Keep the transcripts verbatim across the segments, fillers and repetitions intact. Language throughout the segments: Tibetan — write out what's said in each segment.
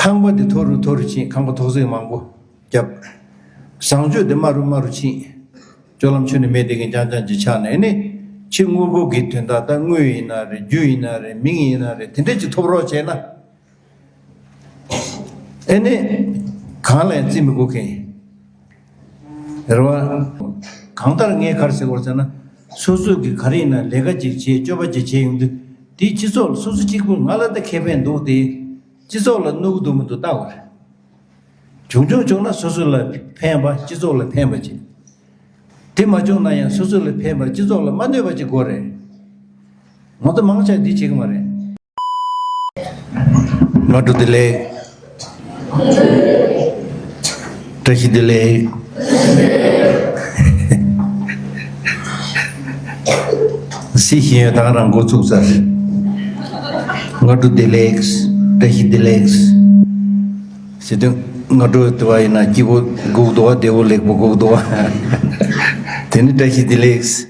ཁང་པ་འདི་མཐོ་རུ་མཐོ་རུ་ཕྱིན། ཁང་པ་ཐོག་བརྩེགས་མང་པོ་བརྒྱབ། བཟང་སྤྱོད་འདི་དམའ་རུ་དམའ་རུ་ཕྱིན། སྤྱོད་ལམ་ཆོས་ནི་མེད་དེ་གི་རྐྱང་རྐྱང་ཅིག་ཆགས་ནས་ནི། ཕྱི་དངོས་པོ་གི་དོན་དག་ད་དངུལ་ཡིན་ན་རེད། རྒྱུ་ཡིན་ན་རེད། མིང་ཡིན་ན་རེད། དེ་འདྲ་ཅིག་ཐོབ་རོགས་བྱས་ན། ཨེ་ནི། གང་ལ་ཡང་བརྩི་མི་དགོས་མཁན། རེད་བ། གང་ལྟར་ངས་ག་རེ་ཟེར་དགོས་ཟེར་ན། སོ་སོ་གི་ག་རེ་ཡིན་ན་ལས་ཀ་ཅིག་བྱེད། སྤྱོད་པ་ཅིག་བྱེད་ཡོང་དུས། དེའི་སྤྱི་ཚོགས་ལ། སོ་སོ་གཅིག་པུ་ང་ལ་ད་ཁེ་ཕན་འདུག་དེ། སྤྱི་ཚོགས་ལ་གནོད་གི་འདུག་མི་འདུག་བལྟ་དགོས་རེད། བྱུང་བྱུང་བྱུང་ན་སོ་སོ་ལ་ཕན་པ། སྤྱི་ཚོགས་ལ་ཕན་པ་ཅིག་དེ་མ་བྱུང་ན་ཡང་སོ་སོ་ལ་ཕན་པ། སྤྱི་ཚོགས་ལ་མ་གནོད་པ་ཅིག་དགོས་རེད། ང་ཚོ་མང་ཆེ་འདི་བྱེད་ཀྱི་མ་རེད། སྔ་དྲོ་བདེ་ལེགས། བཀྲ་ཤིས་བདེ་ལེགས། སྲིད་ཤེས་ཡོན་ད་ག་རང་འགོ་ཚུགས་ཚར། སྔ་དྲོ་བདེ་ལེགས། བཀྲ་ཤིས་བདེ་ལེགས། ཟེར་དུས་སྔ་དྲོ་དེ་བ་ཡིན་ན་སྐྱིད་པོ་སྒུག་འདུག་བ། བདེ་པོ་ལེགས་པོ་སྒུག་འདུག་བ། དེ་ནི་བཀྲ་ཤིས་བདེ་ལེགས།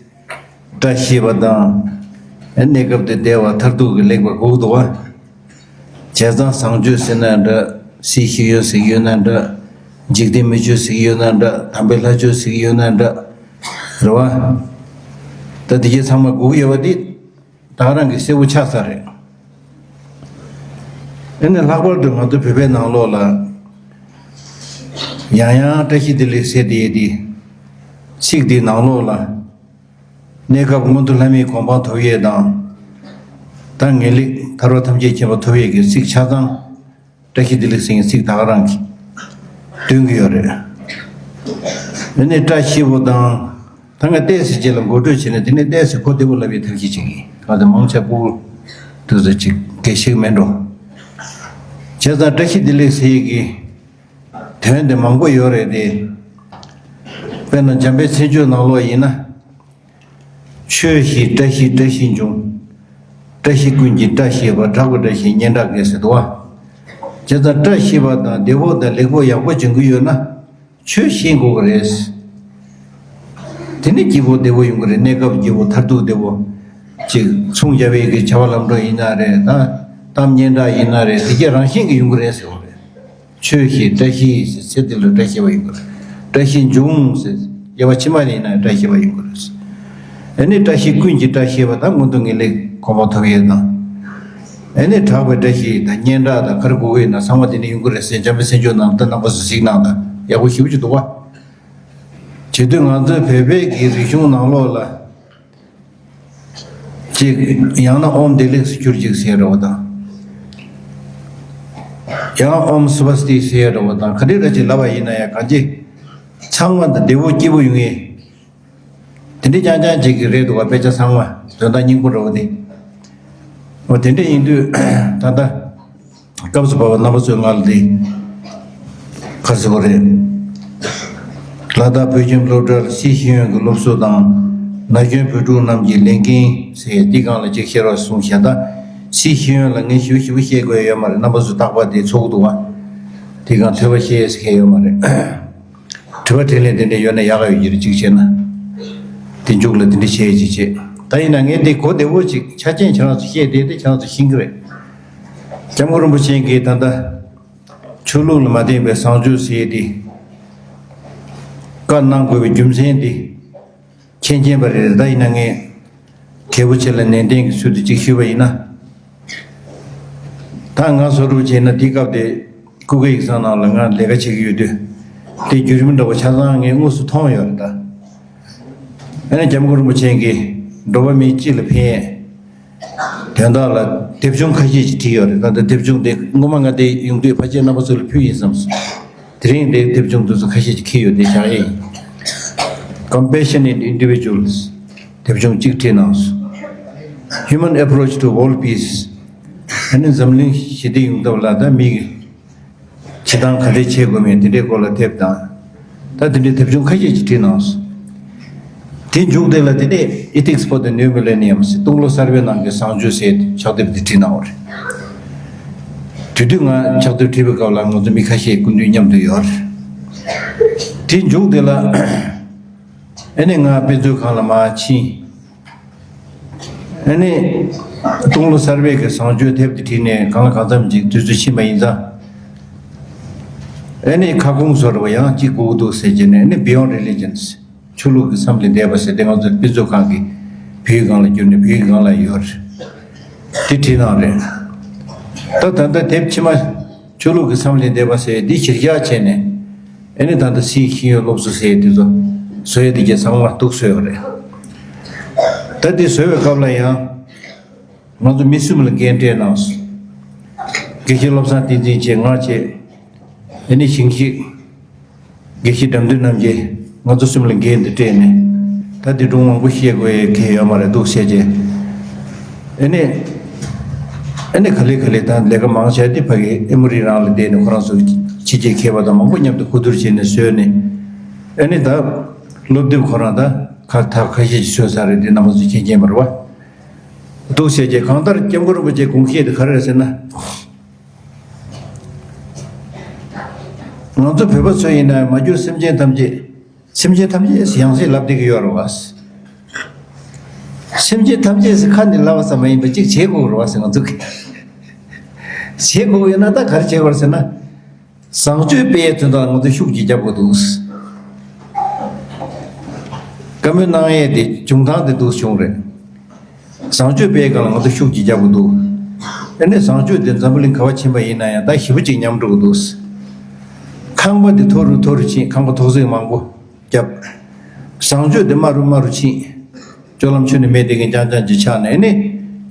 བཀྲ་ཤིས་པ་དང་། གནས་སྐབས་དེ་བདེ་བ་མཐར་ཐུག་གི་ལེགས་པ་སྒུག་འདུག་བ། བྱས་ཙང་བཟང་སྤྱོད་ཟེར་ན་འདྲ། སྲིད་ཤེས་ཡོན་ཟེར་གྱི་ཡོད་ན་འདྲ། འཇིག་རྟེན་མི་ཆོས་ཟེར་གྱི་ཡོད་ན་འདྲ། དམ་པའི་ལྷ་ཆོས་ཟེར་གྱི་ཡོད་ན་འདྲ། རེད་བ། ད་འདི་གའི་ཚང་མ་སྒུག་ཡོད་པ་འདི་ད་ག་རང་གི་གསལ་པོ་ཆགས་ཚར་རེད། ཨེ་ནས་ལྷག་པར་དུ་ང་ཚོ་བོད་པའི་ནང་ལོགས་ལ་ཡང་ཡང་བཀྲ་ཤིས་བདེ་ལེགས་ཟེར་བསྡད་ཡས་འདི། ཚིག་འདིའི་ནང་ལོགས་ལ། གནས་སྐབས་མངོན་མཐོ་ལྷ་མིའི་གོ་འཕང་ཐོབ་ཡས་དང་། ད་ངེས་ལེགས་ཐར་པ་ཐམས་ཅད་མཁྱེན་པ་ཐོབ་ཡས་ཀྱི་ཚིག་ཆ་ཚང་། བཀྲ་ཤིས་བདེ་ལེགས་ཟེར་མཁན་ཚིག་ད་ག་རང་གིས་སྟོན་གྱི་ཡོད་རེད། དེ་ནས་བཀྲ་ཤིས་པོ་དང་། ད་ང་ཏོག་ཙམ་རྗེས་ལ་འགོ་ཁྲིད་བྱས་ནས། དེ་ནས་ཏོག་ཙམ་གོ་བདེ་པོ་ལབ་པའི་ཐབས་ཤེས་བྱེད་ཀྱི། ང་ཚོ་མང་ཆེ་ཕྲུ་གུ་དེ་ཚོ་ཅིག་དགེ་ཤེས་མེད་འགྲོ། བྱས་ཙང་བཀྲ་ཤིས་བདེ་ལེགས་ཟེར་ཡས་ཀྱི་དོན་དེ་མང་པོ་ཡོད་རེད་དེ། དཔེར་ན་འཇམ་དཔལ་མཚན་བརྗོད་ནང་ལོགས་ཡིན་ན། ཆོས་ཤེས་བཀྲ་ཤིས་བཀྲ་ཤིས་འབྱུང་། བཀྲ་ཤིས་ཀུན་གྱི་བཀྲ་ཤིས་པ། གྲགས་པའི་བཀྲ་ཤིས་སྙན་གྲགས་རྒྱས་ཟེར་འདུག་བ། བྱས་ཙང་བཀྲ་ཤིས་པ་དང་བདེ་པོ་དང་ལེགས་པོ་ཡག་པོ་འབྱུང་གི་ཡོད་ན་ཆོས་ཤེས་དགོས་ཀྱི་རེད། དེ་ནི་སྐྱིད་པོ་བདེ་པོ་ཡོང་གི་རེད། གནས་སྐབས་སྐྱིད་པོ་མཐར་ཐུག་བདེ་པོ། ཅིག་ཚོང་རྒྱག་པའི་གི་བྱ་བ་ལམ་འགྲོ་ཡིན་ན་རེད། ད་གཏམ་སྙན་གྲགས་ཡིན་ན་རེད། དེ་གའི་རང་བཞིན་གྱི་ཡོང་གི་རེད་ཟེར་བ་རེད། ཆོས་ཤེས་བཀྲ་ཤིས་ཟེར་ཚེ་འདི་ལ་བཀྲ་ཤིས་པ་ཡོང་གི་རེད། བཀྲ་ཤིས་འབྱུང་ཟེར་དབྱེ་བ་ཕྱི་མ་ལ་ཡིན་ན་བཀྲ་ཤིས་པ་ཡོང་གི་རེད། ཨ་ནི་བཀྲ་ཤིས་ཀུན་གྱི་བཀྲ་ཤིས་པ་དང་མངོན་མཐོ་ངེས་ལེགས་གོ་འཕང་ཐོབ་ཡས་དང་། ཨ་ནི་གྲགས་པའི་བཀྲ་ཤིས་དང་སྙན་གྲགས་དང་ག་རེ་དགོས་ཀྱི་ཡོད་ན་ཚང་མ་དེ་ནས་ཡོང་གི་རེད་ཟེར། འཇམ་དཔལ་མཚན་བརྗོད་ནང་ད་རྣམ་པ་ཚོ་གཟིགས་གནང་དང་། ཡག་པོ་ཞེ་པོ་ཅིག་འདུག་བ། བྱེད་དུས་ང་ཚོའི་བོད་པའི་གི་རིག་གཞུང་ནང་ལོགས་ལ། ཅིག་ཡང་ན་ཨོཾ་བདེ་ལེགས་སུ་གྱུར་ཅིག་ཟེར་རོ་དང་། ཡང་ཨོཾ་སུ་བ་སྟི་ཟེར་རོ་དང་། ག་འདྲ་ར་ཅིག་ལབ་པ་ཡིན་ན་ཡང་གང་ཅི་ཚང་མ་འདི་བདེ་པོ་སྐྱིད་པོ་ཡོང་ངེས། དེ་འདྲ་རྐྱང་རྐྱང་ཅིག་གི་རེད་འདུག་བ། དཔེ་ཆ་ཚང་མ་དོན་དག་སྙིང་པོ་རོ་དེ། འོ་དེ་འདྲ་ཡིན་དུས་ད་ལྟ། སྐབས་སུ་བབས་པ་རྣམ་པ་ཚོའི་ངག་ལ་འདི་ག་རེ་ཟེར་དགོས་རེད། ལ་དྭགས་བོད་ཁྱིམ་སློབ་གྲྭར་སྲིད་ཤེས་ཡོན་གྱི་སློབ་གསོ་དང་ན་གཞོན་བོད་ཕྲུག་རྣམས་ཀྱི་ལས་འགན་ཟེར་འདི་སྒང་ལ་ཅིག་བཤད་རོགས་གསུངས་བཞག་ད་སྲིད་ཤེས་ཡོན་ལ་ངས་ཞིབ་ཞིབ་བཤད་དགོས་ཡ་ཡོད་མ་རེད། རྣམ་པ་ཚོ་རྟག་པར་འདི་ཚོར་གི་འདུག་བ། འདི་སྒང་ཐོས་པ་བཤད་ཟེར་མཁན་ཡོད་མ་རེད། དྲི་བ་དྲིས་ལན་དེ་འདྲ་ཡོད་ན་ཡག་ག་ཡོད་ཀྱི་རེད། གཅིག་བྱས་ན། དེ་མཇུག་ལ་དེ་འདྲ་བྱས་ཅིག་བྱས། ད་ཡིན་ན་ངས་འདི་གོ་བདེ་པོ་ཅིག་ཆ་རྐྱེན་ཁྱེད་རང་ཚོ་བཤད་བསྡད་དེ་ཁྱེད་རང་ཚོ་ཤེས་ཀྱི་རེད། སྐྱབས་མགོན་རིན་པོ་ཆེ་གིས་ད་ལྟ་ཆོས་ལུགས་ལ་མ་བརྟེན་པའི་བཟང་སྤྱོད་ཟེར་ཡས་དེ་བཀའ་གནང་དགོས་པའི་རྒྱུ་མཚན་དེ་མཁྱེན་མཁྱེན་པ་རེད། ད་ཡིན་ན་ངས་མཁས་པོ་ཆེ་ལ་ནན་ཏན་གྱི་ཚུལ་དུ་གཅིག་ཞུས་པ་ཡིན་ན། ད་ང་བཟོ་འདྲ་བྱས་ན་དེའི་སྐབས་དེ་ཀུ་ཀེ་ཡིག་ཚང་ནང་ལ་ང་ལས་ཀ་བྱེད་ཀྱི་ཡོད་དུས། དེ་བརྒྱུད་རིམ་འདྲ་བོ་ཆ་ཚང་ངས་དངོས་སུ་མཐོང་ཡོད་རེད་ད། ཨ་ནི་སྐྱབས་མགོན་རིན་པོ་ཆེ་གིས་འགྲོ་བ་མིའི་སྤྱི་ལ་ཕན་ཡས་དོན་དག་ལ་དེབ་ཆུང་ཁ་ཤས་ཅིག་བྲིས་ཡོད་རེད། ད་ལྟ་དེབ་ཆུང་དེ་སྔོན་མ་ང་དེ་ཡོང་དུས་ཕལ་ཆེར་རྣམ་པ་ཚོ་ལ་ཕུལ་ཡིན་བསམས་སོང་། དེ་རིང་དེ་དེབ་ཆུང་དེ་ཚོ་ཁ་ཤས་ཅིག་འཁྱེར་ཡོད་དེ་བཞག་ཡས་ཡིན། Compassion in Individuals། དེབ་ཆུང་གཅིག་བྲིས་གནང་སོང་། Human Approach to World Peace། ཨ་ནི་འཛམ་གླིང་ཞི་བདེ་ཡོང་ཐབས་ལ་ད་མིའི་བྱེད་སྟངས་ག་རེ་བྱེད་དགོས་མིན་དེ་འདྲའི་སྐོར་ལ་དེབ་དང་། ད་དེ་འདྲའི་དེབ་ཆུང་ཁ་ཤས་ཅིག་བྲིས་གནང་སོང་། དེ་མཇུག་དེ་ལ་དེ་ནས་Ethics for the New Millennium ཟེར། སྟོང་ལོ་གསར་པའི་ནང་གི་བཟང་སྤྱོད་ཟེར་ཕྱག་དེབ་དེ་བྲིས་གནང་བ་རེད། དེ་དུས་ང་ཕྱག་དེབ་བྲིས་པའི་སྐབས་ལ་ང་ཚོ་མི་ཁ་ཤས་སྐུ་མདུན་མཉམ་དུ་ཡོད་རེད། དེ་མཇུག་དེ་ལ་ཨ་ནི་ང་དཔེ་མཛོད་ཁང་ལ་མར་ཕྱིན། ཨ་ནི། སྟོང་ལོ་གསར་པའི་གི་བཟང་སྤྱོད་དེབ་དེ་བྲིས་ནས་གང་ལ་གང་འཚམ་ཅིག་དུས་ཚོད་ཕྱིན་པ་ཡིན་ཙང་། ཨེ་ནི་ཁ་སྐོང་བཟོ་འདྲ་བ་ཡང་གཅིག་དགོས་ཀྱི་འདུག་ཟེར་གྱི་ནས། ཨེ་ནི་Beyond Religions། ཆོས་ལུགས་ཀྱི་མཚམས་ལས་འདས་པ་ཟེར་དེ་ང་ཚོ་དཔེ་མཛོད་ཁང་གི་བོད་ཡིག་སྒང་ལ་བསྒྱུར་ནས་བོད་ཡིག་སྒང་ལ་ཡོད་རེད། དེ་བྲིས་གནང་རེད། ད་ད་ལྟ་དེབ་ཕྱི་མ་ཆོས་ལུགས་ཀྱི་མཚམས་ལས་འདས་པ་ཟེར་འདི་གཞིར་བཞག་བྱས་ནས། ཨེ་ནི་ད་ལྟ་སིའི་ཤེས་ཡོན་སློབ་གསོ་ཟེར་དེ་ཚོ་བཟོ་ཡས་དེ་གྱད་ཚང་མ་འདུག་བཟོས་ཡོད་རེད། ད་འདི་བཟོས་པའི་སྐབས་ལ་ཡང་། ང་ཚོ་མི་གསུམ་ལ་འགན་སྤྲད་གནང་སོང་། དགེ་བཤེས་བློ་བཟང་བསྟན་འཛིན་བཅས། ང་བཅས། ཨེ་ནི་ཞིང་གཤེགས་དགེ་བཤེས་དགྲ་འདུལ་རྣམ་རྒྱལ། ང་ཚོ་གསུམ་ལ་འགན་འདི་སྤྲད་ནས། ད་འདི་སྒྲུང་མང་པོ་བཤད་དགོས་ཡས་གལ་ཡོད་མ་རེད་འདུག་བཤད་རྗེས། ཨེ་ནི། ཨེ་ནི་ག་ལེ་ག་ལེ་ད་ལས་ཀ་མང་ཆེ་བ་འདི་ཕ་གི་ཨེ་མོ་རི་རང་ལ་བསྡད་ནས་ཁོ་རང་ཚོ་ཕྱི་རྒྱལ་མཁས་པ་དང་མང་པོ་མཉམ་དུ་གོ་བསྡུར་བྱས་ནས་བཟོས་ནས། ཨེ་ནི་ད་སློབ་དེབ་ཁོ་རང་ད་ཁ་ཐག་ཁ་ཤས་ཤིག་བཟོས་ཚར་རེད། འདི་རྣམ་པ་ཚོ་མཁྱེན་མཁྱེན་པ་རེད་བ། འདུག་བཤད་རྗེས་གང་ལྟར་སྐྱབས་མགོན་རིན་པོ་ཆེའི་དགོངས་བཞེད་དེ་ག་རེ་རེད་ཟེར་ན། ང་ཚོ་བོད་པ་ཚོ་ཡིན་ན་མ་གྱུར་སེམས་ཅན་ཐམས་ཅད། སེམས་ཅན་ཐམས་ཅད་ཟེར་ཡང་སེ་ལབ་བསྡད་ཀྱི་ཡོད་རེད་བ། སེམས་ཅན་ཐམས་ཅད་ཟེར་ཁ་ནས་ལབ་པ་ཙམ་མ་ཡིན་པ་གཅིག་བྱེད་དགོས་རེད་བ་ཟེར། ང་ཚོ་གི་བྱེད་དགོས་ཡོད་ན་ད་ག་རེ་བྱེད་དགོས་རེད་ཟེར་ན། བཟང་སྤྱོད་སྤེལ་ཡས་དོན་དག་ལ་ང་ཚོ་ཤུགས་ཀྱིས་རྒྱབ་དགོས་འདུག། བཀའ་མོལ་གནང་ཡས་དེ་བྱུང་སྟངས་དེ་འདུག་བྱུང་རེད། བཟང་སྤྱོད་སྤེལ་གང་ལ་ང་ཚོ་ཤུགས་ཀྱིས་རྒྱབ་དགོས་འདུག། ཨ་ནི་བཟང་སྤྱོད་དེ་འཛམ་བུ་གླིང་ག་བ་ཕྱིན་པ་ཡིན་ན་ཡང་ད་ཞེ་པོ་ཅིག་ཉམས་འགྲོ་གི་འདུག། ཁང་པ་དེ་མཐོ་རུ་མཐོ་རུ་ཕྱིན། ཁང་པ་ཐོག་བརྩེགས་མང་པོ་བརྒྱབ། བཟང་སྤྱོད་དེ་དམའ་རུ་དམའ་རུ་ཕྱིན། སྤྱོད་ལམ་ཆུ་ནས་མེད་དེ་གི་རྐྱང་རྐྱང་ཅིག་ཆགས་ནས། ཨ་ནི་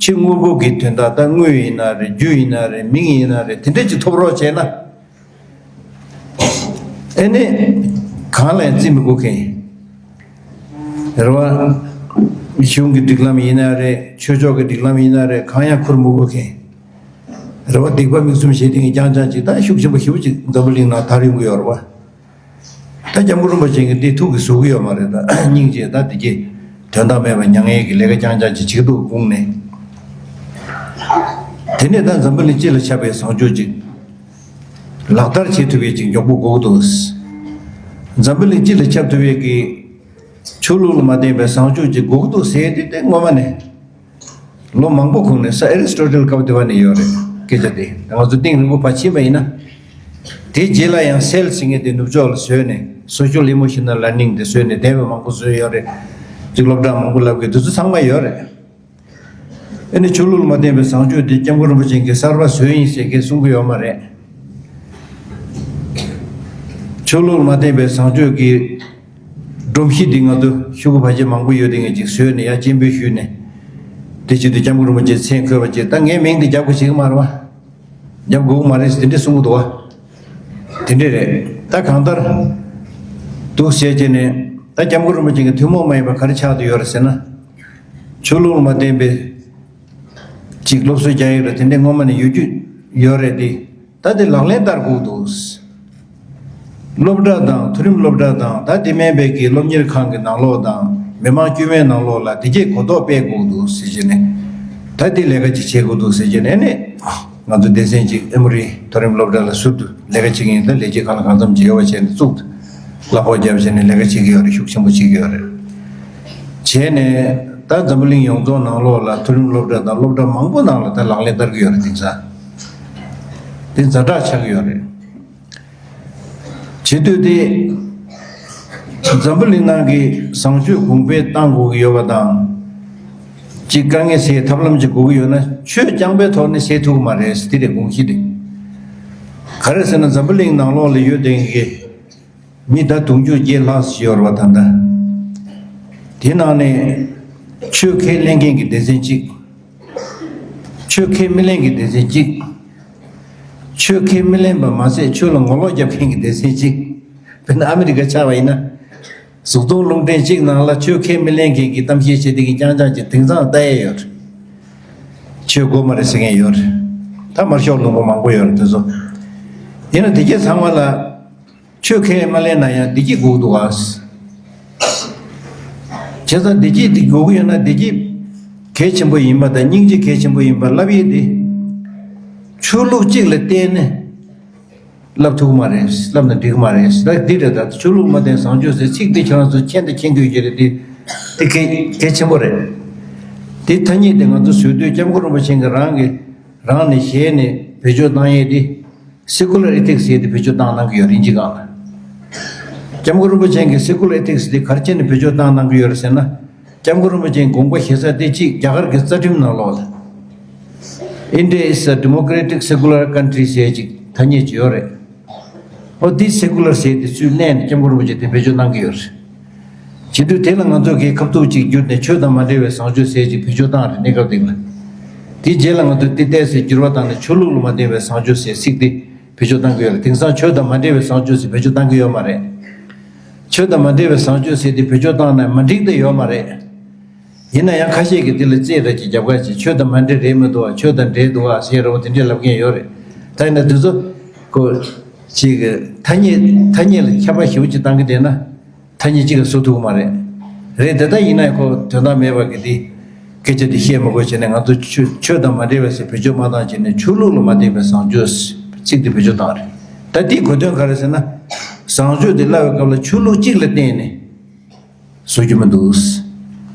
ཕྱི་དངོས་པོ་གི་དོན་དག་ད་དངུལ་ཡིན་ན་རེད། རྒྱུ་ཡིན་ན་རེད། མིང་ཡིན་ན་རེད། དེ་འདྲ་ཅིག་ཐོབ་རོགས་བྱས་ན། ཨེ་ནི། གང་ལ་ཡང་བརྩི་མི་དགོས་མཁན། རེད་བ། གཞུང་གི་སྒྲིག་ལམ་ཡིན་ན་རེད། ཆོས་ཕྱོགས་ཀྱི་སྒྲིག་ལམ་ཡིན་ན་རེད། གང་ཡང་འཁུར་མི་དགོས་མཁན། རེད་བ། སྡིག་པ་མིག་བཙུམ་བྱེད་མཁན་རྐྱང་རྐྱང་ཅིག་ད་ཤུགས་ཆེན་པོ་ཞེ་པོ་ཅིག་འཛམ་བུ་གླིང་ནང་དར་ཡོང་གི་ཡོད་རེད་བ། ད་སྐྱབས་མགོན་རིན་པོ་ཆེ་གིས་འདི་ཐུགས་ཀྱིས་བཟོ་གི་ཡོད་མ་རེད། ད་སྙིང་རྗེ། ད་འདི་གི་དོན་དག་མེད་པ་མྱངས་ཡས་ཀྱི་ལས་ཀ་རྐྱང་རྐྱང་ཅིག་བྱེད་འདུག་དགོངས་ནས། དེ་ནས་ད་འཛམ་བུ་གླིང་སྤྱི་ལ་ཁྱབ་པའི་བཟང་སྤྱོད་ཅིག་ལག་བསྟར་བྱེད་ཐུབ་ཡས་ཅིག་མགྱོགས་པོ་དགོས་འདུག། འཛམ་བུ་གླིང་སྤྱི་ལ་ཁྱབ་ཐུབ་ཡས་ཀྱི་ཆོས་ལུགས་ལ་མ་བརྟེན་པའི་བཟང་སྤྱོད་ཅིག་དགོས་ཀྱི་འདུག་ཟེར་ཡས་དེ་དེ་སྔོན་མ་ནས། ལོ་མང་པོ་གོང་ནས་སར་ཨེ་རི་སི་ཊོ་ཊལ་སྐབས་དེ་བ་ནས་ཡོད་རེད། སྐད་ཆ་དེ་ད་ང་ཚོ་གཏིང་རིང་པོ་ཕར་ཕྱིན་པ་ཡིན་ན། དེ་རྗེས་ལ་ཡང་སེལ་ཟེར་མཁན་དེ་ནུབ་ཕྱོགས་ལ་བཟོས་ནས་སོ་ཤལ་ཨི་མོ་ཤི་ནལ་ལར་ནིང་དེ་བཟོས་ནས་དེ་བས་མང་པོ་བཟོས་ཡོད་རེད། ཅིག་སློབ་གྲྭ་མང་པོ་བསླབ་མཁན་དེ་ཚོ་ཚང་མ་ཡོད་རེད། ཨ་ནི་ཆོས་ལུགས་ལ་མ་བརྟེན་པའི་བཟང་སྤྱོད་དེ་སྐྱབས་མགོན་རིན་པོ་ཆེ་གིས་གསར་པ་བཟོས་ཡིན་ཟེར་མཁན་གསུང་གི་ཡོད་མ་རེད། ཆོས་ལུགས་ལ་མ་བརྟེན་པའི་བཟང་སྤྱོད་ཀྱི་སྒྲོམ་གཞི་འདི་ང་ཚོ་ཤོག་གུ་ཕལ་ཆེར་མང་པོ་ཡོད་དེ་ངས་ཅིག་བཟོས་ནས་ཡར་སྤྱན་འབུལ་ཞུས་ནས། དེ་བྱེད་དུས་སྐྱབས་མགོན་རིན་པོ་ཆེའི་མཚན་འཁོད་པ་ཅིག་ད་ངའི་མིང་འདི་རྒྱབ་དགོས་བྱེད་ཀྱི་མ་རེད་བ། རྒྱབ་དགོས་ཀྱི་མ་རེད་ཟེར་དེ་འདྲས་གསུང་གི་འདུག་བ། དེ་འདྲས་རེད། ད་གང་ལྟར་འདུག་བྱས་བྱས་ནས་ད་སྐྱབས་མགོན་རིན་པོ་ཆེ་གི་ཐུན་མོང་མ་ཡིན་པ་ག་རེ་ཆགས་བསྡད་ཡོད་རེད་ཟེར་ན། ཆོས་ལུགས་ལ་མ་བརྟེན་པའི་ཅིག་སློབ་གསོ་རྒྱག་ཡས་རེད། དེ་འདྲས་སྔོན་མ་ནས་ཡོད་རྒྱུ་ཡོད་རེད་དེ། ད་དེ་ལག་ལེན་བསྟར་དགོས་འདུག། སློབ་གྲྭ་དང་མཐོ་རིམ་སློབ་གྲྭ་དང་ད་དེ་མིན་པའི་གི་སློབ་གཉེར་ཁང་གི་ནང་ལོགས་དང་མི་མང་དཀྱུས་མའི་ནང་ལོགས་ལ་དེ་གྱད་གོ་རྟོགས་སྤེལ་དགོས་འདུག་ཟེར་བྱས་ནས། ད་དེ་ལས་ཀ་ཅིག་བྱེད་དགོས་འདུག་ཟེར་བྱས་ནས་ནི། ང་ཚོ་སྡེ་ཚན་ཅིག་ཨེ་མོ་རི་མཐོ་རིམ་སློབ་གྲྭ་ལ་ཟུར་དུ་ལས་ཀ་བྱེད་མཁན་ཡིན། ད་ལས་བྱེད་གང་ལ་གང་འཚམ་ཅིག་ཡོད་པ་བྱས་ནས་བཙུགས་ཏེ་གླ་ཕོགས་བརྒྱབ་བྱས་ནས་ལས་ཀ་བྱེད་ཀྱི་ཡོད་རེད། ཤུགས་ཆེན་པོ་བྱེད་ཀྱི་ཡོད་རེད། བྱས་ནས་ད་འཛམ་བུ་གླིང་ཡོངས་རྫོགས་ནང་ལོགས་ལ་མཐོ་རིམ་སློབ་གྲྭ་དང་སློབ་གྲྭ་མང་པོ་ནང་ལ་ད་ལག་ལེན་བསྟར་གྱི་ཡོད་རེད། དེང་སང་དེ་ཛ་དྲག་ཆགས་ཀྱི་ཡོད་རེད། བྱེད་དུས་དེ། འཛམ་བུ་གླིང་ནང་གི་བཟང་སྤྱོད་གོང་འཕེལ་གཏང་དགོས་ཀྱི་ཡོད་པ་དང་། གཅིག་དཀའ་ངལ་སེལ་ཐབས་ལམ་ཅིག་དགོས་ཀྱི་ཡོད་ན་ཆོས་རྐྱང་པའི་ཐོག་ནས་སེལ་ཐུབ་ཀྱི་མ་རེད། དེ་རེད་དགོངས་གཞི་དེ། ག་རེ་ཟེར་ན་འཛམ་བུ་གླིང་ནང་ལོགས་ལ་ཡོད་བསྡད་མཁན་གྱི་མི་ད་དུང་ཕྱུར་བརྒྱད་ལྷག་ཙམ་ཡོད་རེད་བ། ད་ལྟ་དེ་ནང་ནས་ཆོས་ཁས་ལེན་མཁན་གྱི་སྡེ་ཚན་གཅིག། ཆོས་ཁས་མི་ལེན་གྱི་སྡེ་ཚན་གཅིག། ཆོས་ཁས་མི་ལེན་པ་མ་ཟད་ཆོས་ལ་ངོ་ལོག་རྒྱབ་མཁན་གྱི་སྡེ་ཚན་གཅིག། དཔེར་ན་ཨ་མི་རི་ཀ་ཆགས་པ་ཡིན་ན། གཟུགས་མཐོང་རླུང་འཕྲིན་གཅིག་ནང་ལ་ཆོས་ཁས་མི་ལེན་མཁན་གྱི་གཏམ་བཤད་བྱེད་དེ་གི་རྐྱང་རྐྱང་གཅིག་དེང་སང་ལྟ་ཡས་ཡོད་རེད། ཆོས་དགོས་མ་རེད་ཟེར་མཁན་ཡོད་རེད། ད་དམར་ཤོག་ལུང་པ་མང་པོ་ཡོད་རེད་དེ་ཚོ། ཡིན་ན་དེ་གྱད་ཚང་མ་ལ། ཆོས་ཁས་མ་ལེན་ན་ཡང་བདེ་སྐྱིད་དགོས་འདུག་ཨ། བྱས་ཙང་བདེ་སྐྱིད་འདི་དགོས་ཀྱི་ཡོད་ན་བདེ་སྐྱིད་གལ་ཆེན་པོ་ཡིན་པ་དང་སྙིང་རྗེ་གལ་ཆེན་པོ་ཡིན་པ་ལབ་ཡས་དེ། ཆོས་ལུགས་གཅིག་ལ་བརྟེན་ནས་ལབ་ཐུབ་ཀྱི་མ་རེད། ལབ་ན་འགྲིག་གི་མ་རེད། ད་འདི་རེད། ད་ཆོས་ལུགས་མ་བརྟེན་བཟང་སྤྱོད་ཟེར་ཚིག་འདི་ཁྱེད་རང་ཚོ་མཁྱེན་དང་མཁྱེན་དགོས་ཀྱི་རེད་དེ། དེ་གལ་གལ་ཆེན་པོ་རེད། དེ་ཐ་སྙད་དེ་ང་ཚོ་བཟོས་དུས་སྐྱབས་མགོན་རིན་པོ་ཆེ་གིས་རང་གི་རང་ནས་ཞལ་ནས་བེད་སྤྱོད་བཏང་ཡས་དེ། སེ་ཀུ་ལར་ཨེ་ཐིག་སི་ཟེར་དེ་བེད་སྤྱོད་བཏང་གནང་གི་ཡོད་རེད། དབྱིན་ཇི་སྒང་ལ། སྐྱབས་མགོན་རིན་པོ་ཆེ་གིས་སེ་ཀུ་ལར་ཨེ་ཐིག་སི་དེ་ག་རེ་བྱས་ནས་བེད་སྤྱོད་བཏང་གནང་གི་ཡོད་རེད་ཟེར་ན། སྐྱབས་མགོན་རིན་པོ་ཆེའི་དགོངས་པ་ཞེ་ས་དེ་གཅིག་རྒྱ་གར་གྱི་རྩ་ཁྲིམས་ནང་ལོགས་ལ། India is a democratic secular country ཟེར་ཅིག་ཐ་སྙད་ཅིག་ཡོད་རེད། ཨོ་དེ་སེ་ཀུ་ལར་ཟེར་དེ་ཚུར་བསྣན་ནས་སྐྱབས་མགོན་རིན་པོ་ཆེ་དེ་བེད་སྤྱོད་གནང་གི་ཡོད་རེད། བྱེད་དུས་དེ་ལ་ང་ཚོ་གིས་ཁ་ཐུག་ཅིག་བསྒྱུར་ནས་ཆོས་དང་མ་འབྲེལ་བའི་བཟང་སྤྱོད་ཟེར་ཅིག་བེད་སྤྱོད་བཏང་རེད། གནས་སྐབས་དེ་ལ། དེའི་རྗེས་ལ་ང་ཚོས་དེ་ཏོག་ཙམ་འགྱུར་བ་བཏང་ནས་ཆོས་ལུགས་ལ་མ་བརྟེན་པའི་བཟང་སྤྱོད་ཟེར་ཚིག་དེ་བེད་སྤྱོད་བཏང་གི་ཡོད་རེད། དེང་སང་ཆོས་དང་མ་འབྲེལ་བའི་བཟང་སྤྱོད་ཟེར་བེད་སྤྱོད་བཏང་གི་ཡོད་མ་རེད། ཆོས་དང་མ་འབྲེལ་བའི་བཟང་སྤྱོད་ཟེར་དེ་བེད་སྤྱོད་བཏང་ན་མ་འགྲིག་དེ་ཡོད་མ་རེད། ཡིན་ན་ཡང་ཁ་ཤས་ཀྱིས་དེ་ལ་རྩེད་འདྲ་ཅིག་རྒྱབ་ག་ཅིག་ཆོས་དང་མ་འབྲེལ་རེད་མི་འདུག་བ། ཆོས་དང་འབྲེལ་འདུག་བ་ཟེར་རོ་དེ་འདྲས་ལབ་མཁན་ཡོད་རེད། ད་ཡིན་ན་དེ་ཚོ་ཁོ་ཅིག་ཐ་སྙད་ཐ་སྙད་ལ་ཁྱབ་པ་ཞེ་པོ་ཅིག་བཏང་གི་བསྡད་ན། ཐ་སྙད་གཅིག་ལ་བཟོ་ཐུབ་ཀྱི་མ་རེད། རེད་དེ་ལྟ་ཡིན་ན་ཁོ་དོན་དག་མེད་པ་གི་དེ་སྐད་ཆ་དེ་བཤད་མི་དགོས་བྱས་ནས་ང་ཚོ་ཆོས་ཆོས་དང་མ་འབྲེལ་བའི་ཟེར་བེད་སྤྱོད་མ་བཏང་བྱས་ནས་ཆོས་ལུགས་ལ་མ་བརྟེན་པའི་བཟང་སྤྱོད་ཚིག་དེ་བེད་སྤྱོད་བཏང་རེད། ད་དེའི་གོ་དོན་ག་རེ་ཟེར་ན། བཟང་སྤྱོད་དེ་བསླབ་པའི་སྐབས་ལ་ཆོས་ལུགས་གཅིག་ལ་བརྟེན་ནས་བཟོ་རྒྱུ་མི་འདུག་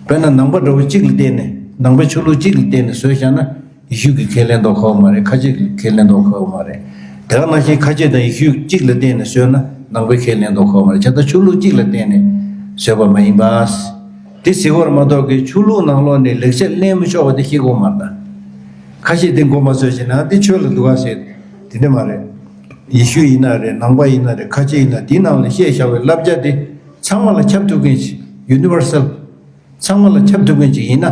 དཔེར་ན་ནང་པ་འདྲ་བོ་གཅིག་ལ་བརྟེན་ནས་ནང་པའི་ཆོས་ལུགས་གཅིག་ལ་བརྟེན་ནས་བཟོས་བཞག་ན། ཡེ་ཤུ་གིས་ཁས་ལེན་མདོག་ཁ་པོ་མ་རེད། ཁ་ཆེ་གིས་ཁས་ལེན་མདོག་ཁ་པོ་མ་རེད། དེ་ག་ནང་བཞིན་ཁ་ཆེ་དང་ཡེ་ཤུ་གཅིག་ལ་བརྟེན་ནས་བཟོས་ན་ནང་པས་ཁས་ལེན་མདོག་ཁ་པོ་མ་རེད། བྱས་ཙང་ཆོས་ལུགས་གཅིག་ལ་བརྟེན་ནས་བཟོས་པ་མ་ཡིན་པ། དེ་ཟེར་བར་མ་གཏོགས་ཀྱི་ཆོས་ལུགས་ནང་ལོགས་ནས་ལེགས་ཆ་ལེན་མི་ཆོག་པ་དེ་ཤེས་དགོས་མ་རེད། ཁ་ཤས་དེ་མགོ་མ་ཚོས་ཤེ་ན་དེ་ཆོས་ལ་འདུག་ག་ཟེར། དེ་འདྲ་མ་རེད། ཡེ་ཤུ་ཡིན་ན་རེད། ནང་པ་ཡིན་ན་རེད། ཁ་ཆེ་ཡིན་ན་དེའི་ནང་ལ་བཤད་བཞག་པའི་བསླབ་བྱ་དེ་ཚང་མ་ལ་ཁྱབ་ཐུབ་མཁན་ཞིག་ཡུ་ནི་ཝར་སལ། ཚང་མ་ལ་ཁྱབ་ཐུབ་མཁན་ཅིག་ཡིན་ན།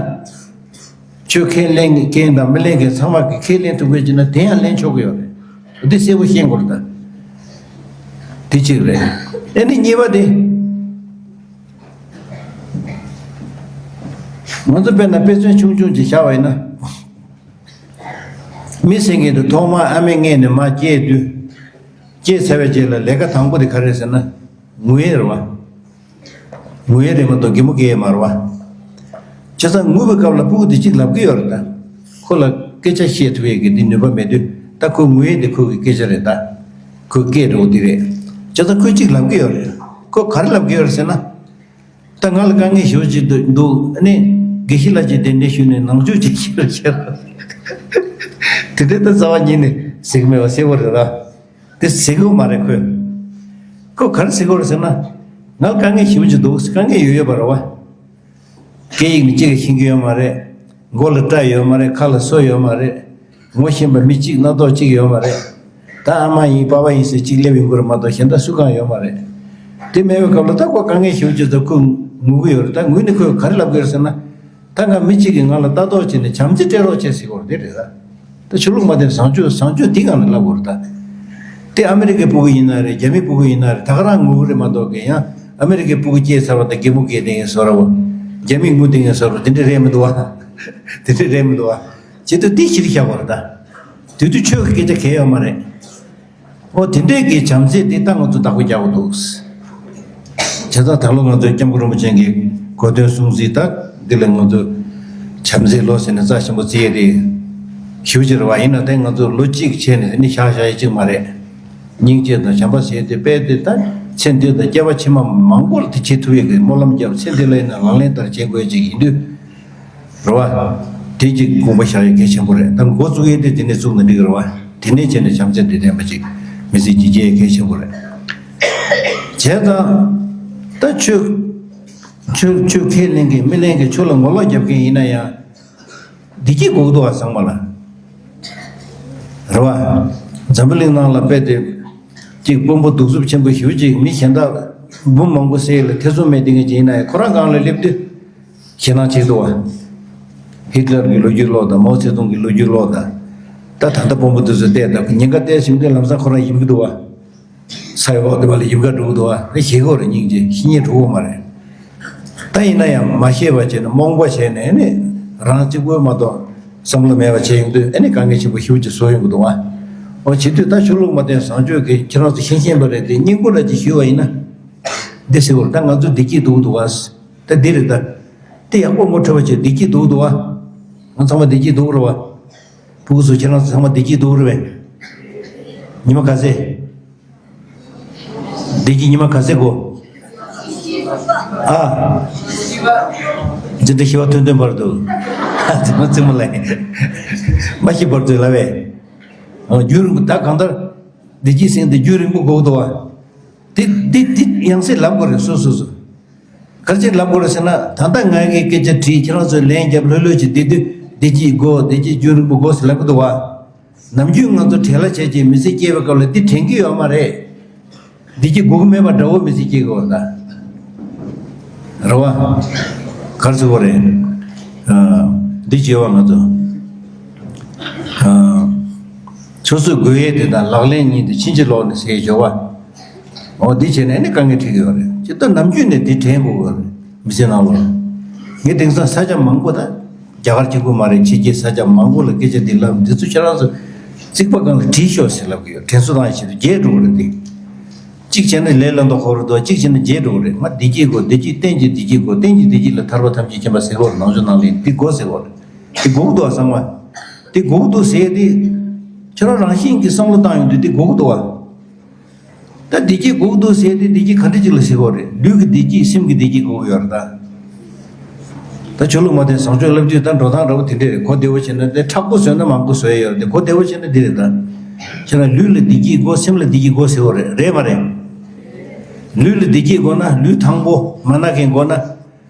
ཆོས་ཁས་ལེན་མཁན་དང་མི་ལེན་མཁན་ཚང་མ་གིས་ཁས་ལེན་ཐུབ་མཁན་ཅིག་ན་དེ་ཡང་ལེན་ཆོག་གི་ཡོད་རེད། འདི་གསལ་པོ་ཤེས་དགོས་རེད་ད། དེ་གཅིག་རེད། ཨ་ནི་གཉིས་པ་དེ། ང་ཚོ་དཔེར་ན་དཔེ་མཚོན་ཆུང་ཆུང་ཅིག་བཞག་པ་ཡིན་ན། མི་ཟེར་མཁན་དེ་ཐོག་མར་ཨ་མས་མངལ་ནས་མར་སྐྱེས་དུས། སྐྱེས་ཚར་བའི་རྗེས་ལ་ལས་ཀ་དང་པོ་དེ་ག་རེ་རེད་ཟེར་ན། ངུ་ཡས་རེད་བ། ངུ་ཡས་རེད་མ་གཏོགས་གད་མོ་བགད་ཡས་མ་རེད་བ། བྱས་ཙང་ངུ་བའི་སྐབས་ལ་སྤུ་གུ་དེ་གཅིག་ལབ་ཀྱི་ཡོད་རེད་ད། ཁོ་ལ་སྐད་ཆ་བཤད་ཐུབ་ཡས་ཀྱི་དེ་ནུས་པ་མེད་དུས་ད་ཁོ་ངུ་ཡས་དེ་ཁོ་གི་སྐད་ཆ་རེད་ད། ཁོའི་སྐད་འདྲ་བོ་དེ་རེད། བྱས་ཙང་ཁོས་གཅིག་ལབ་ཀྱི་ཡོད་རེད། ཁོ་ག་རེ་ལབ་ཀྱི་ཡོད་རེད་ཟེར་ན། ད་ང་ལ་དཀའ་ངལ་ཞེ་པོ་ཅིག་འདུག་ཨ་ནི་དགེ་བཤེས་ལགས་ཀྱིས་གདན་འདྲེན་ཞུས་ནས་ནང་ཆོས་ཅིག་ཤེས་རོགས་བྱས་རོགས། དེ་འདྲའི་ད་རྩ་བ་ཉིད་ནས་ཟེར་གྱི་མེད་པ་གསལ་པོ་རེད་ར། དེ་ཟེར་གྱི་མ་རེད་ཁོས། ཁོས་ག་རེ་ཟེར་གྱི་རེད་ཟེར་ན། ང་ལ་དཀའ་ངལ་ཞེ་པོ་ཅིག་འདུག་དཀའ་ངལ་ཡོད་ཡོད་པ་རེད་བ། སྐད་ཡིག་ནི་གཅིག་ཀྱང་ཤེས་ཀྱི་ཡོད་མ་རེད། མགོ་ལ་སྐྲ་ཡོད་མ་རེད། ཁ་ལ་སོ་ཡོད་མ་རེད། ངོ་ཤེས་པ་མི་གཅིག་སྣ་ཐོག་གཅིག་ཡོད་མ་རེད། ད་ཨ་མ་ཡིན་པ་ཕ་ཡིན་ཟེར་གཅིག་སླེབས་ཡོང་གི་རེད་མ་གཏོགས་གཞན་དག་སུ་གང་ཡོད་མ་རེད། དེ་མེད་པའི་སྐབས་ལ་ད་ཁོ་དཀའ་ངལ་ཞེ་པོ་ཅིག་འདུག་ཁོ་ངུ་གི་ཡོད་རེད། ད་ངུས་ནས་ཁོས་ག་རེ་ལབ་ཀྱི་ཡོད་རེད་ཟེར་ན། ད་ང་མི་གཅིག་གིས་ང་ལ་ལྟ་རྟོག་བྱས་ནས་བྱམས་བརྩེ་སྤྲད་རོགས་བྱས་ཟེར་གྱི་ཡོད་རེད། དེ་རེད་ད། ད་ཆོས་ལུགས་མ་བརྟེན་བཟང་སྤྱོད་བཟང་སྤྱོད་འདི་གང་ལ་བསླབ་དགོས་རེད་ད། དེ་ཨ་མི་རི་ཀའི་སྤུ་གུ་ཡིན་ན་རེད། རྒྱ་མིའི་སྤུ་གུ་ཡིན་ན་རེད། ད་ག་རང་ངུ་གི་རེད་མ་གཏོགས་གི་ཡང་ཨ་མི་རི་ཀའི་སྤུ་གུ་སྐྱེས་ཚར་བ་དང་གད་མོ་བགད་བསྡད་མཁན་བཟོ་འདྲ་བོ། རྒྱ་མིས་ངུ་བསྡད་མཁན་བཟོ་འདྲ་བོ་དེ་འདྲ་རེད་མི་འདུག་བ། དེ་འདྲ་རེད་མི་འདུག་བ། བྱེད་དུས་དེ་གཞིར་བཞག་པ་རེད་ད། དེ་དུས་ཆོས་ཀྱི་སྐད་ཆ་གལ་ཡོད་མ་རེད། ཨོ་དེ་འདྲས་ཀྱི་བྱམས་བརྩེ་དེ་ད་ང་ཚོ་བདག་པོ་རྒྱག་དགོས་འདུག་བྱས་ཙང་ད་ལོ་ང་ཚོའི་སྐྱབས་མགོན་རིན་པོ་ཆེ་གི་གོ་སྟོན་སྲུང་བརྩི་ད་འདི་ལ་ང་ཚོ་བྱམས་བརྩེའི་ལོ་ཟེར་ནས་རྩ་ཆེན་པོ་བརྩི་ཡས་རེད། ཞུ་ཕྱིར་བ་ཡིན་ན་དེ་ང་ཚོ་ལོ་གཅིག་བྱས་ནས་ནི་ཤག་ཤག་ཡས་གཅིག་མ་རེད། སྙིང་རྗེ་དང་བྱམས་པ་ཟེར་དེ་དཔེ་དེ་ད་ཚེ་འདི་དང་སྐྱེ་བ་ཕྱི་མ་མང་པོ་ལ་དེ་བྱེད་ཐུབ་ཡས་ཀྱི་སྨོན་ལམ་བརྒྱབ། ཚེ་འདི་ལ་ཡིན་ན་ལག་ལེན་བསྟར་བྱེད་དགོས་ཅིག་ཡིན་དུས། རེད་བ། དེ་གཅིག་དགོངས་པ་བཞག་ཡ་གལ་ཆེན་པོ་རེད། ད་འགོ་བཙུགས་ཡས་དེ་དེ་ནས་བཙུགས་ན་འགྲིག་གི་རེད་བ། དེ་ནས་བྱས་ནས་བྱམས་བརྩེ་དེ་ལྡན་པ་ཅིག་མི་ཚེ་སྐྱེལ་ཡས་གལ་ཆེན་པོ་རེད། བྱས་ཙང་། ད་ཆོས། ཆོས་ཆོས་ཁས་ལེན་མཁན་མི་ལེན་མཁན་ཆོས་ལ་ངོ་ལོག་རྒྱབ་མཁན་ཡིན་ན་ཡང་། བདེ་སྐྱིད་དགོས་འདུག་བ་ཚང་མ་ལ། རེད་བ། འཛམ་བུ་གླིང་ནང་ལ་དཔེ་དེ། གཅིག་དཔོན་པོ་གདུག་རྩུབ་ཆེན་པོ་ཞེ་པོ་ཅིག་མི་གཞན་དག་འབུམ་མང་པོ་བསད་ལ་ཐེ་ཚོམ་མེད་བསྡད་མཁན་ཅིག་ཡིན་ན་ཡང་ཁོ་རང་སྒང་ལ་སླེབས་དུས། ཞེད་སྣང་བྱེད་ཀྱི་འདུག་བ། ཧི་ཏི་ལར་གྱི་ལོ་རྒྱུས་ཀློག་དང་མའོ་ཙེ་ཏུང་གི་ལོ་རྒྱུས་ཀློག་དང་། ད་ད་ལྟ་དཔོན་པོ་དེ་ཚོ་བལྟས་དང་ཉེན་ཁ་བལྟས་ཟིན་དུས་ལམ་སང་ཁོ་རང་ཡིབ་ཀྱི་འདུག་བ། ས་ཡི་འོག་དེ་བ་ལ་ཡིབ་ཁ་འགྲོ་གི་འདུག་བ། ཨེ་ཞེད་གོ་རེ་སྙིང་རྗེ་ཤི་ཉེས་འགྲོ་གི་མ་རེད། ད་ཡིན་ན་ཡང་མ་ཤེས་པ་བྱས་ནས་རྨོངས་པ་བྱས་ནས་ཨེ་ནི་རང་གཅིག་པོའི་མ་གཏོགས་བསམ་བློ་མེད་པ་བྱས་ཡོང་དུས་ཨེ་ནི་དཀའ་ངལ་ཆེན་པོ་ཞེ་པོ་ཅིག་བཟོ་ཡོང་གི་འདུག་བ། འོ་བྱེད་དུས་ད་ཆོས་ལུགས་མ་བརྟེན་བཟང་སྤྱོད་ཀྱི་ཁྱེད་རང་ཚོ་ཤེས་ཤེས་པ་རེད་དེ་སྙིང་པོ་ལ་ཅིག་ཞུས་པ་ཡིན་ན། འདི་ཟེར་བར་ད་ང་ཚོ་བདེ་སྐྱིད་འདུག་འདུག་བ། ད་འདི་རེད་ད། དེ་ཡག་པོ་ངོ་འཕྲོད་པ་བྱས་བདེ་སྐྱིད་འདུག་འདུག་བ། ང་ཚང་མ་བདེ་སྐྱིད་འདུག་རེད་བ། ཕྲུ་གུ་ཚོ་ཁྱེད་རང་ཚོ་ཚང་མ་བདེ་སྐྱིད་འདུག་རེད་བས། ཉི་མ་ག་ཚད། བདེ་སྐྱིད་ཉི་མ་ག་ཚད་གོ། ཨ། འཛིན་གྲྭ་བཞི་བ་ཐོན་ཐོན་བར་དུ། ཨ་ཚང་མ་ཚང་མ་ལ། མ་ཤི་བར་དུ་ལ་བས། རྒྱུན་རིང་པོ་ད་གང་ལྟར། བདེ་སྐྱིད་སེང་དེ་རྒྱུན་རིང་པོ་དགོས་འདུག་བ། དེ་དེ་དེ་ཡང་སེ་ལབ་དགོས་རེད། སོ་སོ་སོ། ག་རེ་བྱས་ལབ་དགོས་རེད་ཟེར་ན། ད་ལྟ་ང་གིས་སྐད་ཆ་དྲིས། ཁྱེད་རང་ཚོས་ལན་རྒྱབ། ལྷོད་ལྷོད་ཅིག་བསྡད་དུས། བདེ་སྐྱིད་དགོས། བདེ་སྐྱིད་རྒྱུན་རིང་པོ་དགོས་ཟེར་ལབ་གི་འདུག་བ། ནམ་རྒྱུན་ང་ཚོ་བྲེལ་བ་བྱས་བྱས་མི་ཚེ་སྐྱེལ་བའི་སྐབས་ལ་འདི་དྲན་གྱི་ཡོད་མ་རེད། བདེ་སྐྱིད་དགོས་ཀྱི་མེད་པ་འདྲ་བོ་མི་ཚེ་སྐྱེལ་གི་ཡོད་ད། རེད་བ། ག་རེ་ཟེར་དགོས་རེད། ཨ། འདི་བྱས་པ་ང་ཚོ། ཨ། སོ་སོའི་དགོས་ཡས་དེ་དང་ལག་ལེན་གཉིས་དེ་ཕྱིན་ཅི་ལོག་ནས་ཟེར་བྱས་པ། འོ་འདི་བྱས་ནས་ནི་དཀའ་ངལ་འཕྲད་ཀྱི་ཡོད་རེད། ཅི་ལྟར་ནམ་རྒྱུན་ནས་འདི་དྲན་དགོས་ཀྱི་ཡོད་རེད། མི་ཚེ་ནང་ལོགས་ལ། ངས་དེང་སང་ས་ཆ་མང་པོ་ད། རྒྱ་གར་གཅིག་པུ་མ་རེད། ཕྱི་རྒྱལ་ས་ཆ་མང་པོ་ལ་སྐད་ཆ་འདི་ལབ། འདི་ཚོ་ཁྱེད་རང་ཚོ་རྩིག་པ་སྒང་ལ་བྲིས་ཤོག་ཟེར་ལབ་ཀྱི་ཡོད། དྲན་གསོ་བཏང་ཡ་ཆེད་དུ་བརྗེད་འགྲོ་གི་རེད་འདི། གཅིག་བྱས་ན་ལས་ལ་འདོད་ཁོ་རུ་འདུག་གཅིག་བྱས་ན་བརྗེད་འགྲོ་གི་རེད། ང་བདེ་སྐྱིད་དགོས། བདེ་སྐྱིད་གཏན་གྱི་བདེ་སྐྱིད་དགོས། གཏན་གྱི་བདེ་སྐྱིད་ལ་ཐར་པ་ཐམས་ཅད་མཁྱེན་པ་ཟེར་གྱི་ཡོད་རེད། ནང་ཆོས་ནང་ལ་འདི་དགོས་ཟེར་གྱི་ཡོད་རེད། འདི་དགོས་ཀྱི་འདུག་བསམ་པ། འདི་དགོས་ཀྱི་འདུག་ཟེར་ཡས་འདི། ཁྱེད་རང་རང་བཞིན་གྱིས་བསམ་བློ་བཏང་ཡོང་དུས་འདི་དགོས་ཀྱི་འདུག་བ། ད་བདེ་སྐྱིད་དགོས་ཀྱི་འདུག་ཟེར་དེ། བདེ་སྐྱིད་ག་འདྲ་ཅིག་ལ་ཟེར་དགོས་རེད། ལུས་ཀྱི་བདེ་སྐྱིད། སེམས་ཀྱི་བདེ་སྐྱིད་དགོས་ཀྱི་ཡོད་རེད་ད། ད་ཆོས་ལུགས་མ་བསྟེན་བཟང་སྤྱོད་བསླབ་དུས་ད་འགྲོ་སྟངས་འདྲ་པོ་དེ་འདྲ་རེད། གོ་བདེ་བོ་བྱས་ན་དེ། མཁྲེགས་པོ་བཟོས་ན་མང་པོ་བཟོ་ཡ་ཡོད་རེད་དེ། གོ་བདེ་བོ་བྱས་ན་འདི་རེད་ད། ཁྱེད་རང་ལུས་ལ་བདེ་སྐྱིད་དགོས། སེམས་ལ་བདེ་སྐྱིད་དགོས་ཟེར་དགོས་རེད། རེད་མ་རེད། ལུས་ལ་བདེ་སྐྱིད་དགོས་ན་ལུས་ཐང་པོ་མ་ན་མཁན་དགོས་ན།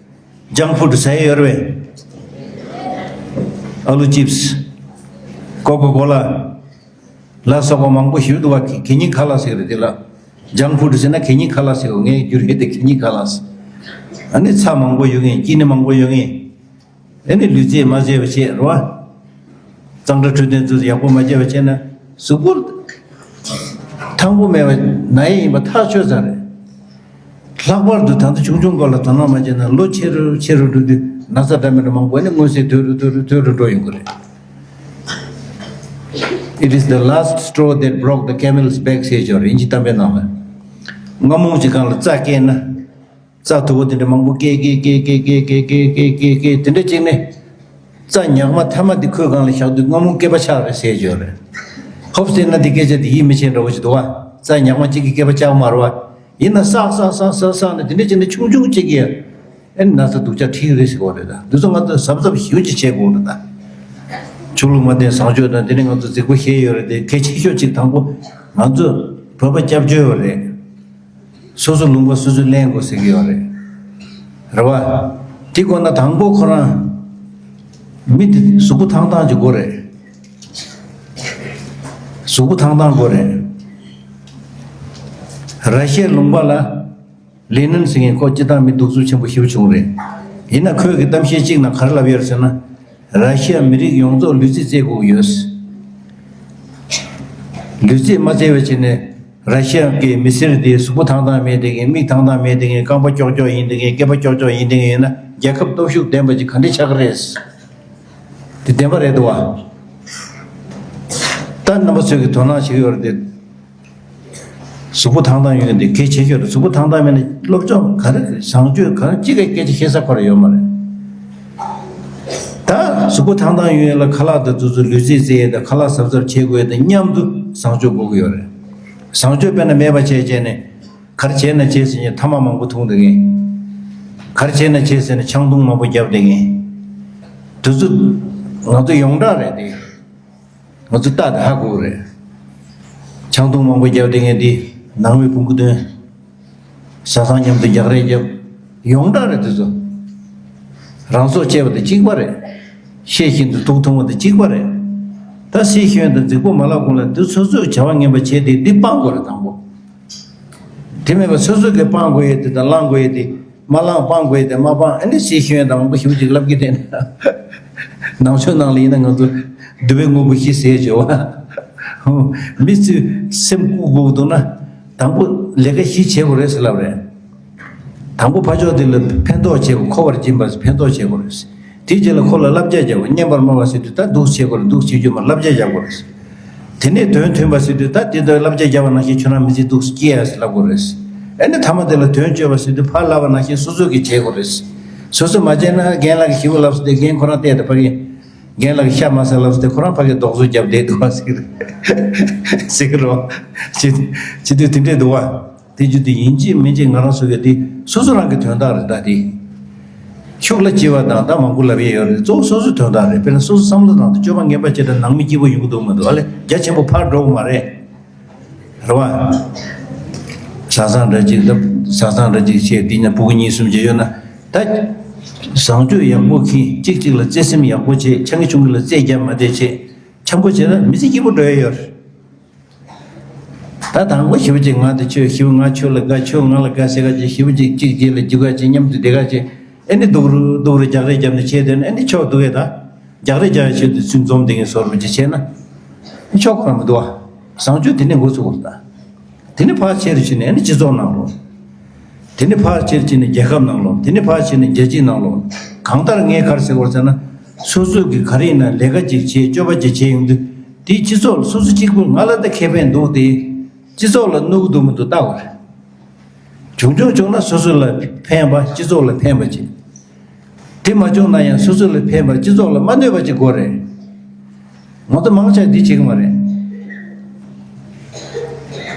ཇང་ཕུཌ་ཟ་ཡ་ཡོད་རེད་པས། ཨ་ལུ་ཅིབ་སི། ཀོ་ཀོ་ཀོ་ལ། ལ་སོགས་པ་མང་པོ་ཞིག་འདུག་བ། གད་སྙིགས་ཁ་ལག་ཟེར་རེད་དེ་ལ། ཇང་ཕུཌ་ཟེར་ན་གད་སྙིགས་ཁ་ལག་ཟེར་བ། ངའི་རྒྱུ་རེད་དེ། གད་སྙིགས་ཁ་ལག་ཟེར། ཨ་ནི་ཚྭ་མང་པོ་ཡོད་མཁན། ཅི་ནི་མང་པོ་ཡོད་མཁན། ཨ་ནི་ལུས་རྩལ་མ་རྩེས་པ་བྱས་རེད་བ། གཙང་སྦྲ་འཕྲོད་བསྟེན་ཚོ་ཡག་པོ་མ་བྱས་པ་བྱས་ན་གཟུགས་པོ་ཐང་པོ་མེད་པ་ན་ཡས་ཡིན་པ་ཐག་ཆོད་ས་རེད། ལྷག་པར་དུ་ད་ལྟ་ཆུང་ཆུང་སྐོར་ལ་དོ་སྣང་མ་བྱས་ན་ལོ་ཆེ་རུ་ཆེ་རུ་འགྲོ་དུས་ན་ཚ་འདྲ་མི་འདྲ་མང་པོ་ནི་མངོན་གསལ་དོད་རུ་དོད་རུ་དོད་རུ་འགྲོ་ཡོང་གི་རེད། It is the last straw that broke the camel's back ཟེར་ཅིག་ཡོད་རེད། དབྱིན་ཇི་གཏམ་དཔེའི་ནང་ལ། རྔ་མོང་གི་སྒང་ལ་རྩྭ་བཀལ་ན། རྩྭ་དུ་བ་དེ་འདྲ་མང་པོ་བཀལ་བཀལ་བཀལ་བཀལ་དེ་འདྲ་བྱས་ནས། རྩྭ་ཉག་མ་ཐ་མ་དེ་ཁོའི་སྒང་ལ་བཞག་དུས་རྔ་མོང་སྐེད་པ་ཆག་རེད་ཟེར་གྱི་ཡོད་རེད། ཧོབ་ཟེར་ན་དེ་སྐད་ཆ་དེ་ཡིད་མི་ཆེས་འདྲ་བོ་ཞིག་འདུག་བ། རྩྭ་ཉག་མ་གཅིག་གི་སྐེད་པ་ཆག་མ་རེད་བ། ཡིན་ན་བསགས་བསགས་བསགས་བསགས་བསགས་ནས་དེ་འདྲ་བྱས་ནས་ཆུང་ཆུང་གཅིག་གིས་ཨེ་ན་ཚ་སྡུག་ཅག་ཁྲིད་རེད་ཟེར་བ་རེད་ད། འདི་ཚོ་ང་ཚོ་གཟབ་གཟབ་ཞེ་པོ་ཅིག་བྱེད་དགོས་རེད་ད། ཆོས་ལུགས་མ་བསྟེན་བཟང་སྤྱོད་དང་དེ་ནས་ང་ཚོ་རྫིག་པོ་བཤད་ཡོད་རེད་དེ། གལ་ཆེ་ཤོས་གཅིག་དང་པོ་ང་ཚོ་བོད་པ་སྐྱབས་བཅོལ་བ་རེད། སོ་སོ་ལུང་པ་སོ་སོས་ལེན་དགོས་ཟེར་གྱི་ཡོད་རེད། རེད་བ། དེ་དགོས་ན་དང་པོ་ཁོ་རང་མི་དེ་གཟུགས་པོ་ཐང་ཐང་ཅིག་དགོས་རེད། གཟུགས་པོ་ཐང་ཐང་དགོས་རེད། ར་ཤི་ཡའི་ལུང་པ་ལ་ལེ་ནིན་ཟེར་མཁན་ཁོ་སྤྱིར་བཏང་མི་གདུག་རྩུབ་ཆེན་པོ་ཞེ་པོ་བྱུང་རེད། ཡིན་ན་ཁོས་གི་གཏམ་བཤད་གཅིག་ནང་ག་རེ་ལབ་ཡོད་རེད་ཟེར་ན། ར་ཤི་ཡ་མི་རིགས་ཡོངས་རྫོགས་ལུས་རྩལ་རྩེད་དགོས་ཀྱི་ཡོད། ལུས་རྩལ་མ་རྩེ་བའི་ཆ་ནས་ར་ཤི་ཡ་གི་མི་སེར་དེ་གཟུགས་པོ་ཐང་ཐང་མེད་དེ་གི། མིག་ཐང་ཐང་མེད་དེ་གི། རྐང་པ་ཀྱོག་ཀྱོག་ཡིན་དེ་གི། སྐེད་པ་ཀྱོག་ཀྱོག་ཡིན་དེ་གི་ཡིན་ན་རྒྱལ་ཁབ་སྟོབས་ཤུགས་ལྡན་པ་ཅིག་ག་འདྲ་ཆགས་ཀྱི་རེད། དེ་བདེན་པ་རེད་འདུག་བ། ད་རྣམ་པ་ཚོས་ཀྱི་དོ་སྣང་བྱེད་ཀྱི་ཡོད་རེད་དེ། གཟུགས་པོ་ཐང་ཐང་ཡོད་མཁན་དེ་གལ་ཆེ་ཤོས་རེད། གཟུགས་པོ་ཐང་ཐང་མེད་ན་སློབ་སྦྱོང་ག་རེ་རེད། བཟང་སྤྱོད་ག་རེ་གཅིག་གི་སྐད་ཆ་བཤད་ས་ཁོ་རང་ཡོད་མ་རེད། ད་གཟུགས་པོ་ཐང་ཐང་ཡོད་ཡས་ལ་ཁ་ལག་དང་དེ་ཚོ་ལུས་རྩལ་རྩེ་ཡས་དང་ཁ་ལག་གཟབ་གཟབ་བྱེད་དགོས་ཡས་དང་མཉམ་དུ་བཟང་སྤྱོད་དགོས་ཀྱི་ཡོད་རེད། བཟང་སྤྱོད་དཔེར་ན་མེད་པ་བྱས་བྱས་ནས་ག་རེ་བྱས་ན་བྱས་ཟེར་ནས་ཐ་མག་མང་པོ་འཐུང་བསྡད་མཁན། ག་རེ་བྱས་ན་བྱས་ཟེར་ནས་ཆང་འཐུང་མང་པོ་བརྒྱབ་བསྡད་མཁན། དེ་ཚོ་ང་ཚོ་ཡོངས་གྲགས་རེད་དེ། ང་ཚོ་ལྟ་དེ་ཧ་གོ་གི་རེད། ཆང་འཐུང་མང་པོ་བརྒྱབ་བསྡད་མཁན་དེ་ནང་མི་ཕུང་པོ་སྟོན། བཟའ་ཚང་མཉམ་དུ་རྒྱག་རེས་བརྒྱབ། ཡོངས་གྲགས་རེད་དེ་ཚོ། རང་སྲོག་བཅད་པ་དང་གཅིག་པ་རེད། ཤེས་བཞིན་དུ་དུག་འཐུང་བ་དང་གཅིག་པ་རེད། ད་སྲིད་གཞུང་དང་རྫིག་པོ་མ་ལབ་གོང་ལ་དེ་སོ་སོས་བྱ་བ་ངན་པ་བྱས་ཏེ་འདི་སྤང་དགོས་རེད་དང་པོ། དེ་མེད་པ་སོ་སོ་གིས་སྤང་དགོས་ཡས་དེ་དང་བླང་དགོས་ཡས་དེ། མ་བླངས་སྤང་དགོས་ཡས་དེ་མ་སྤངས། ཨ་ནི་སྲིད་གཞུང་དང་མང་པོ་ཞེ་པོ་ཅིག་ལབ་ཀྱི་བསྡད་ན། ནང་ཆོས་ནང་ལ་ཡིན་ན་ང་ཚོ་འདུལ་བའི་དངོས་པོ་བཞི་ཟེར་བྱས་བ། མི་ཚོས་སེམས་བཀུག་དགོས་འདུག་ན། དང་པོ་ལས་ཀ་བཞི་བྱེད་དགོས་རེད་ཟེར་ལབ་རེད། དང་པོ་ཕར་ཕྱོགས་དེ་ལ་ཕན་ཐོགས་བྱེད་དགོས། མཁོ་བར་སྦྱིན་པ་ཕན་ཐོགས་བྱེད་དགོས་རེད། དེའི་རྗེས་ལ་ཁོ་ལ་བསླབ་བྱ་རྒྱག་དགོས། སྙན་པར་སྨྲ་བ་ཟེར་དུས་ད་འདུག་བྱེད་དགོས་རེད། འདུག་བྱེད་རྒྱུ་མ་བསླབ་བྱ་རྒྱག་དགོས་རེད། དེ་ནས་དོན་མཐུན་པ་ཟེར་དུས་ད་དེ་ལྟར་བསླབ་བྱ་བརྒྱབ་པ་ནང་བཞིན་ཁྱོད་རང་མི་ཚེ་འདུག་སྐྱེལ་ཡ་ཟེར་ལབ་དགོས་རེད། ཨ་ནི་ཐ་མ་དེ་ལ་དོན་བཅོས་པ་ཟེར་དུས་ཕར་ལབ་པ་ནང་བཞིན་སོ་སོ་གིས་བྱེད་དགོས་རེད། སོ་སོས་མ་བྱས་ན་རྒན་ལགས་ཀྱིས་ཞིབ་པོ་ལབ་སོང་སྟེ། རྒན་ཁོ་རང་བལྟས་ཏེ་ཕ་གི། རྒན་ལགས་ཀྱིས་ཤ་མ་ཟ་ལབ་སོང་སྟེ་ཁོ་རང་ཕ་གི་རྡོག་བཟོ་བརྒྱབ་བསྡད་འདུག་བ་ཟེར་གི་རེད། ཟེར་གི་རོ། བྱེད་བྱེད་དུས་དེ་འདྲས་འདུག་བ། དེ་རྒྱུ་དེ་ཡིན་གཅིག་མིན་གཅིག་ང་རང་ཚོ་གི་དེ་སོ་སོ་རང་གི་དོན་དག་རེད་ད་དེ། ཤུགས་ལ་ལྕི་བ་དང་ད་མང་པོ་ལབ་ཡས་ཡོད་རེད། གཙོ་བོ་སོ་སོའི་དོན་དག་རེད། དཔེར་ན་སོ་སོ་བསམ་བློ་བཏང་སྟེ་སྤྱོད་པ་ངན་པ་བྱས་ན་ནང་མི་སྐྱིད་པོ་ཡོང་གི་འདུག་མི་འདུག་ཨ་ལེ་རྒྱ་ཆེན་པོ་ཕར་འགྲོ་གི་མ་རེད། རེད་བ། བཟའ་ཚང་འདྲ་གཅིག་ད་བཟའ་ཚང་འདྲ་གཅིག་བྱས་དེ་ན་ཕྲུ་གུ་གཉིས་གསུམ་བྱས་ཡོད་ན་ད། བཟང་སྤྱོད་ཡག་པོ་གིས་གཅིག་གཅིག་ལ་བརྩེ་སེམས་ཡག་པོ་བྱས། ཆ་གི་ཆུང་གི་ལ་རྩེད་རྒྱབ་མ་བསྡད་བྱས། འཆམ་པོ་བྱས་ན་མི་ཚེ་སྐྱིད་པོ་འགྲོ་ཡ་ཡོད་རེད། ད་དང་པོ་ཞེ་པོ་ཅིག་ང་དེ་ཁྱོད་ཞེ་པོ་ང་ཁྱོད་ལ་དགའ། ཁྱོད་ང་ལ་དགའ་ཟེར་ག་ཅིག་ཞེ་པོ་ཅིག་གཅིག་རྗེས་ལ་རྒྱུག་ག་ཅིག་མཉམ་དུ་བསྡད་ག་ཅིག་ཨེ་ནི་སྡུག་རུ་སྡུག་རུ་རྒྱག་རེས་རྒྱབ་ནས་བྱས་དེ་ནི་ཨེ་ནི་ཆོག་འདུག་གས། ད་རྒྱག་རེས་རྒྱག་ཡ་ཆེད་དུ་ཚུར་འཛོམས་བསྡད་མཁན་བཟོ་འདྲ་ཅིག་བྱས་ན་ཨེ་ཆོག་གོ་ར་མི་འདུག་བ། བཟང་སྤྱོད་དེ་ནས་འགོ་ཚུགས་པ་རེད་ད། དེ་ནི་ཕར་ཆེར་ཕྱིན་ནས་ཨེ་ནི་སྤྱི་ཚོགས་ནང་ལོགས། དེ་ནི་ཕར་ཆེར་ཕྱིན་ནས་རྒྱལ་ཁབ་ནང་ལོགས། དེ་ནི་ཕར་ཕྱིན་ནས་རྒྱལ་སྤྱིའི་ནང་ལོགས། གང་ལྟར་ངས་ག་རེ་ཟེར་དགོས་ཟེར་ན། སོ་སོ་གི་ག་རེ་ཡིན་ན་ལས་ཀ་ཅིག་བྱེད། སྤྱོད་པ་ཅིག་བྱེད་ཡོང་དུས་དེའི་སྤྱི་ཚོགས་ལ་སོ་སོ་གཅིག་པུ་ང་ལ་ད་ཁེ་ཕན་འདུག་སྟེ། སྤྱི་ཚོགས་ལ་གནོད་གི་འདུག་མི་འདུག་ལྟ་དགོས་རེད། བྱུང་བྱུང་བྱུང་ན་སོ་སོ་ལ་ཕན་པ་སྤྱི་ཚོགས་ལ་ཕན་པ་ཅིག་དེ་མ་བྱུང་ན་ཡང་སོ་སོ་ལ་ཕན་པ་སྤྱི་ཚོགས་ལ་མ་གནོད་པ་ཅིག་དགོས་རེད། ང་ཚོ་མང་ཆེ་འདི་བྱེད་ཀྱི་མ་རེད།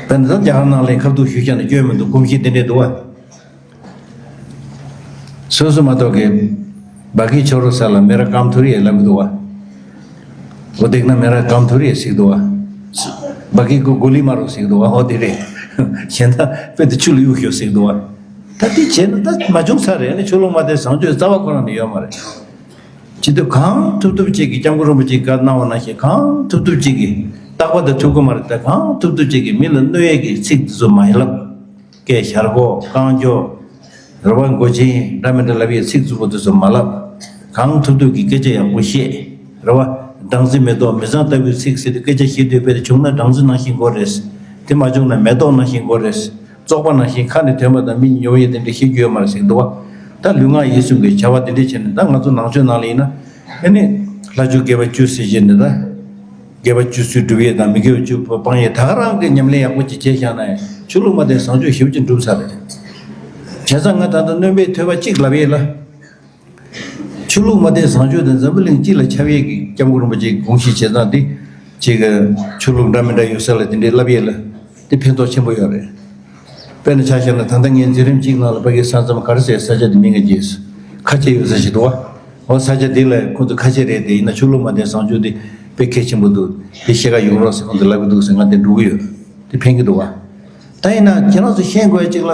དཔེར་ན་ད་རྒྱ་གར་ནང་ལ་ཁ་ཐུག་ཞུ་བྱས་ན་སྐྱོན་མི་འདུག་གོམས་གཤིས་དེ་འདྲས་འདུག་བ། སོ་སོ་མ་གཏོགས་ཀྱི། बाकी छोड़ो साला, मेरा काम थोड़ी है ལབ་ཀྱི་འདུག་བ། वो देखना मेरा काम थोड़ी है ཟེར་གྱི་འདུག་བ། बाकी को गोली मारो ཟེར་གྱི་འདུག་བ། འོ་དེ་རེད། གཞན་དག་དཔེ་དེ་ཆུ་ལ་གཡུག་ཤོག་ཟེར་གྱི་འདུག་བ། ད་དེ་བྱས་ན་ད་མ་བྱུང་ས་རེད། ཨ་ནི་ཆོས་ལུགས་མ་དེ་བཟང་སྤྱོད་རྩ་བ་ཁོ་རང་ནས་ཡོད་མ་རེད། བྱེད་དུས་གང་ཐུབ་ཐུབ་ཅིག་གིས་སྐྱབས་མགོན་རིན་པོ་ཆེས་བཀའ་གནང་བ་ནང་བཞིན་གང་ཐུབ་ཐུབ་ཅིག་གིས། རྟག་པར་དུ་ཐུབ་ཀྱི་མ་རེད། ད་གང་ཐུབ་ཐུབ་ཅིག་གིས་མི་ལ་གནོད་ཡས་ཀྱི་ཚིག་དེ་ཚོ་མ་ལབ། སྐད་ཞར་གོག་རྐང་འགྱོ། རེ་བ་མགོ་ཆེན་འདྲ་མི་འདྲ་ལབ་ཡས་ཚིག་རྫུན་པོ་དེ་ཚོ་མ་ལབ། གང་ཐུབ་ཐུབ་ཀྱིས་སྐད་ཆ་ཡག་པོ་བཤད། རེ་བ། སྦྲང་རྩི་མེ་ཏོག་མི་བཟང་ལྟ་བུའི་ཚིག་ཟེར་དུས་སྐད་ཆ་བཤད་དུས་དཔེ་དེ་བྱུང་ན་སྦྲང་རྩི་ནང་བཞིན་དགོས་རེད། དེ་མ་བྱུང་ན་མེ་ཏོག་ནང་བཞིན་དགོས་རེད། བཙོག་པ་ནང་བཞིན་ཁ་ནས་ཐོན་པ་དང་མི་ཉོ་ཡས་དེ་འདྲ་བཤད་རྒྱུ་ཡོད་མ་རེད་ཟེར་གྱི་འདུག་བ། ད་ལུས་ངག་ཡིད་གསུམ་གྱི་བྱ་བ་དེ་འདྲ་བྱས་ནས་ད་ང་ཚོ་ནང་ཆོས་ནང་ལ་ཡིན་ན། ཨ་ནི། ལྷ་ཆོས་དགེ་བ་བཅུ་ཟེར་བྱས་ནས་ད། དགེ་བ་བཅུ་ཚུལ་སྒྲུབ་ཡས་དང་མི་དགེ་བ་བཅུ་སྤང་ཡས་ད་ག་རང་གི་ཉམས་ལེན་ཡག་པོ་ཅིག་བྱས་བཞག་ན་ཡང་ཆོས་ལུགས་མ་བསྟེན་བཟང་སྤྱོད་ཞེ་པོ་ཅིག་འགྲུབ་ཚར་རེད། བྱས་ཙང་ང་ད་ལྟ་སྣོན་པའི་ཐོས་པ་གཅིག་ལབ་ཡས་ལ། ཆོས་ལུགས་མ་བསྟེན་བཟང་སྤྱོད་དེ་འཛམ་བུ་གླིང་སྤྱི་ལ་ཁྱབ་ཡས་ཀྱི་སྐྱབས་མགོན་རིན་པོ་ཆེའི་དགོངས་གཞི་བྱས་ཙང་དེ། ཅིག་གི་ཆོས་ལུགས་འདྲ་མི་འདྲ་ཡོད་ས་ལ་དེ་འདྲའི་ལབ་ཡས་ལ། དེ་ཕན་ཐོགས་ཆེན་པོ་ཡོད་རེད། དཔེར་ན་ཆ་བཞག་ན་ད་ལྟ་ངའི་མཛད་རིམ་གཅིག་ནང་ལ་ཕ་གིའི་ས་མཚམས་ག་རེ་ཟེར་ས་ཆ་དེ་མིང་ང་བརྗེད་སོང་། ཁ་ཆེ་ཡོད་ས་ཞིག་འདུག་བ། འོ་ས་ཆ་དེ་ལ་ཁོང་ཚོ་ཁ་ཆེ་རེད་དེ་ཡིན་ན་ཆོས་ལུགས་མ་བསྟེན་བཟང་སྤྱོད་དེ་དཔེ་གལ་ཆེན་པོ་འདུག་དེ་ཤེས་ཀ་ཡོང་རོགས་ཟེར་ཁོང་ཚོ་ལབ་ཀྱི་འདུག་ཟེར་ང་དེ་འགྲོ་གི་ཡོད། དེ་ཕན་གྱི་འདུག་བ། ད་ཡིན་ན་ཁྱེད་རང་ཚོ་ཤེས་དགོས་ཡ་གཅིག་ལ་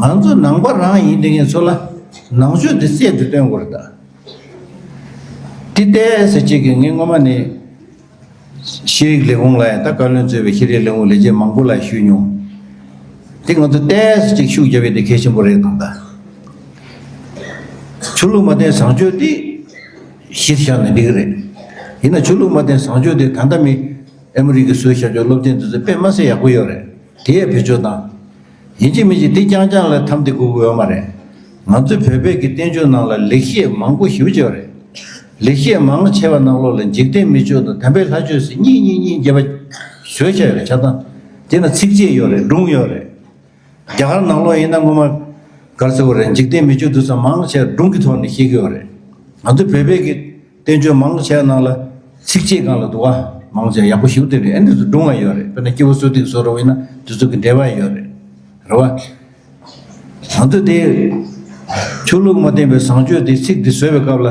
ང་ཚོ་ནང་པ་རང་ཡིན་དེ་ངས་ཚོ་ལ་ནང་ཆོས་དེ་རྩལ་དུ་སྟོན་དགོས་རེད་ད། དེ་ལྟས་ཟེར་གཅིག་གི་ངས་སྔོན་མ་ནས། ཤེས་རིག་ལས་ཁུངས་ལ་ཡང་ད་བཀའ་བློན་གཙོས་པའི་ཤེས་རིག་ལས་ཁུངས་ལས་བྱེད་མང་པོ་ལ་ཞུས་མྱོང་། དེ་ང་ཚོ་ཏོག་ཙམ་ཅིག་ཤུགས་རྒྱབ་ཡས་དེ་གལ་ཆེན་པོ་རེད་དང་ད། ཆོས་ལུགས་མ་བསྟེན་བཟང་སྤྱོད་དེ་གཞིར་བཞག་ནས་འགྲིག་གི་རེད། ཡིན་ན་ཆོས་ལུགས་མ་བསྟེན་བཟང་སྤྱོད་དེ་ད་ལྟ་མི་ཨ་མི་རི་ཀའི་བཟོས་བཞག་ཆོག་སློབ་ཚན་དེ་ཚོ་དཔེ་མ་སྲིད་ཡག་པོ་ཡོད་རེད། དེ་ཡས་བེད་སྤྱོད་བཏང་། ཡིན་གཅིག་མིན་གཅིག་འདི་རྐྱང་རྐྱང་ལ་འཐམ་སྟེ་སྒུག་དགོས་ཡོད་མ་རེད། ང་ཚོའི་བོད་པའི་གི་བསྟན་བཅོས་ནང་ལ་ལེགས་བཤད་མང་པོ་ཞེ་པོ་ཅིག་ཡོད་རེད། ལེགས་བཤད་མང་ཆེ་བ་ནང་ལོགས་ལ་འཇིག་རྟེན་མི་ཆོས་དང་དམ་པའི་ལྷ་ཆོས་ཟེར་གཉིས་གཉིས་གཉིས་བརྗེ་བ་བཟོས་བྱས་ཡོད་རེད་ཆ་ཚང་། དེ་ན་ཚིགས་བཅད་ཡོད་རེད། སྒྲུང་ཡོད་རེད། རྒྱ་གར་ནང་ལོགས་ཡིན་ན་སྔོན་མ་ག་རེ་ཟེར་དགོས་རེད། འཇིག་རྟེན་མི་ཆོས་དེ་ཚོ་མང་ཆེ་བ་སྒྲུང་གི་ཐོག་ནས་བཤད་ཀྱི་ཡོད་རེད། ང་ཚོ་བོད་པའི་གི་བསྟན་བཅོས་མང་ཆེ་བ་ནང་ལ་ཚིགས་བཅད་སྒང་ལ་འདུག་ག་མང་ཆེ་ཡག་པོ་ཞིག་བསྟན་རེད། ཨ་ནི་དེ་ཚོ་སྒྲུང་བ་ཡོད་རེད། དཔེར་ན་སྐྱེས་བུ་གསོ་སྟེགས་བཟོ་འདྲ་བ་ཡིན་ན་དེ་ཚོ་གི་འགྲེལ་པ་ཡོད་རེད། རེད་བ། ང་ཚོ་དེ་ཆོས་ལུགས་མ་བསྟེན་པའི་བཟང་སྤྱོད་དེ་ཚིག་དེ་བཟོས་པའི་སྐབས་ལ།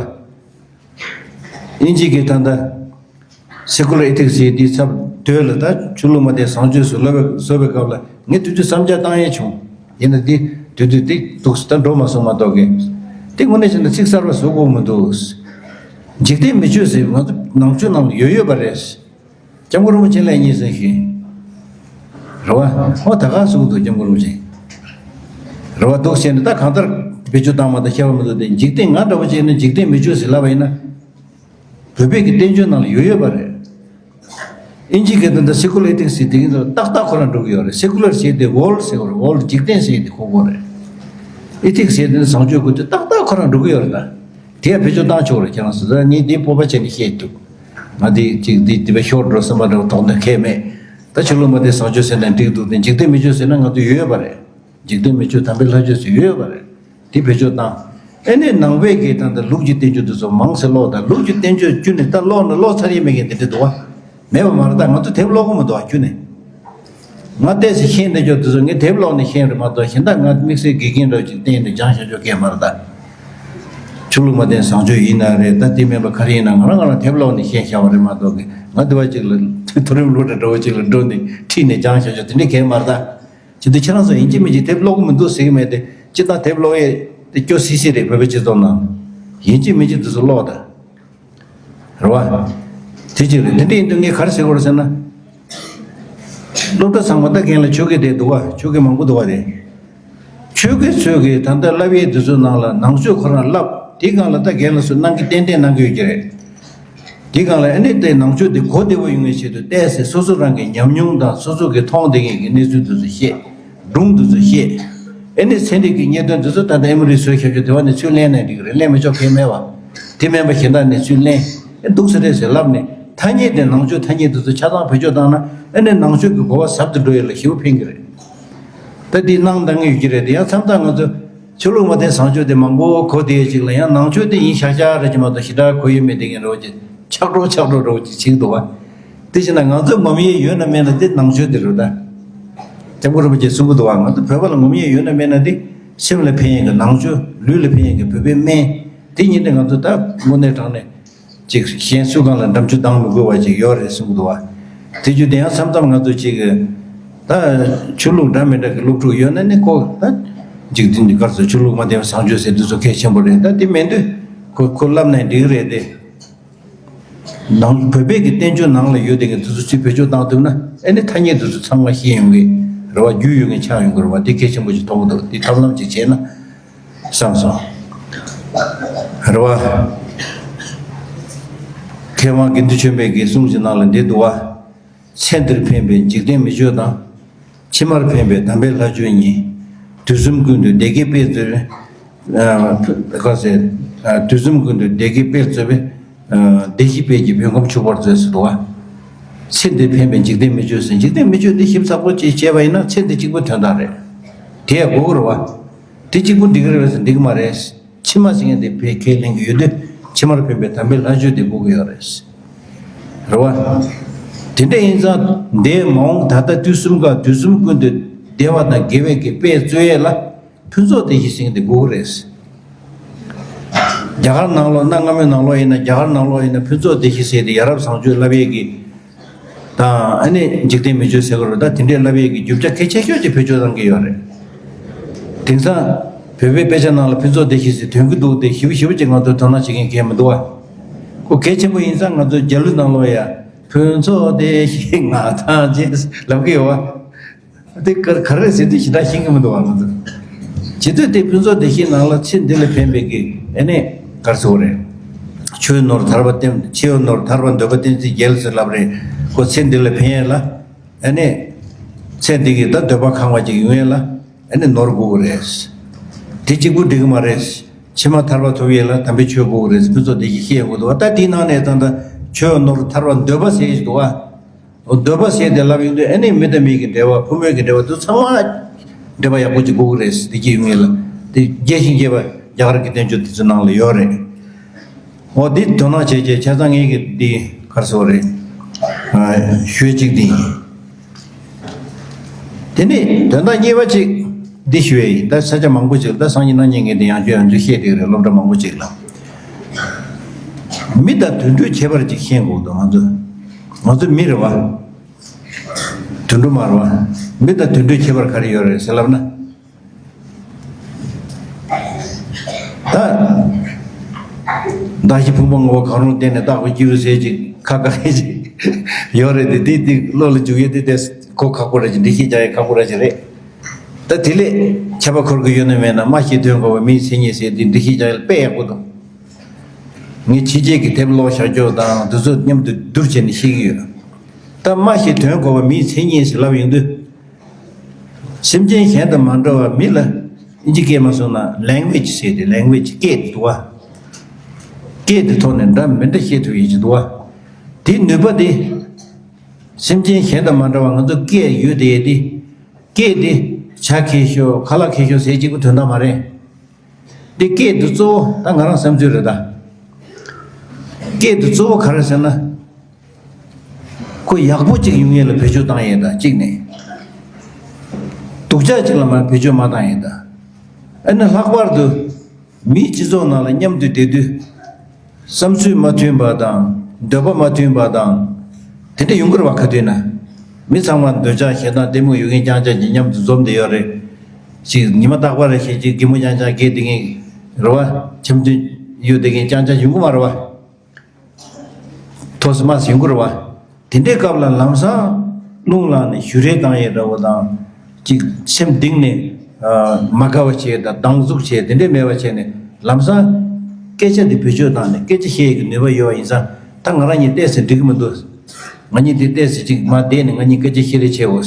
དབྱིན་ཇི་གི་ད་ལྟ་Secular Ethics ཡི་དེའི་ཚབ་དོད་ལ་ད་ཆོས་ལུགས་མ་བསྟེན་བཟང་སྤྱོད་སུ་ལབ་པའི་བཟོ་བའི་སྐབས་ལ་ངས་དུས་ཚོད་བསམ་འཆར་བཏང་ཡས་བྱུང་། ཡིན་ན་དེ་དུས་ཚོད་དེ་འདུག་སེ་ད་འགྲོ་མ་སོང་མ་གཏོགས་གི། དེ་དངོས་གནས་བྱས་ན་ཚིག་གསར་པ་བཟོ་དགོས་མི་འདུག་འཇིག་རྟེན་མི་ཆོས་ཟེར་ང་ཚོ་ནང་ཆོས་ནང་ལ་ཡོད་ཡོད་པ་རེད། སྐྱབས་མགོན་རིན་པོ་ཆེ་ལ་གཉིས་ཟེར་ཞུས། རེད་བ། ཧོ་ད་ག་གསུངས་འདུག་སྐྱབས་མགོན་རིན་པོ་ཆེ། རེད་བ་འདུག་ཟེར་ནས་ད་གང་ལྟར་བེད་སྤྱོད་བཏང་མ་ད་ཤེས་པ་མི་འདུག་དེ་འཇིག་རྟེན་ང་འདྲ་བོ་བྱས་ནས་འཇིག་རྟེན་མི་ཆོས་ཟེར་ལབ་པ་ཡིན་ན། བོད་པའི་གི་བསྟན་བཅོས་ནང་ལ་ཡོད་ཡོད་པ་རེད། དབྱིན་ཇི་གི་ད་ལྟ་Secular Ethics ཟེར་དེ་གི་ད་ཏག་ཏག་ཁོ་རང་འགྲོ་གི་ཡོད་རེད། Secular ཟེར་དེ་World ཟེར་བ་རེད། World འཇིག་རྟེན་ཟེར་དེ་ཁོ་གོ་རེད། Ethics ཟེར་དེ་ནི་བཟང་སྤྱོད་ཁོ་དེ་ཏག་ཏག་ཁོ་རང་འགྲོ་གི་ཡོད་རེད་ད། དེ་ཡང་བེད་སྤྱོད་བཏང་ཆོག་རེད་ཁྱེད་རང་ཚོ། ད་ངས་དེ་སྤོབས་པ་བྱས་ནས་བཤད་འདུག་ང་དེ་ཅིག་དེ་དེ་བས་ཤོར་འགྲོ་བསམ་པ་འདྲ་བོ་དོགས་འདོད་གང་ཡང་མེད། ད་ཆོས་ལུགས་མ་བསྟེན་བཟང་སྤྱོད་ཟེར་ན་འགྲིག་འདུག་དེ་འཇིག་རྟེན་མི་ཆོས་ཟེར་ན་ང་ཚོ་ཡོད་ཡོད་པ་རེད། འཇིག་རྟེན་མི་ཆོས་དམ་པའི་ལྷ་ཆོས་ཟེར་ཡོད་ཡོད་པ་རེད། དེ་བེད་སྤྱོད་བཏང་། ཨེ་ནས་ནང་པའི་གི་ད་ལྟ་ལུགས་ཀྱི་བསྟན་བཅོས་དེ་ཚོ་མང་ཙམ་ཀློག་དང་། ལུགས་ཀྱི་བསྟན་བཅོས་བཅུ་ནས་ད་ཀློག་ནས་ཀློག་ཚར་ཡས་མེད་མཁན་དེ་འདྲ་འདུག་བ། མེད་པ་མ་རེད་ད། ང་ཚོ་དེབ་ཀློག་གི་མི་འདུག་བ་ཁྱོན་ནས། ང་ཏོག་ཙམ་ཤེས་བསྡད་ཆོག་དེ་ཚོ་ངས་དེབ་ཀློག་ནས་ཤེས་རེད་མ་གཏོགས་གཞན་དག་ང་དམིགས་བསལ་དགེ་རྒན་འདྲ་ཅིག་བསྟེན་ནས་སྦྱང་བྱ་ཆོག་མཁན་མ་རེད་ད། ཆོས་ལུགས་མ་བསྟེན་བཟང་སྤྱོད་ཡིན་ན་རེད་ད། དེ་མིན་པ་ག་རེ་ཡིན་ན་ང་རང་ང་རང་དེབ་ཀློག་ནས་ཤེས་བྱ་བ་རེད་མ་གཏོགས་གི་ང་ ང་དེ་བ་ཅིག་ལ་མཐོ་རིམ་སློབ་གྲྭ་འདྲ་བོ་ཅིག་ལ་འགྲོ་ནས་ཁྲིད་ནས་སྦྱངས་བཞག་ཆོག་དེ་འདྲའི་གལ་མ་རེད་ད། ཇི་འདི་ཁྱེད་རང་ཚོ་ཡིན་གཅིག་མིན་གཅིག་དེབ་ཀློག་གི་མི་འདུག་ཟེར་གི་མེད་དེ། སྤྱིར་བཏང་དེབ་ཀློག་ཡས་དེ་སྐྱོ་སི་སི་རེད། བོད་པའི་སྤྱི་ཚོགས་ནང་ཡིན་གཅིག་མིན་གཅིག་དེ་ཚོ་ཀློག་ད། རེད་བ། དེ་གཅིག་རེད། དེ་འདྲ་ཡིན་དུས་ངས་ག་རེ་ཟེར་དགོས་རེད་ཟེར་ན། སློབ་གྲྭ་ཚང་མ་ད་རྒན་ལགས་ཆོས་དགེ་དེ་འདུག་བ། ཆོས་དགེ་མང་པོ་འདུག་བ་རེད། ཆོས་དགེ་ཚོས་གི་ད་ལྟ་བསླབ་ཡས་དེ་ཚོའི་ནང་ལ་ནང་ཆོས་ཁོ་རང་བསླབ། དེའི་སྒང་ལ་ད་རྒན་ལགས་ཚོས་གནང་གི་ཏན་ཏན་གནང་གི་ཡོད་ཀྱི་རེད། དེའི་སྒང་ལ་ཨ་ནི་དེ་ནང་ཆོས་དེ་གོ་བདེ་བོ་ཡོང་བའི་ཆེད་དུ་ཏོག་ཙམ་སོ་སོ་རང་གི་ཉམས་མྱོང་དང་སོ་སོ་གི་མཐོང་བསྡད་མཁན་གྱི་གནས་ཚུལ་དེ་ཚོ་བཤད། སྒྲུང་དེ་ཚོ་བཤད། ཨ་ནི་ཚན་རིག་གི་རྙེད་དོན་དེ་ཚོ་ད་ལྟ་ཨེ་མོ་རི་སོའི་ཁྱབ་ཆོས་དེ་བ་ནས་ཚུར་ལེན་ནས་འགྲིག་གི་རེད། ལེན་མི་ཆོག་གལ་མེད་བ། དེ་མིན་པ་གཞན་དག་ནས་ཚུར་ལེན། ཨེ་འདུག་ཟེར་རེད་ཟེར་ལབ་ནས་ཐ་སྙད་དེ་ནང་ཆོས་ཐ་སྙད་དེ་ཚོ་ཆ་ཚང་བེད་སྤྱོད་བཏང་ན་ཨ་ནི་ནང་ཆོས་ཀྱི་གོ་བ་ཟབ་ཏུ་འགྲོ་ཡས་ལ་ཞེ་པོ་ཕན་གྱི་རེད། ད་འདི་གནང་འདང་ཡོད་ཀྱི་རེད་དེ། ཡང་མཚམས་མཚམས་ང་ཚོ་ཆོས་ལུགས་མ་བསྟེན་བཟང་སྤྱོད་དེ་མང་པོ་གོ་བསྡད་ཅིག་ལ་ཡང་ནང་ཆོས་དེ་ཡིན་ཤག་ཤག་རེད་ཀྱི་མ་གཏོགས་ཞེ་དྲག་གོ་ཡོད་མེད་དེ་ངན་རོགས་ཀྱི་ཆག་འགྲོ་ཆག་འགྲོ་རོགས་ཀྱི་ཆིག་འདུག་བ། དེ་བྱས་ན་ང་ཚོ་ངོམ་ཡས་ཡོད་ན་མེད་ན་དེ་ནང་ཆོས་དེ་རེད་ད། སྐྱབས་མགོན་རིན་པོ་ཆེས་གསུང་གི་འདུག་བ། ང་ཚོ་བོད་པ་ལ་ངོམ་ཡས་ཡོད་ན་མེད་ན་དེ་སེམས་ལ་ཕན་ཡས་ཀྱི་ནང་ཆོས། ལུས་ལ་ཕན་ཡས་ཀྱི་བོད་པའི་སྨན། དེ་ཉིད་དེ་ང་ཚོ་ད་དངོས་གནས་དྲང་གནས། ཅིག་གཞན་སུ་གང་ལ་འགྲམ་ཆུ་ལྡང་མི་དགོས་པ་ཅིག་ཡོད་རེད་གསུང་གི་འདུག་བ། དེ་རྒྱུ་དེ་ཡང་མཚམས་མཚམས་ང་ཚོ་ཅིག་ད་ཆོས་ལུགས་འདྲ་མི་འདྲ་གི་སློབ་ཕྲུག་ཡོད་ན་ནི་ཁོ་ད་འཇིག་རྟེན་གྱི་སྐབས་སུ་ཆོས་ལུགས་མ་བསྟེན་པ་བཟང་སྤྱོད་ཟེར་དུས་ཚོ་གལ་ཆེན་པོ་རེད། ད་དེ་མེད་དུས་ཁོ་ཁོ་བསླབ་ན་འགྲིག་རེད་དེ། ནང་བོད་པའི་གི་བསྟན་བཅོས་ནང་ལ་ཡོད་དེ་གི་དེ་ཚོ་ཅིག་བེད་སྤྱོད་བཏང་ཐུབ་ན་ཨེ་ནི་ཐ་སྙད་དེ་ཚོ་ཚང་མ་ཤེས་ཡོང་གི་རེད་བ། རྒྱུས་ཡོད་མཁན་ཆགས་ཡོང་གི་རེད་བ། དེ་གལ་ཆེན་པོ་ཞིག་མཐོང་གི་འདུག་དེ་ཐབས་ལམ་ཅིག་བྱས་ན། བསམ་སོང་། རེད་བ། མཁས་དབང་དགེ་འདུན་ཆོས་འཕེལ་གྱི་གསུང་གི་ནང་ལ་འདི་འདུག་བ། ཚེ་འདིར་ཕན་པའི་འཇིག་རྟེན་མི་ཆོས་དང་། ཕྱི་མར་ཕན་པའི་དམ་པའི་ལྷ་ཆོས་ཉིད། དུས་གསུམ་ཀུན་ཏུ་བདེ་སྐྱིད་སྤེལ་མཛོད། ཨ་ག་ཟེར། ཨ་དུས་གསུམ་ཀུན་ཏུ་བདེ་སྐྱིད་སྤེལ་མཛོད་པའི། ཨ་བདེ་སྐྱིད་སྤེལ་གྱི་བོད་ཁམས་ཕྱུག་པར་མཛོད་ཟེར་འདུག་བ། ཚེ་འདིར་ཕན་པའི་འཇིག་རྟེན་མི་ཆོས་ཟེར། འཇིག་རྟེན་མི་ཆོས་འདི་ཞིབ་ཚགས་པོ་ཅིག་བྱས་པ་ཡིན་ན་ཚེ་འདི་གཅིག་པུ་དོན་དག་རེད། དེ་ཡང་དགོས་ཀྱི་རེད་བ། དེ་གཅིག་པུ་འགྲིག་གི་རེད་པས་ཟེར་འགྲིག་གི་མ་རེད། ཕྱི་མ་ཟེར་མཁན་དེ་ཕལ་ཁས་ལེན་གྱི་ཡོད་དུས་ཕྱི་མར་ཕན་པའི་དམ་པའི་ལྷ་ཆོས་དེ་དགོས་ཀྱི་ཡོད་རེད། རེད་བ། དེ་འདྲ་ཡིན་ཙང་འདས་མ་འོངས་ད་ལྟ་དུས་གསུམ་ཀ་དུས་གསུམ་ཀུན་ཏུ་བདེ་བ་དང་དགེ་བའི་གི་དཔལ་སྩོལ་ཡས་ལ་ཕུན་ཚོགས་བདེ་གཤེགས་ཟེར་མཁན་དེ་དགོས་ཀྱི་རེད། རྒྱ་གར་ནང་ལོགས་གནའ་སྔ་མོའི་ནང་ལོགས་ཡིན་ན། རྒྱ་གར་ནང་ལོགས་ཡིན་ན་ཕུན་ཚོགས་བདེ་གཤེགས་ཟེར་དེ་ཡ་རབས་བཟང་སྤྱོད་བསླབ་ཡས་ཀྱི་དང་། ཨ་ནི་འཇིག་རྟེན་མི་ཆོས་ཟེར་གི་རེད། ད་དེ་འདྲའི་བསླབ་ཡས་ཀྱི་རྒྱུ་ཆ་གལ་ཆེ་ཤོས་ཅིག་བེད་སྤྱོད་བཏང་གི་ཡོད་རེད། དེང་སང་བོད་པའི་དཔེ་ཆ་ནང་ལ་ཕུན་ཚོགས་བདེ་གཤེགས་ཟེར་ཐོན་གི་འདུག་སྟེ། ཞིབ་ཞིབ་ཅིག་ང་ཚོ་དོ་སྣང་བྱེད་མཁན་གང་ཡང་མི་འདུག་བ། ཁོ་གལ་ཆེན་པོ་ཡིན་ཙང་ང་ཚོ་རྒྱ་གླུ་ནང་ལོགས་ཡ་ཕུན་ཚོགས་བདེ་གཤེགས་ང་ཐམས་ཅད་ལབ་གི་ཡོད་བ། དེ་ག་ག་རེ་ཟེར་དུས་ཞེ་དྲག་ཤེས་ཀྱི་མི་འདུག་བ་ང་ཚོ། བྱེད་དུས་དེ་ཕུན་ཚོགས་བདེ་གཤེགས་ནང་ལ་ཚེ་འདི་ལ་ཕན་པའི་གི་ཨ་ནི་ག་རེ་ཟེར་དགོས་རེད། འཆི་བའི་ནོར་ཐར་པ་བསྟེན། འཆི་བའི་ནོར་ཐར་པ་འདོད་པ་བསྟེན་ཚིག་རྒྱལ་ཟེར་ལབ་རེད། ཁོ་ཚེ་འདི་ལ་ཕན་ཡས་ལ། ཨ་ནི། ཚེ་འདི་གི་ད་འདོད་པ་ཁེངས་པ་ཅིག་ཡོང་ཡས་ལ། ཨ་ནི་ནོར་དགོས་ཀྱི་རེད། དེ་གཅིག་པུ་འགྲིག་གི་མ་རེད། ཕྱི་མ་ཐར་པ་ཐོབ་ཡས་ལ་དམ་པའི་ཆོས་དགོས་ཀྱི་རེད། ཕུན་ཚོགས་བདེ་གཤེགས་ཤེས་ཡོང་གི་འདུག་བ། ད་དེའི་ནང་ནས་ད་ལྟ་འཆི་བའི་ནོར་ཐར་པ་འདོད་པ་ཟེར་ཞིག་འདུག་བ། འདོད་པ་ཟེར་དེ་ལབ་ཡོང་དུས་ཨ་ནི་མི་དང་མི་གི་འབྲེལ་བ། བུ་མོ་གི་འབྲེལ་བ་དེ་ཚང་མ་འབྲེལ་བ་ཡག་པོ་ཅིག་དགོས་ཀྱི་རེད། དེ་སྐྱེ་ཡོང་ཡས་ལ། དེ་རྒྱས་ཤིང་རྒྱས་པ་རྒྱ་གར་གྱི་བསྟན་བཅོས་དེ་ཚོའི་ནང་ལ་ཡོད་རེད། འོ་འདི་དོ་སྣང་བྱས་བྱས་བྱས་ཙང་ངས་ཀྱི་འདི་ག་རེ་ཟེར་དགོས་རེད། ཨ་ཞུས་གཅིག་འདི་ཡིན། དེ་ནས་དོན་དག་གཉིས་པ་ཅིག་འདི་ཞུ་ཡས་ཡིན། ད་ས་ཆ་མང་པོ་ཅིག་ད་སངས་རྒྱས་རྣམ་བསྙེན་མཁན་དེ་ཡང་བསྐྱར་ཡང་བསྐྱར་བཤད་བསྡད་ཀྱི་རེད། སློབ་གྲྭ་མང་པོ་ཅིག་ལ། མི་དང་དུད་འགྲོའི་ཁྱད་པར་ཅིག་ཤེས་དགོས་འདུག་ང་ཚོ། ང་ཚོ་མི་རེད་བ། དུད་འགྲོ་མ་རེད་བ། མི་དང་དུད་འགྲོའི་ཁྱད་པར་ག་རེ་ཡོད་རེད་ཟེར་ལབ་ན། ད། མདའ་བཞི་ཕུང་པོ་ལྔ་པོ་གང་རུང་བསྟན་ནས་བཏགས་པའི་སྐྱེས་བུ་ཟེར་ཅིག་ཁ་ཁ་ཧེ་ཅིག་ཡོད་རེད་དེ། དེ་དེ་བློ་ལ་འཇུག་ཡས་དེ་དེ་གོ་ཁག་པོ་ར་ཅིག་འགྲེལ་བཤད་རྒྱག་ཡས་ཁག་པོ་ར་ཅིག་རེད། ད་དེ་ལས་ཁྱད་པར་འཁོར་གི་ཡོད་ན་མེད་ན། སྨྲ་ཤེས་དོན་གོ་བ་མིའི་མཚན་ཉིད་ཟེར་དེ་འགྲེལ་བཤད་རྒྱག་ཡས་དཔེ་ཡག་པོ་འདུག་ངས་ཕྱི་རྒྱལ་གྱི་དེབ་ཀློག་བཞག་ཆོག་དང་དེ་ཚོ་མཉམ་དུ་བསྡུར་བྱས་ནས་ཤེས་ཀྱི་ཡོད། ད་སྨྲ་ཤེས་དོན་གོ་བ་མིའི་མཚན་ཉིད་ཟེར་ལབ་ཡོང་དུས། སེམས་ཅན་གཞན་དང་མ་འདྲ་བ་མི་ལ་ཨིན་ཇི་སྐད་མ་སོང་ན་ལེང་གུ་ཨེཇ་ཟེར་ཏེ། ལེང་གུ་ཨེཇ་སྐད་དེ་འདུག་བ། སྐད་དེ་ཐོག་ནས་འདྲ་མི་འདྲ་བཤད་ཐུབ་ཡས་ཅིག་འདུག་བ། དེའི་ནུས་པ་དེ། སེམས་ཅན་གཞན་དང་མ་འདྲ་བ་ང་ཚོ་སྐད་ཡོད་དེ་ཡས་དེ། སྐད་དེ་བྱ་མཁས་ཤོས་ཁ་ལག་མཁས་ཤོས་ཟེར་གཅིག་པུ་དོན་དག་མ་རེད། འདི་སྐད་དེ་གཙོ་བོ་ད་ང་རང་བསམ་ཚུལ་རེད་ད། སྐད་དེ་གཙོ་བོ་ག་རེ་ཟེར་ན། ཁོ་ཡག་པོ་ཅིག་ཡོང་ཡས་ལ་བེད་སྤྱོད་བཏང་ཡས་ད་གཅིག་ནས། སྡུག་ཅག་ཅིག་ལ་མ་བེད་སྤྱོད་མ་བཏང་ཡས་ད། ཨ་ནི་ལྷག་པར་དུ་མིའི་སྤྱི་ཚོགས་ནང་ལ་མཉམ་དུ་བསྡད་དུས། བསམ་ཚུལ་མ་མཐུན་པ་དང་། འདོད་པ་མ་མཐུན་པ་དང་། དེ་འདྲ་ཡོང་གི་རེད་བ། ག་དུས་ན་མི་ཚང་མ་འདོད་ཆགས་ཞེ་སྡང་གཏི་མུག་ཡོད་མཁན་རྐྱང་རྐྱང་གི་མཉམ་དུ་འཛོམས་བསྡད་ཡོད་རེད། ཅིག་ཉི་མ་རྟག་པར་ཞེ་ཅིག་གད་མོ་རྐྱང་རྐྱང་བགད་བསྡད་མཁན་རེད་བ། འཆམ་མཐུན་ཡོད་བསྡད་མཁན་རྐྱང་རྐྱང་ཡོང་གི་མ་རེད་བ། ཐོག་སི་མ་སི་ཡོང་གི་རེད་བ། དེ་འདྲའི་སྐབས་ལ་ལམ་སང་རླུང་ལངས་ནས་ཞུ་རེ་བཏང་ཡས་འདྲ་བོ་དང་། ཅིག་སེམས་གཏིང་ནས་མ་དགའ་བ་བྱས་དང་སྡང་ཟུག་བྱས་དེ་འདྲས་མེད་པ་བྱས་ནས་ལམ་སང་སྐད་ཆ་འདི་བེད་སྤྱོད་བཏང་ནས་སྐད་ཆ་བཤད་ཡས་ཀྱི་ནུས་པ་ཡོད་པ་ཡིན་ཙང་ད་ང་རང་གཉིས་བལྟས་ཟིན་འགྲིག་གི་མི་འདུག་ང་གཉིས་འདི་བལྟས་ཟིན་ཅིག་མ་བསྡད་ནས་ང་གཉིས་སྐད་ཆ་བཤད་རེས་བྱས་འོ།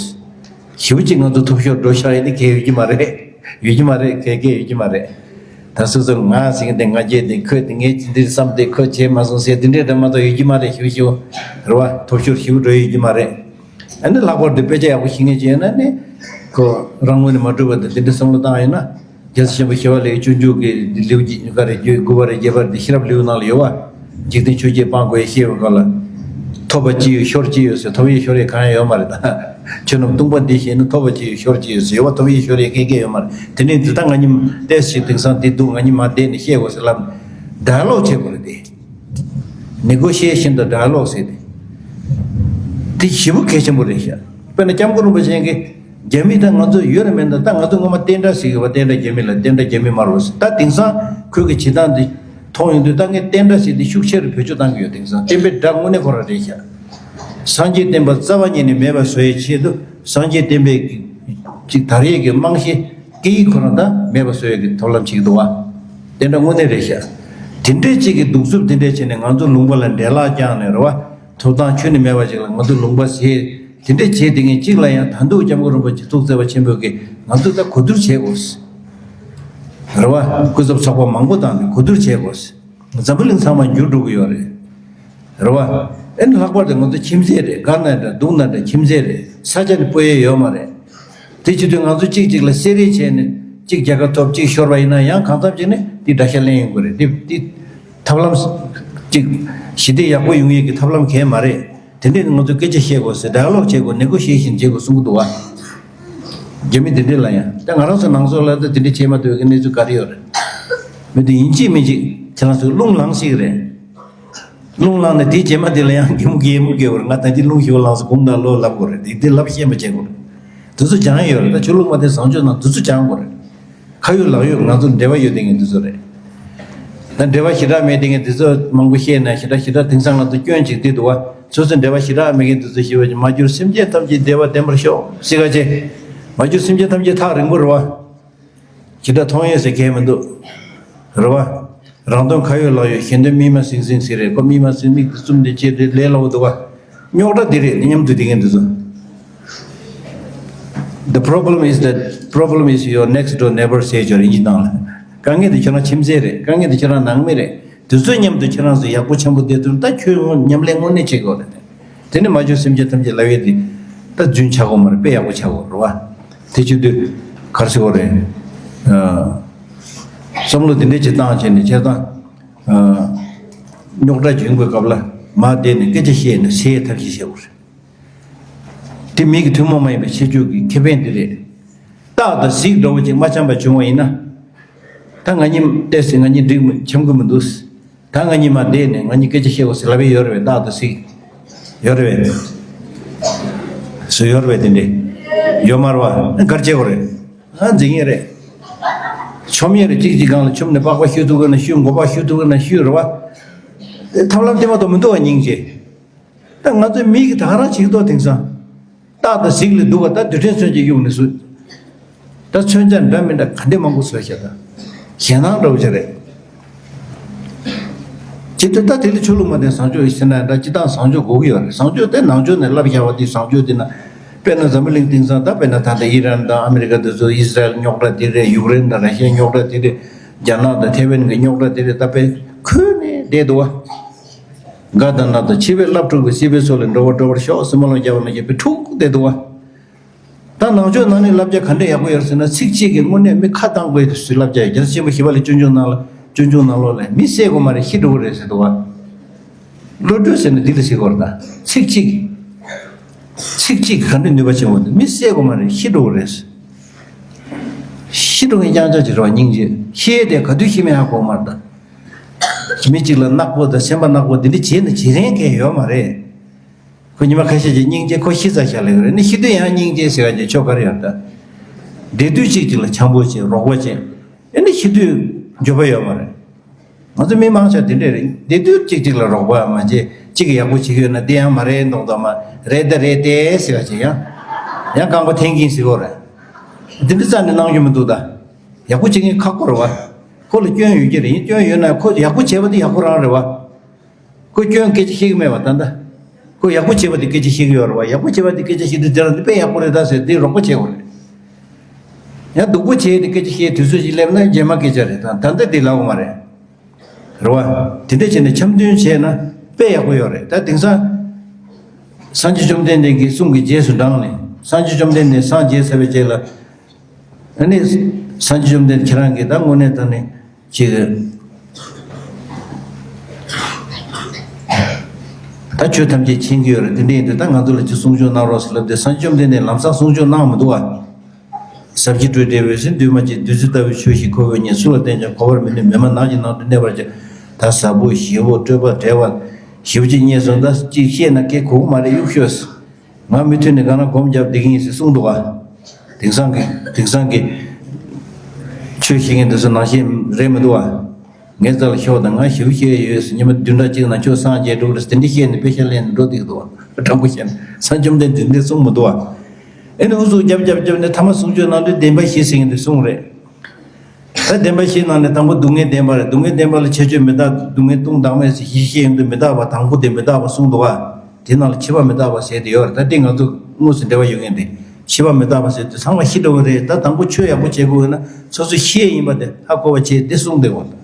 ཞེ་པོ་ཅིག་ང་ཚོ་ཐོབ་ཤོར་འགྲོ་ཤག་ཡིན་ན་གལ་ཡོད་ཀྱི་མ་རེད། ཡོད་ཀྱི་མ་རེད། གལ་གལ་ཡོད་ཀྱི་མ་རེད། ད་སོ་སོར་ང་ཟིན་དེ་ང་རྒྱལ་དེ་ཁོས་དེ་ངས་ཇི་འདིར་བསམ་དེ་ཁོས་བྱས་མ་སོང་ཟེར་དེ་འདྲས་འདྲ་མ་གཏོགས་ཡོད་ཀྱི་མ་རེད། ཞེ་པོ་ཞེ་པོ་རེད་བ། ཐོབ་ཤོར་ཞེ་པོ་འགྲོ་ཡོད་ཀྱི་མ་རེད། ཨ་ནི་ལྷག་པར་དུ་དཔེ་ཆ་ཡག་པོ་ཤེས་མཁན་ཅིག་ཡོད་ན་ནི་ཁོ་རང་ངོས་ནས་མ་གྲུབ་པ་དང་དེ་འདྲ་བསམ་བློ་བཏང་ཡོད་ན། རྒྱལ་སྲས་ཆེན་པོ་ཞི་བ་ལྷའི་སྤྱོད་འཇུག་གི་ལེའུ་གཅིག་ག་རེ་བརྒྱད་དགུ་པ་རེ་བརྒྱད་པ་རེ་དེ་ཤེས་རབ་ལེའུ་ནང་ལ་ཡོད་བ། འཇིག་རྟེན་ཆོས་བརྒྱད་སྤང་དགོས་ཞེས་པའི་སྐབས་ལ། ཐོབ་པ་ཅི་ཡོད་ཤོར་ཅི་ཡོད་ཟེར་ཐོབ་ཡས་ཤོར་ཡས་གང་ཡང་ཡོད་མ་རེད་ད། ཆོས་རྣམས་སྟོང་པ་འདི་ཤེས་ན་ཐོབ་པ་ཅི་ཡོད་ཤོར་ཅི་ཡོད་ཟེར་ཡོད་བ། ཐོབ་ཡས་ཤོར་ཡས་སྐད་སྐད་ཡོད་མ་རེད། དེ་ནས་འདི་ལྟ་ང་གཉིས་ཏོག་ཙམ་ཞིག་དེང་སང་འདི་འདུག་ང་གཉིས་མ་བསྡད་ནས་བཤད་དགོས་ཟེར་ལབ། ཌའི་ལོག་བྱེད་དགོས་རེད་དེ། ནི་གོ་ཤི་ཡེ་ཤན་དང་ཌའི་ལོག་ཟེར་དེ། དེ་ཞེ་པོ་གལ་ཆེན་པོ་རེད་ཤག་དཔེར་ན་སྐྱབས་མགོན་རིན་པོ་ཆེ་གིས་རྒྱ་མི་དང་ང་ཚོ་ཡོད་རེད་མེད་ད། ད་ང་ཚོ་སྔོན་མ་བསྟན་དགྲ་ཟེར་གི་བ། བསྟན་དགྲ་རྒྱ་མི་ལ་བསྟན་དགྲ་རྒྱ་མི་མ་རེད་ཟེར། ད་དེང་སང་ཁོས་གི་བྱེད་སྟངས་འདི་མཐོང་ཡོང་དུས་ད་ངས་བསྟན་དགྲ་ཟེར་འདི་ཤུགས་ཆེ་རུ་བེད་སྤྱོད་བཏང་གི་ཡོད། དེང་སང་བསྟན་པའི་དགྲ་དངོས་གནས་ཁོ་རང་རེད་ཤག་སངས་རྒྱས་བསྟན་པ་རྩ་བ་ཉིད་ནས་མེད་པ་བཟོ་ཡའི་ཆེད་དུ་སངས་རྒྱས་བསྟན་པའི་གི་ཅིག་དར་ཡས་ཀྱི་རྨང་གཞི་སྐད་ཡིག་ཁོ་རང་ད་མེད་པ་བཟོ་ཡས་ཀྱི་ཐབས་ལམ་བྱེད་ཀྱི་འདུག་བ། བསྟན་དགྲ་དངོས་གནས་རེད་ཤག་དེ་འདྲའི་ཅིག་གི་གདུག་རྩུབ་དེ་འདྲས་བྱས་ནས་ང་ཚོ་ལུང་པ་ལ་འབྲེལ་ལག་བརྐྱངས་ནས་རེད་བ། ཐོབ་ཐང་ཁྱོན་ནས་མེད་པ་ཅིག་ལ་ང་ཚོ་ལུང་པ་ཟེར། དེ་འདྲས་བྱས་དེ་ངས་གཅིག་ལ་ཡང་ད་དུང་སྐྱབས་མགོན་རིན་པོ་ཆེ་ཐུགས་བརྩེ་བ་ཆེན་པོས་ཀྱིས་ང་ཚོ་ད་གོ་བསྡུར་བྱེད་དགོས། རེད་བ། སྐུ་ཚབ་ཚོགས་པ་མང་པོ་བཏང་ནས་གོ་བསྡུར་བྱེད་དགོས། འཛམ་བུ་གླིང་ཚང་མ་འགྱུར་འགྲོ་གི་ཡོད་རེད། རེད་བ། ཨེ་ནི་ལྷག་པར་དུ་ང་ཚོ་ཁྱིམ་མཚེས་རེད། དགའ་ན་འདྲ་སྡུག་ན་འདྲ་ཁྱིམ་མཚེས་རེད། ས་ཆ་ནི་སྤོ་ཡས་ཡོད་མ་རེད། དེ་བྱེད་དུས་ང་ཚོ་གཅིག་གཅིག་ལ་བསད་རེས་བྱས་ནས་གཅིག་རྒྱལ་ཁ་ཐོབ་གཅིག་ཤོར་བ་ཡིན་ན་ཡང་གང་འཚམ་ཅིག་ནི་དེ་དགྲ་ཤ་ལེན་ཡོང་གི་རེད། དེ་དེ་ཐབས་ལམ་གཅིག་ཞི་བདེ་ཡག་པོ་ཡོང་ཡས་ཀྱི་ཐབས་ལམ་གང་ཡང་མ་རེད། དེ་འདྲས་ང་ཚོ་སྐད་ཆ་བཤད་དགོས་ཟེར། ཌའི་ལོག་བྱེད་དགོས། ནེ་གོ་ཤི་ཡེ་ཤན་བྱེད་དགོས་གསུང་གི་འདུག་བ། རྒྱ་མི་དེ་འདྲས་ལ་ཡང་ད་ང་རང་ཚོ་ནང་སོག་ལ་ད་དེ་འདྲས་བྱེད་མ་ཐུབ་ཀྱི་གནས་ཚུལ་ག་རེ་ཡོད་རེད། མི་དེ་ཡིན་གཅིག་མིན་གཅིག་ཁྱེད་རང་ཚོ་རླུང་ལངས་ཤིག་རེད། རླུང་ལངས་ནས་དེའི་རྗེས་མ་དེ་ལ་ཡང་གད་མོ་གད་མོ་གད་བར་ང་ད་འདི་རླུང་ཞིག་ལངས་སོང་དགོངས་དག་ལོ་ལབ་དགོས་རེད། དེ་དེ་ལབ་ཤེས་པ་བྱེད་དགོས་རེད། དེ་ཚོ་སྦྱང་ཡོད་རེད། ད་ཆོས་ལུགས་མ་དེ་བཟང་སྤྱོད་ནང་དེ་ཚོ་སྦྱང་དགོས་རེད། ཁ་ཡོད་ལག་ཡོད་ང་ཚོ་འབྲེལ་བ་ཡོད་དེ་ངས་འདི་ཚོ་རེད། ད་འབྲེལ་བ་ཞེ་དྲག་མེད་དེ་ངས་འདི་ཚོ་མང་པོ་བཤད་ན་ཞེ་དྲག་ཞེ་དྲག་དེང་སང་ང་ཚོ་སྐྱོན་ཅིག་འདི་འདུག་བ། སོ་སོ་འབྲེལ་བ་ཞེ་དྲག་མེད་མཁན་འདི་ཚོ་ཞེ་བ་ཅིག་མ་གྱུར་སེམས་ཅན་ཐམས་ཅད་བདེ་བ་ལྡན་པར་ཤོག་སྲིད་ག་ཅེ། མ་གྱུར་སེམས་ཅན་ཐམས་ཅད་ཐག་རིང་པོ་རེད་བ། ཞེ་དྲག་མཐོང་ཡས་ཟེར་མཁན་མི་འདུག་རེད་བ། རང་དོན་ཁ་ཡོད་ལག་ཡོད། གཞན་དོན་མིག་མ་ཟིང་ཟིང་ཟེར་རེད། ཁོ་མིག་མ་ཟིང་མིག་ཏུ་བཙུམ་དེ་ཅེ་དེ་ལས་སླ་བོ་འདུག་བ། རྙོག་དྲ་འདི་རེད། མཉམ་དུ་བསྡད་མཁན་འདི་ཚོ། The problem is that problem is your next door neighbor ཟེར་ཅོ་རིན་གྱི་ནང་ལ། དཀའ་ངལ་དེ་ཁྱོད་རང་ཁྱིམ་མཚེས་རེད། དཀའ་ངལ་དེ་ཁྱོད་རང་ནང་མི་རེད། དེ་ཚོ་མཉམ་དུ་ཁྱོད་རང་ཚོ་ཡག་པོ་འཆམ་པོ་བསྡད་ཐུབ་ན་ད་ཁྱོད་ངོ་མཉམ་ལས་དངོས་གནས་བྱེད་དགོས་རེད། དེ་ནི་མ་བྱུང་སེམས་ཅན་ཐམས་ཅད་ལབ་ཡས་དེ་ད་རྫུན་ཆགས་དགོས་མ་རེད། དཔེ་ཡག་པོ་ཆགས་དགོས་རེད་བ། དེ་བྱེད་དུས་ག་རེ་ཟེར་དགོས་རེད། བསམ་བློ་དེ་འདྲས་ཅིག་བཏང་བྱས་ནས་བྱས་ཙང་རྙོག་དྲ་བྱུང་བའི་སྐབས་ལ་མ་བསྡད་ནས་སྐད་ཆ་བཤད་ནས་སེལ་ཐབས་ཤེས་བྱེད་དགོས་རེད། དེ་མི་གི་ཐུན་མོང་མ་ཡིན་པའི་ཁྱད་ཆོས་ཀྱི་ཁེ་ཕན་དེ་རེད། སྟག་དང་གཟིག་འདྲ་བོ་ཅིག་མ་འཆམ་པ་བྱུང་བ་ཡིན་ན། ད་ང་གཉིས་བལྟས་ཟིན་ང་གཉིས་འགྲིག་མི་འཆམ་གི་མི་འདུག་ད་ང་གཉིས་མ་བསྡད་ནས་ང་གཉིས་སྐད་ཆ་བཤད་དགོས་ཟེར་ལབ་པའི་ཡོད་རེད་པས། སྟག་དང་གཟིག་ཡོད་རེད་པས། སུ་ཡོད་རེད་པས་དེ་འདྲས། ཡོད་མ་རེད་པ། ག་རེ་བྱེད་དགོས་རེད། ཨ་འཛིང་ངེས་རེད། ཆོམ་ཡས་རེད། གཅིག་གཅིག་སྒང་ལ་ཆོམ་ནས་པགས་པ་བཤུ་ཐུབ་ཀྱི་ན་བཤུ། མགོ་པ་བཤུ་ཐུབ་ཀྱི་ན་བཤུ་རེད་པ། ཐབས་ལམ་དེ་མ་གཏོགས་མི་འདུག་པ་སྙིང་རྗེ། ད་ང་ཚོའི་མི་གིས་ད་ག་རང་བྱེད་ཀྱི་འདུག་དེང་སང་། སྟག་དང་གཟིག་ལས་སྡུག་པ་ད་རྡུལ་ཕྲན་ཚོན་གྱིས་གཡུགས་ནས་སུ། ད་མཚོན་ཆ་འདྲ་མི་འདྲ་ག་འདྲས་མང་པོ་བཟོས་བཞག་ད། ཞེད་སྣང་འདྲ་བོ་ཅིག་རེད། ཇི་ལྟར་ད་དེ་ལ་ཆོས་ལུགས་མ་བསྟེན་བཟང་སྤྱོད་ཡོད་ཟེར་ན་འདྲ། སྤྱི་བཏང་བཟང་སྤྱོད་དགོས་ཀྱི་ཡོད་རེད། བཟང་སྤྱོད་དེ་ནང་ཆོས་ནས་བསླབ་བཞག་པ་དེ་བཟང་སྤྱོད་དེ་ན། དཔེར་ན་འཛམ་བུ་གླིང་སྟེང་སང་ད་དཔེར་ན་ད་ལྟ་ཨི་རན་དང་ཨ་མི་རི་ཀ་དེ་ཚོ། ཨི་སི་རལ་རྙོག་དྲ་དེ་རེད། ཡུཀ་རེན་དང་ར་ཤི་ཡ་རྙོག་དྲ་དེ་རེད། རྒྱ་ནག་དང་ཐེ་ཝན་གྱི་རྙོག་དྲ་དེ་རེད། ད་དཔེ་ཁུལ་ནས་བསྡད་འདུག་བ། དགའ་དང་ན་དང་འཆི་བས་བླ་སྤྲུགས་པའི་སྲིད་པའི་མཚོ་ལས་འགྲོ་བ་སྒྲོལ་བར་ཤོག་ཟེར་སྨོན་ལམ་བརྒྱབ་པ་ནང་བཞིན་དཔེ་འཁྲུག་བསྡད་འདུག་བ། ད་ནང་ཆོས་ནང་ནས་བསླབ་བྱ་ག་འདྲ་ཡག་པོ་ཡོད་ཟེར་ན། ཚིག་གཅིག་གིས་དངོས་གནས་མི་ཁ་བཏང་དགོས་དུས་སུ་བསླབ་བྱ་ཡོད། རྒྱལ་སྲས་ཆེན་པོ་ཞི་བ་ལྷའི་སྤྱོད་འཇུག་ནང་ལ། སྤྱོད་འཇུག་ནང་ལོགས་ལ་མི་བསད་དགོས་མ་རེད། ཤི་འགྲོ་གི་རེད་ཟེར་འདུག་བ། བློ་གྲོས་ཟེར་ན་འདི་ལ་ཟེར་དགོས་རེད། ད་ཚིག་གཅིག་ཚིག་གཅིག་གིས་ག་འདྲ་ནུས་པ་ཆེན་པོ་འདུག་མི་བསད་དགོས་མ་རེད། ཤི་འགྲོ་གི་རེད། ཤི་འགྲོ་མཁན་རྐྱང་རྐྱང་ཅིག་རེད་བ། སྙིང་རྗེ། ཤི་ཡས་དེ་ག་དུས་ཤི་མིན་ཧ་གོ་མ་རེད་ད། མི་གཅིག་ལ་ནག་པོ་དང་སེམས་པ་ནག་པོ་འདི་འདྲ་བྱས་ན་བྱེད་རན་མཁན་ཡོད་མ་རེད། ཉི་མ་ཁ་ཤས་ཀྱི་སྙིང་རྗེ་ཁོ་ཤི་ཚར་ཤག་ལབ་ཀྱི་རེད། ནི་ཤི་དུས་ཡང་སྙིང་རྗེ་ཟེར་བ་ཅིག་ཆོ་ག་རེ་ཡོད་ད། བདེ་དུས་གཅིག་གཅིག་ལ་འཆམ་པོ་བྱེད། རོགས་པ་བྱེད། ཨེ་ནི་ཤི་དུས་འགྱོད་པ་ཡོད་མ་རེད། ང་ཚོ་མི་མང་ཆེ་དེ་འདྲས་རེད། བདེ་དུས་གཅིག་གཅིག་ལ་རོགས་པ་མ་བྱེད། གཅིག་གིས་ཡག་པོ་བྱེད་ཀྱི་ཡོད་ན་དེ་ཡང་མ་རེད་མདོག་མདོག་མ་རེད། ད་རེད་དེ་ཟེར་བ་ཅིག་ཡང་། ཡང་རྐང་པ་འཐེན་གྱིན་ཟེར་གོ་རེད། དེ་འདྲ་རྩ་ནས་གནང་རྒྱུ་མི་འདུག་ད། ཡག་པོ་བྱེད་མཁན་ཁག་པོ་རེད་བ། ཁོ་ལ་སྐྱོན་ཡོད་ཀྱི་རེད། ཡིན་སྐྱོན་ཡོད་ན་ཁོ་ཡག་པོ་བྱས་པ་དེ་ཡག་པོ་རང་རེད་བ། ཁོ་སྐྱོན་སྐད་ཆ་བཤད་ཀྱི་མེད་པ་ད་ལྟ། ཁོ་ཡག་པོ་བྱས་པ་དེ་སྐད་ཆ་བཤད་ཀྱི་ཡོད་རེད་བ། ཡག་པོ་བྱས་པ་དེ་སྐད་ཆ་བཤད་དུས་དེ་རང་དེ་དཔེ་ཡག་པོ་རེད་ད་ཟེར་དེ་རོགས་པ་བྱེད་དགོས་རེད། ཡང་སྡུག་པོ་བྱས་དེ་སྐད་ཆ་བཤད་དུས་ཚོད་ཅིག་སླེབས་ན་རྗེས་མ་སྐད་ཆ་རེད། ད་ད་ལྟ་དེ་ལབ་དགོས་མ་རེད། རེད་བ། དེ་འདྲ་བྱས་ནས་འཆམ་མཐུན་བྱས་ན་དཔེ་ཡག་པོ་ཡོད་རེད། ད་དེང་སང་། སངས་རྒྱས་བཅོམ་ལྡན་འདས་ཀྱི་གསུང་གི་རྗེས་སུ་འབྲངས་ནས་སངས་རྒྱས་བཅོམ་ལྡན་འདས་སངས་རྒྱས་ཚར་བའི་རྗེས་ལ། ཨ་ནི། སངས་རྒྱས་བཅོམ་ལྡན་ཁྱེད་རང་གིས་ད་དངོས་གནས་དྲང་གནས་ཅིག་ད་ཆོས་ཐམས་ཅད་མཁྱེན་གྱི་ཡོད་རེད། དེ་འདྲ་ཡིན་དུས་ད་ང་ཚོ་ལ་ཅིག་གསུང་ཆོས་གནང་རོགས་ཟེར་ལབ་དུས་སངས་རྒྱས་བཅོམ་ལྡན་འདས་ལམ་སང་གསུང་ཆོས་གནང་མི་འདུག་བ། ཟབ་ཞི་སྤྲོས་བྲལ་འོད་གསལ་འདུས་མ་བྱས། བདུད་རྩི་ལྟ་བུའི་ཆོས་ཤིག་ཁོ་བོས་ཉིད། སུ་ལ་བསྟན་ཀྱང་གོ་བར་མི་ནུས། མི་སྨྲ་ནགས་ཀྱི་ནང་དུ་གནས་པར་བྱ། ད་ཟབ་པོ་ཞི་བོ་སྤྲོས་པ་བྲལ་བ་ཞེ་པོ་ཅིག་རྙེད་སོང་། ད་ཅིག་བཤད་ན་སྐད་གོ་གི་མ་རེད། གཡུག་ཤོག་ང་མུ་མཐུད་ནས་གང་ན་སྒོམ་བརྒྱབ་བསྡད་ཀྱི་ཡིན་ཟེར་གསུངས་འདུག་ག་དེང་སང་གི་དེང་སང་གི་ཆོས་བཤད་མཁན་དེ་ཚོ་ནང་བཞིན་རེད་མི་འདུག་ག་ངའི་རྩ་ལ་ཤོག་དང་། ང་ཞེ་པོ་བཤད་ཡོད་ཟེར། ཉི་མ་བདུན་ཕྲག་གཅིག་ནང་ཁྱོད་སངས་རྒྱས་འགྲོ་གི་རེད་ཟེར། དེ་འདྲ་བཤད་ནས་དཔེ་ཤ་ལེན་ནས་འགྲོ་བསྡད་ཀྱི་འདུག་ག་དྲང་པོ་བཤད་ན་སངས་རྒྱས་བཅོམ་ལྡན་འདས་དེ་འདྲ་གསུངས་མི་འདུག་ག་ཨེ་ནི་ཨུ་ཚུགས་རྒྱབ་རྒྱབ་རྒྱབ་ནས་མཐའ་མ་གསུང་ཆོས་གནང་དུས་བདེན་པ་བཞི་ཟེར་མཁན་དེ་གསུངས་རེད། ད་བདེན་པ་བཞིའི་ནང་ནས་དང་པོ་སྡུག་བསྔལ་བདེན་པ་རེད། སྡུག་བསྔལ་བདེན་པ་ལ་ཁྱད་ཆོས་མི་རྟག་སྡུག་བསྔལ་ལྟུང་བདག་མེད་ཟེར་བཞི་བཤད་ཡོང་དུས་མི་རྟག་པ་དང་པོ་དེ་མི་རྟག་པ་གསུངས་འདུག་ག་དེ་ནང་ལ་འཆི་བ་མི་རྟག་པ་ཟེར་དེ་ཡོད་རེད། ད་དེ་ང་ཚོ་དངོས་སུ་འབྲེལ་བ་ཡོད་མཁན་དེ། འཆི་བ་མི་རྟག་པ་ཟེར་དུས་ཚང་མ་ཤི་འགྲོ་གི་རེད། ད་དང་པོ་ཆོས་ཡག་པོ་བྱེད་དགོས་ཡོད་ན་སོ་སོ་ཤི་ཡས་ཡིན་པ་དེ་ཧ་གོ་བ་བྱེད་དེ་གསུངས་བསྡད་ཡོད་རེད།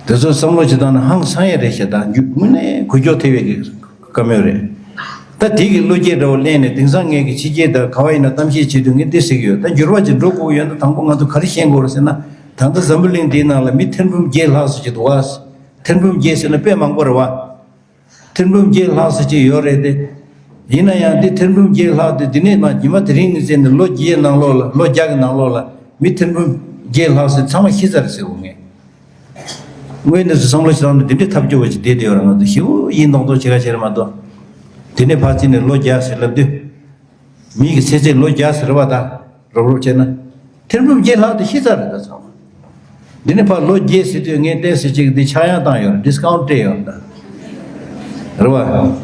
དེ་ཚོ་བསམ་བློ་བྱེད་སྟངས་ནི་ཧང་སང་ཡས་རེད་ཤག་ད་རྒྱུ་དངོས་གནས་འགུལ་སྐྱོད་ཐེབས་ཡས་ཀྱི་བཀའ་མོལ་རེད། ད་དེ་གི་བློ་སྐྱེད་འདྲ་བོ་གླེང་ནས་དེང་སང་ངས་ཀྱི་ཕྱི་རྒྱལ་དང་ག་བ་ཡིན་ན་གཏམ་བཤད་བྱེད་དུས་ངས་འདི་ཟེར་གྱི་ཡོད། ད་འགྱུར་བ་ཅིག་འགྲོ་དགོས་ཡོད་ན་དང་པོ་ང་ཚོ་ག་རེ་ཤེས་དགོས་རེད་ཟེར་ན། ད་ལྟ་འཛམ་བུ་གླིང་འདིའི་ནང་ལ་མི་ཐེར་འབུམ་བརྒྱད་ལྷག་ཙམ་ཅིག་འདུག་ག་ཐེར་འབུམ་བརྒྱད་ཟེར་ན་དཔེ་མང་པོ་རེད་བ། ཐེར་འབུམ་བརྒྱད་ལྷག་ཙམ་ཅིག་ཡོད་རེད་དེ། ཡིན་ན་ཡང་འདི་ཐེར་འབུམ་བརྒྱད་ལྷག་དེ་འདི་ནས་མ་ཉི་མ་དེ་རིང་ནས་བཙལ་ནས་ལོ་བརྒྱད་ནང་ལོགས་ལ་ལོ་བརྒྱ་གི་ནང་ལོགས་ལ་མི་ཐེར་འབུམ་བརྒྱད་ལྷག་ཙམ་ཚང་མ་ཤི་ཚར་རེད་ཟེར་གོ་ངས། དངོས་གནས་སུ་བསམ་བློ་ཞིག་བཏང་ན་འདི་འདྲའི་ཐབས་སྐྱོ་བོ་ཞིག་བསྡད་དེ་ཡོད་རེད། ང་ཚོ་ཞེ་པོ་ཡིད་མདོག་མདོག་བྱེད་ག་བྱེད་རེད་མ་གཏོགས། དེ་ནས་ཕར་ཕྱིན་ནས་ལོ་བརྒྱ་ཟེར་ལབ་དུས། མི་གི་ཚེ་ཚད་ལོ་བརྒྱ་ཟེར་བ་དང་རོབ་རོབ་བྱས་ན། ཐེར་འབུམ་བརྒྱད་ལྷག་དེ་ཤི་ཚར་རེད་ད་ཚང་མ། འདི་ནས་ཕར་ལོ་བརྒྱད་ཟེར་དུས་ངས་བལྟས་ཟེར་ཅིག་འདི་ཆག་ཡང་བཏང་ཡོད་རེད། ཌི་སི་ཀའུན་ཊི་སྤྲད་ཡོད་རེད་ད། རེད་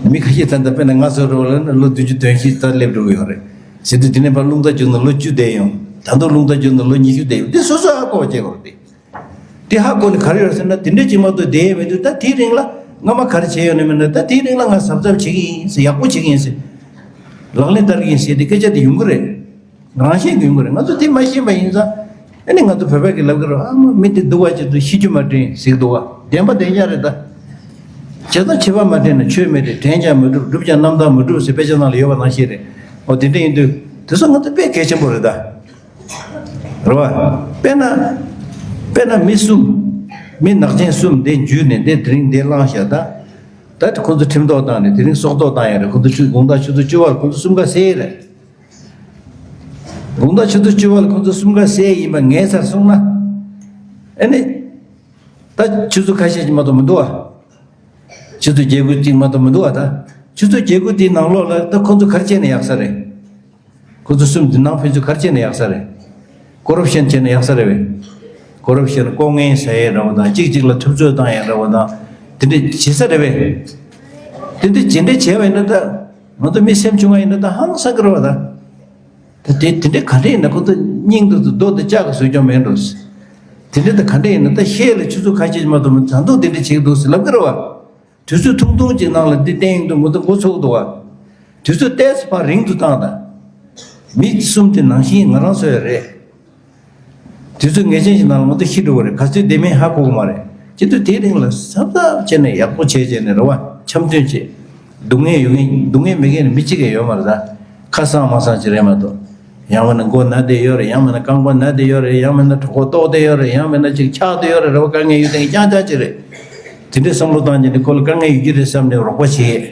བ། མི་ཁ་ཤས་ད་ལྟ་དཔེར་ན་ང་ཚོ་རོགས་ལ་ནི་ལོ་བདུན་ཅུ་དོན་བཞི་ད་སླེབས་འགྲོ་གི་ཡོད་རེད། ཟེར་དུས་འདི་ནས་ཕར་རླུང་རྟ་རྒྱུག་ན་ལོ་བཅུ་བསྡད་ཡོང་། ད་དུང་རླུང་རྟ་རྒྱུག་ན་ལོ་ཉི་ཤུ་བསྡད་ཡོང་། འདི་སོ་སོ་ཧ་གོ་བ་བྱེད་དགོས་རེད་དེ། དེ་ཧ་གོ་ནས་ག་རེ་ཡོད་ཟེར་ན་དེ་འདྲ་ཅིག་མ་གཏོགས་བསྡད་ཡས་མི་འདུག་ད་དེའི་རིང་ལ་སྔ་མ་ག་རེ་བྱས་ཡོད་ན་མིན་ན་ད་དེའི་རིང་ལ་ང་གཟབ་གཟབ་བྱེད་ཀྱི་ཡིན་ཟེར། ཡག་པོ་བྱེད་ཀྱི་ཡིན་ཟེར། ལག་ལེན་བསྟར་གྱི་ཡིན་ཟེར་དེ་སྐད་ཆ་དེ་ཡོང་གི་རེད། རང་བཞིན་གྱིས་ཡོང་གི་རེད། ང་ཚོ་དེ་མ་ཤེས་པ་ཡིན་ཙང་། ཨ་ནི་ང་ཚོ་བོད་པ་གིས་ལབ་ཀྱི་རེད། ཨ་མ་མི་དེ་སྡུག་པ་ཅིག་འདུག་ཤི་རྒྱུ་མ་དྲན་ཟེར་གྱི་འདུག་བ། བདེན་པ་བདེན་རྐྱང་རེད་ད། བྱས་ཙང་འཆི་བ་མ་དྲན་ན་ཆོས་མེད་དེ། དྲན་ཀྱང་མི་འགྲུབ། བསྒྲུབས་ཀྱང་རྣམ་དག་མི་འགྲུབ་ཟེར་དཔེ་ཆ་ནང་ལ་ཡོད་པ་ནང་བཞིན་རེད། འོ་དེ་འདྲ་ཡིན་དུས་དེ་ཚོ་ང་ཚོ་དཔེ་གལ་ཆེན་པོ་རེད་ད། རེད་བ། དཔེར་ན། དཔེར་ན་མི་གསུམ། མི་ནག་ཅན་གསུམ་འདི་འཇུས་ནས་འདི་དེ་རིང་འདི་བླངས་བཞག་ད། ད་ཁོ་ཚོ་ཁྲིམས་ཐོག་བཏང་ནས་དེ་རིང་སྲོག་ཐོག་བཏང་ཡ་རེད། ཁོ་ཚོ་ཆུ་དགོང་དག་ཆུ་ཚོད་བཅུ་པར་ཁོ་ཚོ་གསུམ་ཀ་བསད་ཡ་རེད། དགོང་དག་ཆུ་ཚོད་བཅུ་པར་ཁོ་ཚོ་གསུམ་ཀ་བསད་ཡིན་པ་ངེས་ཚར་སོང་ན། ཨ་ནི། ད་ཆུ་ཚོད་ཁ་ཤས་ཅིག་མ་གཏོགས་མི་འདུག་ཨ། ཆུ་ཚོད་བརྒྱད་དགུ་ཅིག་མ་གཏོགས་མི་འདུག་ཨ། ད་ཆུ་ཚོད་བརྒྱད་དགུ་དེའི་ནང་ལོགས་ལ་ད་ཁོ་ཚོ་ག་རེ་བྱས་ན་ཡག་ས་རེད། ཁོ་ཚོ་གསུམ་དེ་ནང་ཕན་ཚུན་ག་རེ་བྱས་ན་ཡག་ས་རེད། ཀོ་རབ་ཤན་བྱས་ན་ཡག་ས་རེད་བས། ཀོ་རབ་ཤན་ལྐོག་རྔན་ཟ་ཡས་འདྲ་བོ་དང་གཅིག་གཅིག་ལ་ཐུབ་ཚོད་བཏང་ཡས་འདྲ་བོ་དང་། དེ་འདྲ་བྱེད་ས་རེད་བས། དེ་འདྲ་ཇི་འདྲ་བྱས་པ་ཡིན་ན་ད། ང་ཚོ་མི་སེམས་ཆུང་བ་ཡིན་ན་ད་ཧང་སང་གི་རེད་བ་ད། ད་དེ་དེ་འདྲ་ག་འདྲ་ཡིན་ན་ཁོ་ཚོ་སྙིང་དུ་རྡོ་དེ་ལྕགས་ཀྱི་བཟོས་ཀྱང་མེད་འགྲོ། དེ་འདྲ་ད་ག་འདྲ་ཡིན་ན་ད་ཤེས་ལ་ཆུ་ཚོད་ཁ་ཤས་མ་གཏོགས་མི་ད་འདུག་དེ་འདྲ་བྱེད་ཀྱི་འདུག་ཟེར་ལབ་ཀྱི་རེད་བ། དུས་ཚོད་ཐུང་ཐུང་ཅིག་ནང་ལ་འདི་བསྟན་ཡོང་དུས་ང་ཚོ་མགོ་ཚོས་འདུག་བ། དུས་ཚོད་ཏོག་ཙམ་ཕར་རིང་དུ་བཏང་དང་། མི་གསུམ་དེ་ནང་བཞིན་ང་རང་ཚོ་ཡང་རེད། དུས་ཚོད་ངེས་ཅན་ཞིག་ནང་ལ་ང་ཚོ་ཤི་འགྲོ་གི་རེད། ག་ཚོད་བསྡད་མིན་ཧ་གོ་གི་མ་རེད། སྤྱི་འཐུས་དེའི་རིང་ལ་གཟབ་གཟབ་བྱས་ནས་ཡག་པོ་བྱས་བྱས་ནས་རེད་བ། འཆམ་མཐུན་བྱས། སྡུག་བསྔལ་ཡོད་མཁན་སྡུག་བསྔལ་མེད་མཁན་ནི་མི་གཅིག་ཀྱང་ཡོད་མ་རེད་ད། ཁ་སང་མ་སང་ཅིག་རེད་མ་གཏོགས། ཡང་མིན་ན་མགོ་ན་བསྡད་ཡོད་རེད། ཡང་མིན་ན་རྐང་པ་ན་བསྡད་ཡོད་རེད། ཡང་མིན་ན་གྲོད་ཁོག་ལྟོགས་བསྡད་ཡོད་རེད། ཡང་མིན་ན་ཅིག་འཁྱག་བསྡད་ཡོད་རེད། རེད་བ། དཀའ་ངལ་ཡོད་མཁན་རྐྱང་རྐྱང་ཅིག་རེད། དེ་འདྲའི་བསམ་བློ་བཏང་ནས་ནི་ཁོ་ལ་དཀའ་ངལ་ཡོད་ཀྱི་རེད་བསམ་ནས་རོགས་པ་བྱེད།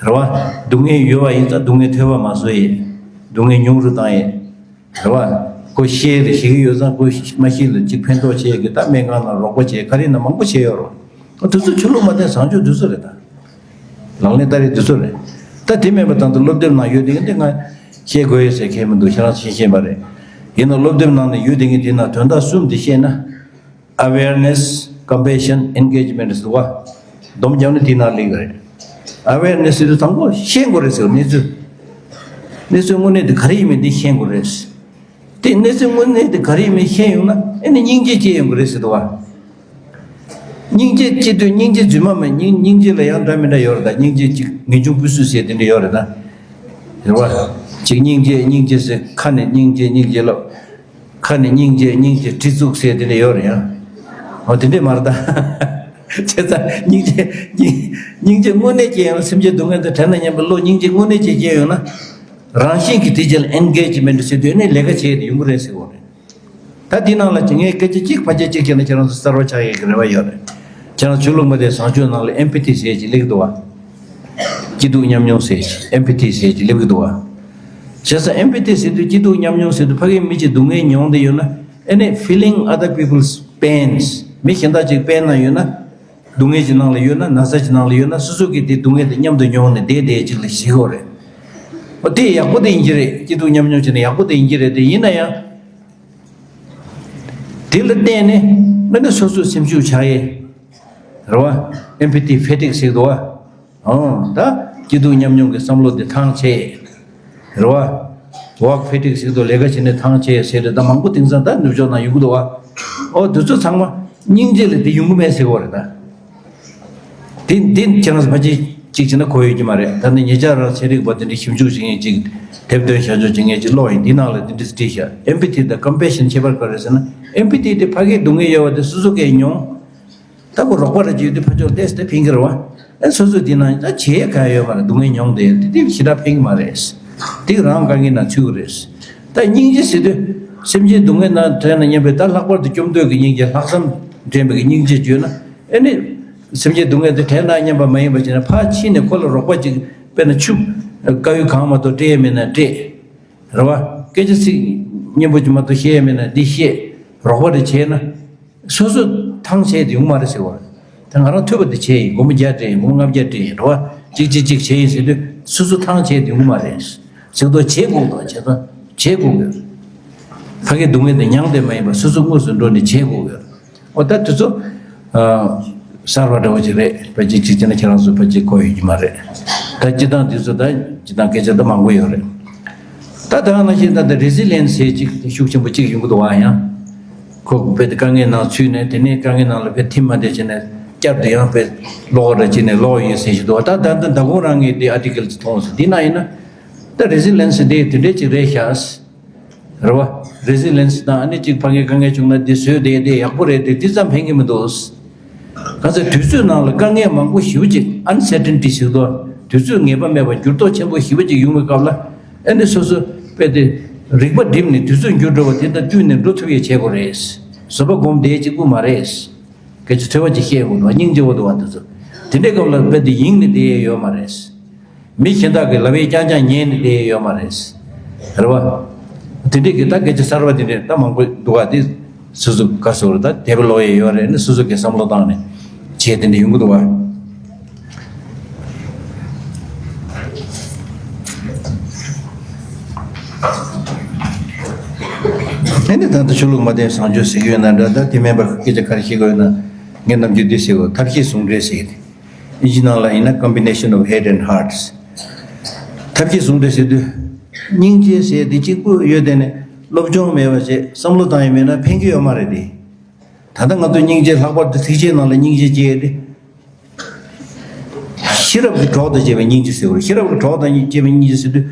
རེད་བ། སྡུག་བསྔལ་ཡོད་པ་ཡིན་ཙང་སྡུག་བསྔལ་ཐོལ་པ་མ་བཟོ་ཡས། སྡུག་བསྔལ་ཉུང་རུ་བཏང་ཡས། རེད་བ། ཁོ་ཤེས་རེད། ཤེས་ཀྱི་ཡོད་ཙང་ཁོ་མ་ཤེས་ལ་ཅིག་ཕན་ཐོགས་བྱེད་ཀྱི་ད་སྨན་ཁང་ནང་རོགས་པ་བྱེད་ག་རེ་ན་མང་པོ་བྱས་ཡོད་རེད། དུས་ཚོད་ཆོས་ལུགས་མ་བསྟན་བཟང་སྤྱོད་དུས་ཚོད་རེད་ད། ལག་ལེན་བསྟར་ཡས་དེ་ཚོ་རེད། ད་དེ་མིན་པ་དང་དུ་སློབ་དེབ་ནང་ཡོད་དེ་གི་འདི་ང་བཤད་དགོས་ཡོད་ཟེར་མཁན་མི་འདུག་ཁྱེད་རང་ཚོ་ཤེས་ཤེས་པ་རེད། ཡིན་ན་སློབ་དེབ་ནང་ནས་ཡོད་དེ་གི་དེ་ན་དོན་དག་གསུམ་དེ་བཤད་ན། Awareness, compassion, engagement ཟེར་བ། སྡོམ་རྒྱབ་ན་དེ་ནང་སླེབས་ཀྱི་རེད། Awareness ཟེར་དུས་དང་པོ་ཤེས་དགོས་རེད་ཟེར་བ་གནས་ཚུལ། གནས་ཚུལ་དངོས་གནས་དེ་ག་རེ་ཡིན་མིན་དེ་ཤེས་དགོས་རེད། དེ་གནས་ཚུལ་དངོས་གནས་དེ་ག་རེ་ཡིན་མིན་ཤེས་ཡོང་ན་ཨེ་ནི་སྙིང་རྗེ་སྐྱེ་ཡོང་གི་རེད་ཟེར་དུ་བ། སྙིང་རྗེ་སྐྱེ་དུས་སྙིང་རྗེ་རྫུན་མ་མིན་སྙིང་སྙིང་རྗེ་ལ་ཡང་འདྲ་མི་འདྲ་ཡོད་རེད་ད། སྙིང་རྗེ་གཅིག་ངེས་འབྱུང་སྤུས་གསུམ་ཟེར་དེ་འདྲ་ཡོད་རེད་ད། རེད་བ། གཅིག་སྙིང་རྗེ་སྙིང་རྗེ་ཟེར་ཁ་ནས་སྙིང་རྗེ་སྙིང་རྗེ་ལབ། ཁ་ནས་སྙིང་རྗེ་སྙིང་རྗེ་གྲི་བཙུགས་ཟེར་དེ་འདྲ་ཡོད་རེད་ཡང་། འོ་དེ་འདྲས་མ་རེད་ད། བྱས་ཙང་སྙིང་རྗེ་སྙིང་སྙིང་རྗེ་དངོས་གནས་སྐྱེ་ཡོང་ན་སེམས་ཅན་སྡུག་བསྔལ་དང་བྲལ་ན་སྙམ་པའི་བློ་སྙིང་རྗེ་དངོས་གནས་ཅིག་སྐྱེ་ཡོང་ན། རང་བཞིན་གྱིས་དེ་རྗེས་ལ་ཨེན་གེཇ་མེན་ཊི་ཟེར་དུས་ནས་ལས་ཀ་བྱས་ཏེ་ཡོང་གི་རེད་ཟེར་བ་རེད། ད་འདི་ནང་ལ་ངས་སྐད་ཆ་གཅིག་ཕལ་ཆེར་གཅིག་བྱས་ན་ཁྱེད་རང་ཚོ་གསར་བ་ཆགས་ཡས་ཀྱི་རེ་བ་ཡོད་རེད། ཁྱེད་རང་ཆོས་ལུགས་མ་དེ་བཟང་སྤྱོད་ནང་ལ་ཨེམ་པ་ཐི་ཟེར་ཅིག་སླེབས་འདུག་བ། སྐྱིད་སྡུག་མཉམ་མྱོང་ཟེར་ཅིག་ཨེམ་པ་ཐི་ཟེར་ཅིག་སླེབས་ཀྱི་འདུག་བ། བྱས་ཙང་ཨེམ་པ་ཐི་ཟེར་དུས་སྐྱིད་སྡུག་མཉམ་མྱོང་ཟེར་དུས་ཕ་གིའི་མི་གཅིག་སྡུག་བསྔལ་མྱོང་བསྡད་ཡོད་ན་ཨེ་ནས་feeling other people's pains མི་གཞན་དག་ཅིག་དཔེར་ན་ཡོད་ན། སྡུག་བསྔལ་གྱི་ནང་ལ་ཡོད་ན་ན་ཚ་གྱི་ནང་ལ་ཡོད་ན་སོ་སོ་གིས་དེ་སྡུག་བསྔལ་དེ་མཉམ་དུ་མྱོང་ནས་བསྡད་བསྡད་ཅིག་ལ་ཞིག་གོ་རེད། འོ་དེ་ཡག་པོ་དེ་ཡིན་གྱི་རེད། སྐྱིད་སྡུག་མཉམ་མྱོང་བྱས་ནས་ཡག་པོ་དེ་ཡིན་གྱི་རེད། དེ་ཡིན་ན་ཡང་། དེ་ལ་བརྟེན་ནས་ཨ་ནི་སོ་སོ་སེམས་ཤུགས་ཆག་ཡས། རེད་བ། ཨེམ་པ་ཐི་ཕེ་ཊིག་ཟེར་འདུག་བ། ཨོ་ད། སྐྱིད་སྡུག་མཉམ་མྱོང་གི་བསམ་བློ་དེ་ཐང་ཆད། རེད་བ། ཝརྐ་ཕེ་ཊིག་ཟེར་འདུག་ལས་ཀ་བྱས་ནས་ཐང་ཆད་ཟེར་རེད། ད་མང་པོ་དེང་སང་ད་ནུབ་ཕྱོགས་ནང་ཡོང་གི་འདུག་བ། ཨོ་དེ་ཚོ་ཚང་མ་སྙིང་རྗེ་ལ་དེ་ཡོང་གི་མེད་ཟེར་བ་རེད་ད། དེ་འདི་ཁྱེད་རང་ཚོ་ཕལ་ཆེར་གཅིག་བྱས་ན་གོ་ཡོད་ཀྱི་མ་རེད། ད་ནི་ཉེ་ཆར་རང་ཚན་རིག་པ་དེ་འདྲའི་ཞིབ་འཇུག་བྱེད་མཁན་གཅིག་དེབ་ཐོན་བྱ་སྤྱོད་བྱེད་མཁན་གཅིག་ཀློག་ཡིན། འདི་ནང་ལ་འདི་འདྲ་བྲིས་ཤག་ཨེམ་པ་ཐི་དང་ཀམ་པེ་ཤན་ཁྱད་པར་ག་རེ་ཟེར་ན། ཨེམ་པ་ཐི་དེ་ཕ་གིའི་སྡུག་བསྔལ་ཡོད་པ་དེ་སོ་སོ་གིས་མྱོང་། ད་ཁོ་རོགས་པ་རེ་བྱེད་དུས་ཕ་ཕྱོགས་ཏེས་དེ་ཕན་གྱི་རེད་བ། ཨེ་སོ་སོ་དེ་ན་ད་བྱེད་ཡ་གང་ཡོད་མ་རེད། སྡུག་བསྔལ་མྱོང་བསྡད་ཡ་དེ་དེ་ཞེ་དྲག་ཕན་གྱི་མ་རེད། དེ་རང་དཀའ་ངལ་ནང་ཚུད་ཀྱི་རེད། ད་སྙིང་རྗེ་ཟེར་དུས་སེམས་ཅན་སྡུག་བསྔལ་ནང་བྲལ་ན་སྙམ་པའི་ད་ལྷག་པར་དུ་བཅོམ་འདོད་ཀྱི་སྙིང་རྗེ་ལྷག་བསམ་འདྲེན་པའི་སྙིང་རྗེ་བརྗོད་ན། ཨེ་ནི། སེམས་ཅན་སྡུག་བསྔལ་དེ་བྲལ་ན་སྙམ་པ་མ་ཡིན་པ་བྱས་ན་ཕར་ཕྱིན་ནས་ཁོ་ལ་རོགས་པ་ཅིག་དཔེར་ན་ཆུ། དཀར་ཡོལ་གང་མ་གཏོགས་སྤྲད་ཡས་མེད་ན་སྤྲད། རེད་བ། སྐད་ཆ་ཚིག་སྙན་པོ་ཅིག་མ་གཏོགས་བཤད་ཡས་མེད་ན་འདི་བཤད། རོགས་པ་རེ་བྱས་ན། སོ་སོ་ཐང་ཆད་དེ་ཡོང་མ་རེད་ཟེར་བ། ད་ང་རང་ཐུབ་པ་དེ་བྱས་ཡིན། སྒོར་མོ་བརྒྱ་སྤྲད་ཡིན། སྒོར་མོ་ལྔ་བརྒྱ་སྤྲད་ཡིན། རེད་བ། ཅིག་ཅིག་ཅིག་བྱས་ཡིན་ཟེར་དུས་སོ་སོ་ཐང་ཆད་དེ་ཡོང་མ་རེད། ཟེར་དུས་བྱེད་དགོས་དང་བྱེད་དང་བྱེད་དགོས་ཡོད། ཕ་གིའི་སྡུག་བསྔལ་དེ་མྱངས་ཏེ་མ་ཡིན་པར་སོ་སོ་དངོས་སུ་འགྲོ་ནས་བྱེད་དགོས་ཡོད། འོ་ད་དེ་ཚོ། ཨ། གསར་བ་འདྲ་བོ་ཅིག་རེད། ཕལ་ཆེར་གཅིག་བྱས་ན་ཁྱེད་རང་ཚོ་ཕལ་ཆེར་གོ་ཡོད་ཀྱི་མ་རེད། ད་སྤྱི་བཏང་དེ་ཚོ་ད་སྤྱི་བཏང་སྐད་ཆ་ད་མང་པོ་ཡོད་རེད། ད་ད་ག་ནང་བཞིན་ད་ལྟ་རེ་སི་ལི་ཡན་སི་ཟེར་ཅིག་ཤུགས་ཆེན་པོ་ཅིག་ཡོང་གི་འདུག་བ། ཡང་ཁོ་དཔེ་དེ་དཀའ་ངལ་ནང་ཚུད་ནས་དེ་ནས་དཀའ་ངལ་ནང་ལ་དཔེ་ཐིམ་མ་བསྡད་བྱས་ནས་བསྐྱར་དུ་ཡང་དཔེ་ལོག་ར་བྱས་ནས་ལོག་ཡོད་ཟེར་བཞིན་འདུག་བ། ད་ད་ད་ད་གུང་རང་ངས་དེ་ཨར་ཊི་ཀལ་ཅིག་མཐོང་སོང་། དེ་ན་ཡིན་ན་ད་རེ་སི་ལི་ཡན་སི་དེ་དེ་འདྲས་ཅིག་རེད་ཤག་རེད་བ། རེ་སི་ལི་ཡན་སི་དང་ཨ་ནི་གཅིག་ཕ་གིའི་དཀའ་ངལ་བྱུང་ན་འདི་བཟོས་བསྡད་དེ་ཡག་པོ་རེད་དེ་འདི་ཙམ་ཕན་གྱི་མི་འདུག་གང་ཟེར་དུས་ཚོད་ནང་ལ་དཀའ་ངལ་མང་པོ་ཞེ་པོ་ཅིག་ཨན་སར་ཊན་ཊི་ཞིག་འདུག་དུས་ཚོད་ངེས་པ་མེད་པ་འགྱུར་ལྡོག་ཆེན་པོ་ཞེ་པོ་ཅིག་ཡོང་བའི་སྐབས་ལ་ཨ་ནི་སོ་སོ་དཔེ་དེ་རིག་པ་བསྒྲིམས་ནས་དུས་ཚོད་འགྱུར་འགྲོ་བ་དེ་དང་བསྟུན་ནས་འགྲོ་ཐུབ་ཡས་བྱེད་དགོས་རེད། བཟོད་པ་སྒོམ་བསྡད་གཅིག་པུ་མ་རེད། སྐད་ཆ་ཚོད་པ་ཅིག་བཤད་དགོས་འདུག་སྙིང་རྗེ་བོ་འདུག་བ་དེ་ཚོ། དེ་འདྲའི་སྐབས་ལ་དཔེ་དེ་ཡེངས་ནས་བསྡད་ཡས་ཡོད་མ་རེད། མི་གཞན་དག་གིས་ལབ་ཡས་རྐྱང་རྐྱང་ཉན་ནས་བསྡད་ཡས་ཡོད་མ་རེད། རེད་བ། དེ་འདྲས་ཀྱི་ད་སྐད་ཆ་གསར་བ་དེ་འདྲས་ད་མང་པོ་འདུག་ག་དེ་སོ་སོ་ག་སོ་རེད། ད་དེབ་ཀློག་ཡས་ཡོད་རེད། ནི་སོ་སོ་གིས་བསམ་བློ་བཏང་ནས་བྱས་དེ་འདྲས་ཡོང་གི་འདུག་བ། ཨ་ནི་ད་ལྟ་ཆོས་ལུགས་མ་བསྟེན་བཟང་སྤྱོད་ཟེར་གྱི་ཡོད་ན་འདྲ། ད་དེ་མིན་པ་སྐད་ཆ་ག་རེ་བཤད་ཀྱི་ཡོད་ན་ངས་ནམ་རྒྱུན་འདི་ཟེར་གོ་ཐབས་ཤེས་ཟུང་འབྲེལ་ཟེར་གྱི། དབྱིན་ཇི་ནང་ལ་ཡིན་ན་combination of head and hearts། ཐབས་ཤེས་ཟུང་འབྲེལ་ཟེར་དུས། སྙིང་རྗེ་ཟེར་དེ་གཅིག་པུ་ཡོད་དེ་ནས་སློབ་སྦྱོང་མེད་པ་བྱས་བསམ་བློ་བཏང་ཡས་མེད་ན་ཕན་གྱི་ཡོད་མ་རེད་དེ། ད་ལྟ་ང་ཚོ་སྙིང་རྗེ་ལྷག་པར་དུ་ཐེག་ཆེན་ནང་ལ་སྙིང་རྗེ་སྐྱེས་ཏེ། ཤེས་རབ་ཀྱི་གྲོགས་དང་བཅས་པའི་སྙིང་རྗེ་ཟེར་བ་རེད། ཤེས་རབ་ཀྱི་གྲོགས་དང་བཅས་པའི་སྙིང་རྗེ་ཟེར་དུས།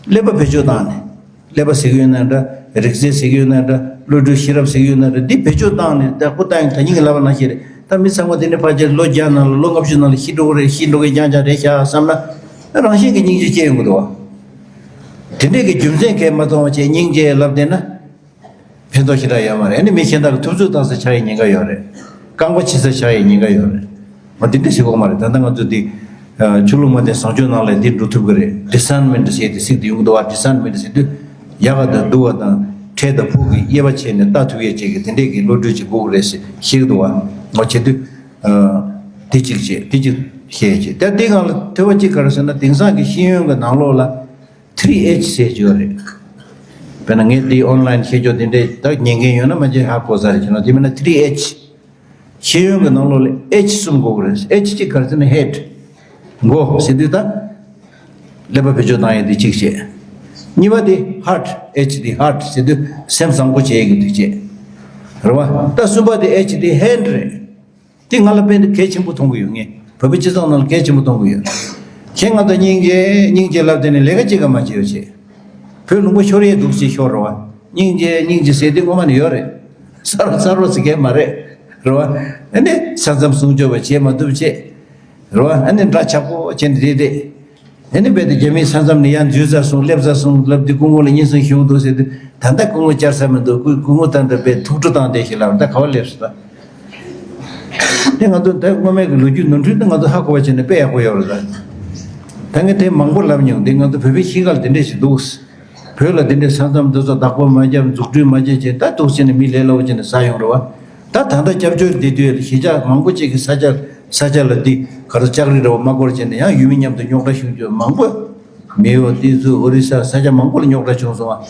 ཀླད་པ་བེད་སྤྱོད་བཏང་ནས། ཀླད་པ་ཟེར་གྱི་ཡོད་ན་འདྲ། རིག་རྩལ་ཟེར་གྱི་ཡོད་ན་འདྲ། བློ་གྲོས་ཤེས་རབ་ཟེར་གྱི་ཡོད་ན་འདྲ། འདི་བེད་སྤྱོད་བཏང་ནས་ད་ཁོ་ད་ཡང་ད་ཉིན་གྱི་ལབ་པ་ནང་བཞིན་རེད། ད་མི་ཚང་མ་དེ་ནས་ཕལ་ཆེར་ལོ་བརྒྱ་ནང་ལ་ལོ་ལྔ་བཅུ་ནང་ལ་ཤི་འགྲོ་གི་རེད། ཤི་འགྲོ་གི་རྐྱང་རྐྱང་རེད་ཤག་བསམ་ན། རང་བཞིན་གྱིས་སྙིང་རྗེ་སྐྱེ་ཡོང་གི་འདུག་བ། དེ་འདྲས་ཀྱི་རྒྱུ་མཚན་གང་ཡང་མ་མཐོང་བ་བྱས་སྙིང་རྗེ་ལབ་བསྡད་ན། ཕན་ཐོགས་ཞེ་དྲག་ཡོད་མ་རེད། ཨ་ནི་མི་གཞན་དག་གིས་ཐུབ་ཚོད་བཏང་ས་ཆགས་ཡའི་ཉེན་ཁ་ཡོད་རེད། རྐང་པ་ཕྱི་ས་ཆགས་ཡའི་ཉེན་ཁ་ཡོད་རེད། འོ་དེ་འདྲ་ཞིག་དགོས་མ་རེད། ད་ལྟ་ང་ཚོ་འདི་ཆོས་ལུགས་མ་བསྟེན་བཟང་སྤྱོད་ནང་ལ་འདི་འགྲོ་ཐུབ་ཀྱི་རེད། ཌི་སརན་མེན་ཊི་ཟེར་ཏེ་ཚིག་དེ་ཡོང་གི་འདུག་བ། ཌི་སརན་མེན་ཊི་ཟེར་དུས་ཡག་ག་དང་སྡུག་ག་དང་འཕྲལ་དང་ཕུགས་ཀྱི་དབྱེ་བ་ཕྱེ་ནས་ལྟ་ཐུབ་ཡས་བྱེད་ཀྱི་དེ་འདྲས་ཀྱི་བློ་གྲོས་ཅིག་དགོས་ཀྱི་རེད་ཟེར་བཤད་ཀྱི་འདུག་བ། འོ་བྱེད་དུས་དེ་གཅིག་བྱེད། དེ་གཅིག་ཤེས་བྱེད། ད་འདི་སྒང་ལ་ཐོས་པ་གཅིག་ག་རེ་ཟེར་ན། དེང་སང་གི་ཤེས་ཡོན་གྱི་ནང་ལོགས་ལ་ཐི་རི་ཨེཆ་ཟེར་གྱི་ཡོད་རེད། དཔེར་ན་ངས་འདི་ཨོན་ལན་ཤེས་ཀྱོག་འདི་འདྲས་ད་ཉན་མཁན་ཡོད་ན་མ་གཞི་ཧ་གོ་ས་རེད། བྱས་ན་དེ་མིན་ན་ཐི་རི་ཨེཆ། ཤེས་ཡོན་གྱི་ནང་ལོགས་ལ་ཨེཆ་གསུམ་དགོས་ཀྱི་རེད། ཨེཆ་གཅིག་ག་རེ་ཟེར་ན་ཧེཌ། མགོ་ཟེར་དུས་ད་ཀླད་པ་བེད་སྤྱོད་བཏང་ཡས་འདི་གཅིག་བྱས། གཉིས་པ་དེ་ཧར་ཊི། ཨེཆ་དེ་ཧར་ཊི་ཟེར་དུས་སེམས་བཟང་པོ་བྱེད་ཀྱི་འདུག་བྱས། རེད་བ། ད་གསུམ་པ་དེ་ཨེཆ་དེ་ཧེན་ཌི་རེད། དེ་ང་ལ་དཔེ་འདི་གལ་ཆེན་པོ་མཐོང་གི་ཡོད། ངས་བོད་པའི་སྤྱི་ཚོགས་ནང་ལ་གལ་ཆེན་པོ་མཐོང་གི་ཡོད། ཁྱེད་ང་ཚོ་སྙིང་རྗེ་སྙིང་རྗེ་ལབ་དེ་ནས་ལས་ཀ་གཅིག་ཀ་མ་བྱེད་ཡོད་བྱས། བོད་ལུང་པ་ཤོར་ཡས་འདུག་ཅེས་ཤོར་རེད་བ། སྙིང་རྗེ་སྙིང་རྗེ་ཟེར་དེ་ངོ་མ་ནས་ཡོད་རེད། གསར་པ་གསར་པ་ཟེར་མཁན་མ་རེད། རེད་བ། ཨ་ནི་ས་མཚམས་སྲུང་སྐྱོབ་པ་བྱེད་མ་ཐུབ་བྱས། རེད་བ། ཨ་ནི་འདྲ་ཆགས་པོ་བྱས་ནས་བསྡད་བསྡད། ཨ་ནི་རྦད་དེ་རྒྱ་མིའི་ས་མཚམས་ནས་ཡར་འཛུལ་ཚར་སོང་། སླེབས་ཚར་སོང་ལབ་དུས་སྐུ་ངོ་ལ་སྙན་སེང་ཞུ་འདུག་ཟེར་དུས་ད་ལྟ་སྐུ་ངོ་བཅར་ས་མི་འདུག་སྐུ་སྐུ་ངོ་ད་ལྟ་རྦད་ཐུགས་སྤྲོ་བཏང་བསྡད་ཞེས་ལབ། ད་ག་བ་སླེབས་སོང་ད། དེ་ང་ཚོ་ད་སྔོན་མའི་གི་ལོ་རྒྱུས་ནོར་འཁྲུལ་དེ་ང་ཚོ་ཧ་གོ་བ་བྱས་ན་དཔེ་ཡག་པོ་ཡོད་རེད་ད། ད་ངས་དེ་མང་པོ་ལབ་མྱོང་། དེ་ང་ཚོ་བོད་པའི་གཤིས་ཀ་ལ་དེ་འདྲས་ཞིག་འདུག་བོད་ལ་དེ་འདྲའི་ས་མཚམས་འདི་ཚོ་བདག་པོ་མ་བརྒྱབ། འཛུགས་སྐྲུན་མ་བྱས་བྱས་ད་འདུག་བྱས་ནས་མི་ལས་སླ་བོ་བྱས་ནས་ཟ་ཡོང་རེད་བ། ད་ད་ལྟ་སྐྱབས་བཅོལ་བསྡད་དུས་གཞིས་ཆགས་མང་པོ་ཅིག་གི་ས་ཆ་ས་ཆ་ལ་འདི་ག་རེ་ལྕགས་རི་འདྲ་བོ་མ་བསྐོར་བྱས་ནས་ཡང་ཡུལ་མི་མཉམ་དུ་རྙོག་དྲ་བྱུང་རྒྱུ་མང་པོ། མེའོ་ཏི་ཛུ་ཨོ་རི་ས་ས་ཆ་མང་པོ་ལ་རྙོག་དྲ་བྱུང་སོང་བ།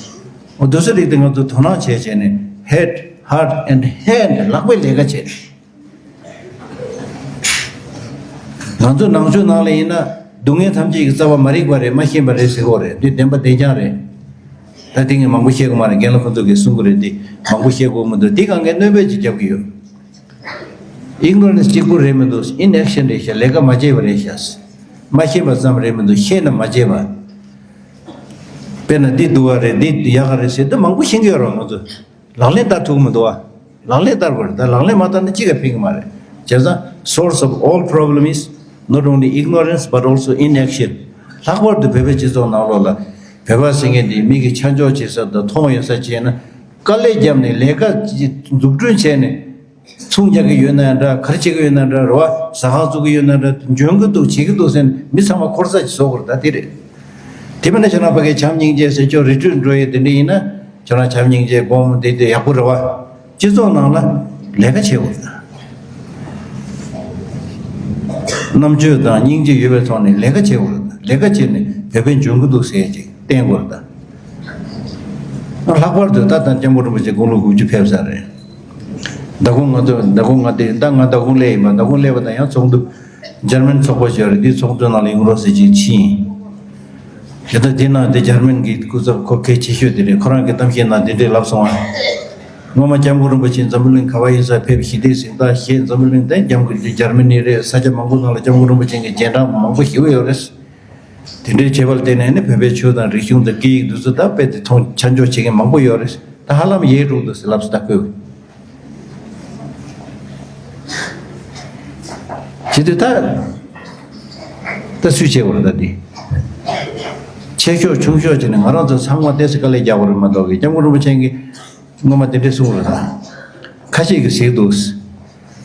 འོ་དེ་ཚོ་རིགས་དེ་ང་ཚོ་དོ་སྣང་བྱས་བྱས་ནས་head, heart and hand ལག་པའི་ལས་ཀ་བྱས། ང་ཚོ་ནང་ཆོས་ནང་ལ་ཡིན་ན་སྡུག་བསྔལ་ཐམས་ཅད་ཀྱི་རྩ་བ་མ་རིག་པ་རེད། མ་ཤེས་པ་རེད་ཟེར་གོ་རེད། འདི་བདེན་པ་བདེན་རྐྱང་རེད། ད་དེ་ངས་མང་པོ་བཤད་དགོས་མ་རེད། རྒན་ལགས་ཁོང་ཚོ་གིས་གསུང་གི་རེད། འདི་མང་པོ་བཤད་དགོས་མི་འདུག་འདི་གང་གའི་གནོན་པོ་ཅིག་རྒྱབ་ཀྱི་ཡོད། Ignorance གཅིག་པུ་རེད་མི་འདུག Inaction རེད་ཤག་ལས་ཀ་མ་བྱས་པ་རེད་ཤག་མ་ཤེས་པ་ཙམ་རེད་མི་འདུག་ཤེས་ན་མ་བྱས་པ། དཔེར་ན་འདི་སྡུག་པ་རེད། འདི་ཡག་ག་རེད་ཟེར་དུས་མང་པོ་ཤེས་ཀྱི་ཡོད་རེད་བ། ང་ཚོ་ལག་ལེན་བསྟར་ཐུབ་མི་འདུག་བ། ལག་ལེན་བསྟར་དགོས་རེད། ད་ལག་ལེན་མ་བསྟར་ན་ཅི་ག་ཕན་གི་མ་རེད། བྱས་ཙང་source of all problem is not only ignorance but also inaction. ལྷག་པར་དུ་བོད་པའི་སྤྱི་ཚོགས་ནང་ལོགས་ལ་བོད་པ་ཟེར་མཁན་འདི་མི་གི་ཆ་འཇོག་བྱེད་ས་དང་མཐོང་ཡོད་ས་བྱས་ན་དཀའ་ལས་བརྒྱབ་ནས་ལས་ཀ་ཅིག་འཛུགས་སྐྲུན་བྱས་ནས། ཚོང་རྒྱག་གི་ཡོད་ན་འདྲ། ག་རེ་བྱེད་ཀྱི་ཡོད་ན་འདྲ། རེད་བ། ཟ་ཁང་བཙུགས་ཀྱི་ཡོད་ན་འདྲ། འཇོན་གྱི་འདུག་བྱེད་ཀྱི་འདུག་ཟེར་ནས་མི་ཚང་མ་འཁོར་ས་ཅིག་བཟོ་དགོས་རེད། ད་དེ་རེད། དེ་མིན་ན་ཁྱེད་རང་ཕ་གིའི་བྱམས་སྙིང་རྗེ་ཟེར་ཁྱོད་རི་ཊི་རིཊ་འགྲོ་ཡས་དེ་འདྲ་ཡིན་ན་ཁྱེད་རང་བྱམས་སྙིང་རྗེ་སྒོམ་བསྡད་དེ་ཡག་པོ་རེད་བ། སྤྱི་ཚོགས་ནང་ལ་ལས་ཀ་བྱེད་དགོས་རེད། རྣམ་དཔྱོད་དང་སྙིང་རྗེ་ཡོད་པའི་ཐོག་ནས་ལས་ཀ་བྱེད་དགོས་རེད། ལས་ཀ་བྱས་ནས་བོད་པའི་འཇོན་གྱི་འདུག་ཟེར་ཡས་ཅིག་བསྟན་དགོས་རེད་ད། ལྷག་པར་དུ་ད་ལྟ་སྐྱབས་མགོན་རིན་པོ་ཆེ་དགུང་ལོ་དགུ་བཅུ་ཕེབས་ས་རེད། མདང་དགོང་ང་ཚོ་མདང་དགོང་ང་དེ་ད་ང་མདང་དགོང་སླེབས་ཡིན་པ། མདང་དགོང་སླེབས་པ་དང་ཡང་ཚོགས་འདུ་འཇར་མན་ཚོགས་པ་ཞིག་ཡོད་རེད། དེའི་ཚོགས་འདུ་ནང་ལ་ཡོང་རོགས་ཟེར་གྱིས་ཕྱིན་ཡིན། དེ་ལྟར་དེ་ནང་དེ་འཇར་མན་གྱི་སྐུ་ཚབ་ཁོ་གལ་ཆེ་ཤོས་དེ་རེད། ཁོ་རང་གི་གཏམ་བཤད་ནང་དེ་འདྲས་ལབ་སོང་ཨ། སྔོན་མ་སྐྱབས་མགོན་རིན་པོ་ཆེ་འཛམ་བུ་གླིང་ག་བ་ཡིན་ས་ཕེབས་ཞི་བདེ་གཟེངས་རྟགས་བཞེས། འཛམ་བུ་གླིང་དེ་འཇར་མ་འཇར་མ་ནི་རེད། ས་ཆ་མང་པོ་ནང་ལ་སྐྱབས་མགོན་རིན་པོ་ཆེ་གི་རྗེས་འབྲང་མང་པོ་ཞེ་པོ་ཡོད་རེད། དེ་འདྲའི་བྱས་པ་ལ་བརྟེན་ནས་ནི་བོད་པའི་ཆོས་དང་རིག་གཞུང་དང་སྐད་ཡིག་འདི་ཚོ་ད་དཔེ་དེ་མཐོང་ཆ་འཇོག་བྱེད་མཁན་མང་པོ་ཡོད་རེད། ད་ཧ་ལམ་ཡལ་འགྲོ་འདུག་ཟེར་ལབ་སོང་། ད་ཁོས་བྱེད་དུས་ད་ད་སུས་བྱེད་དགོས་རེད། ད་འདི་ཆེ་ཤོས་ཆུང་ཤོས་བྱས་ནས་ང་རང་ཚོ་ཚང་མ་ཏོག་ཙམ་དཀའ་ལས་རྒྱག་དགོས་རེད་མ་གཏོགས་ཀྱི། སྐྱབས་མགོན་རིན་པོ་ཆེ་གིས་སྔོན་མ་དེ་འདྲས་གསུངས་རེད། ད་ཁ་ཤས་ཀྱིས་ཟེར་འདུག་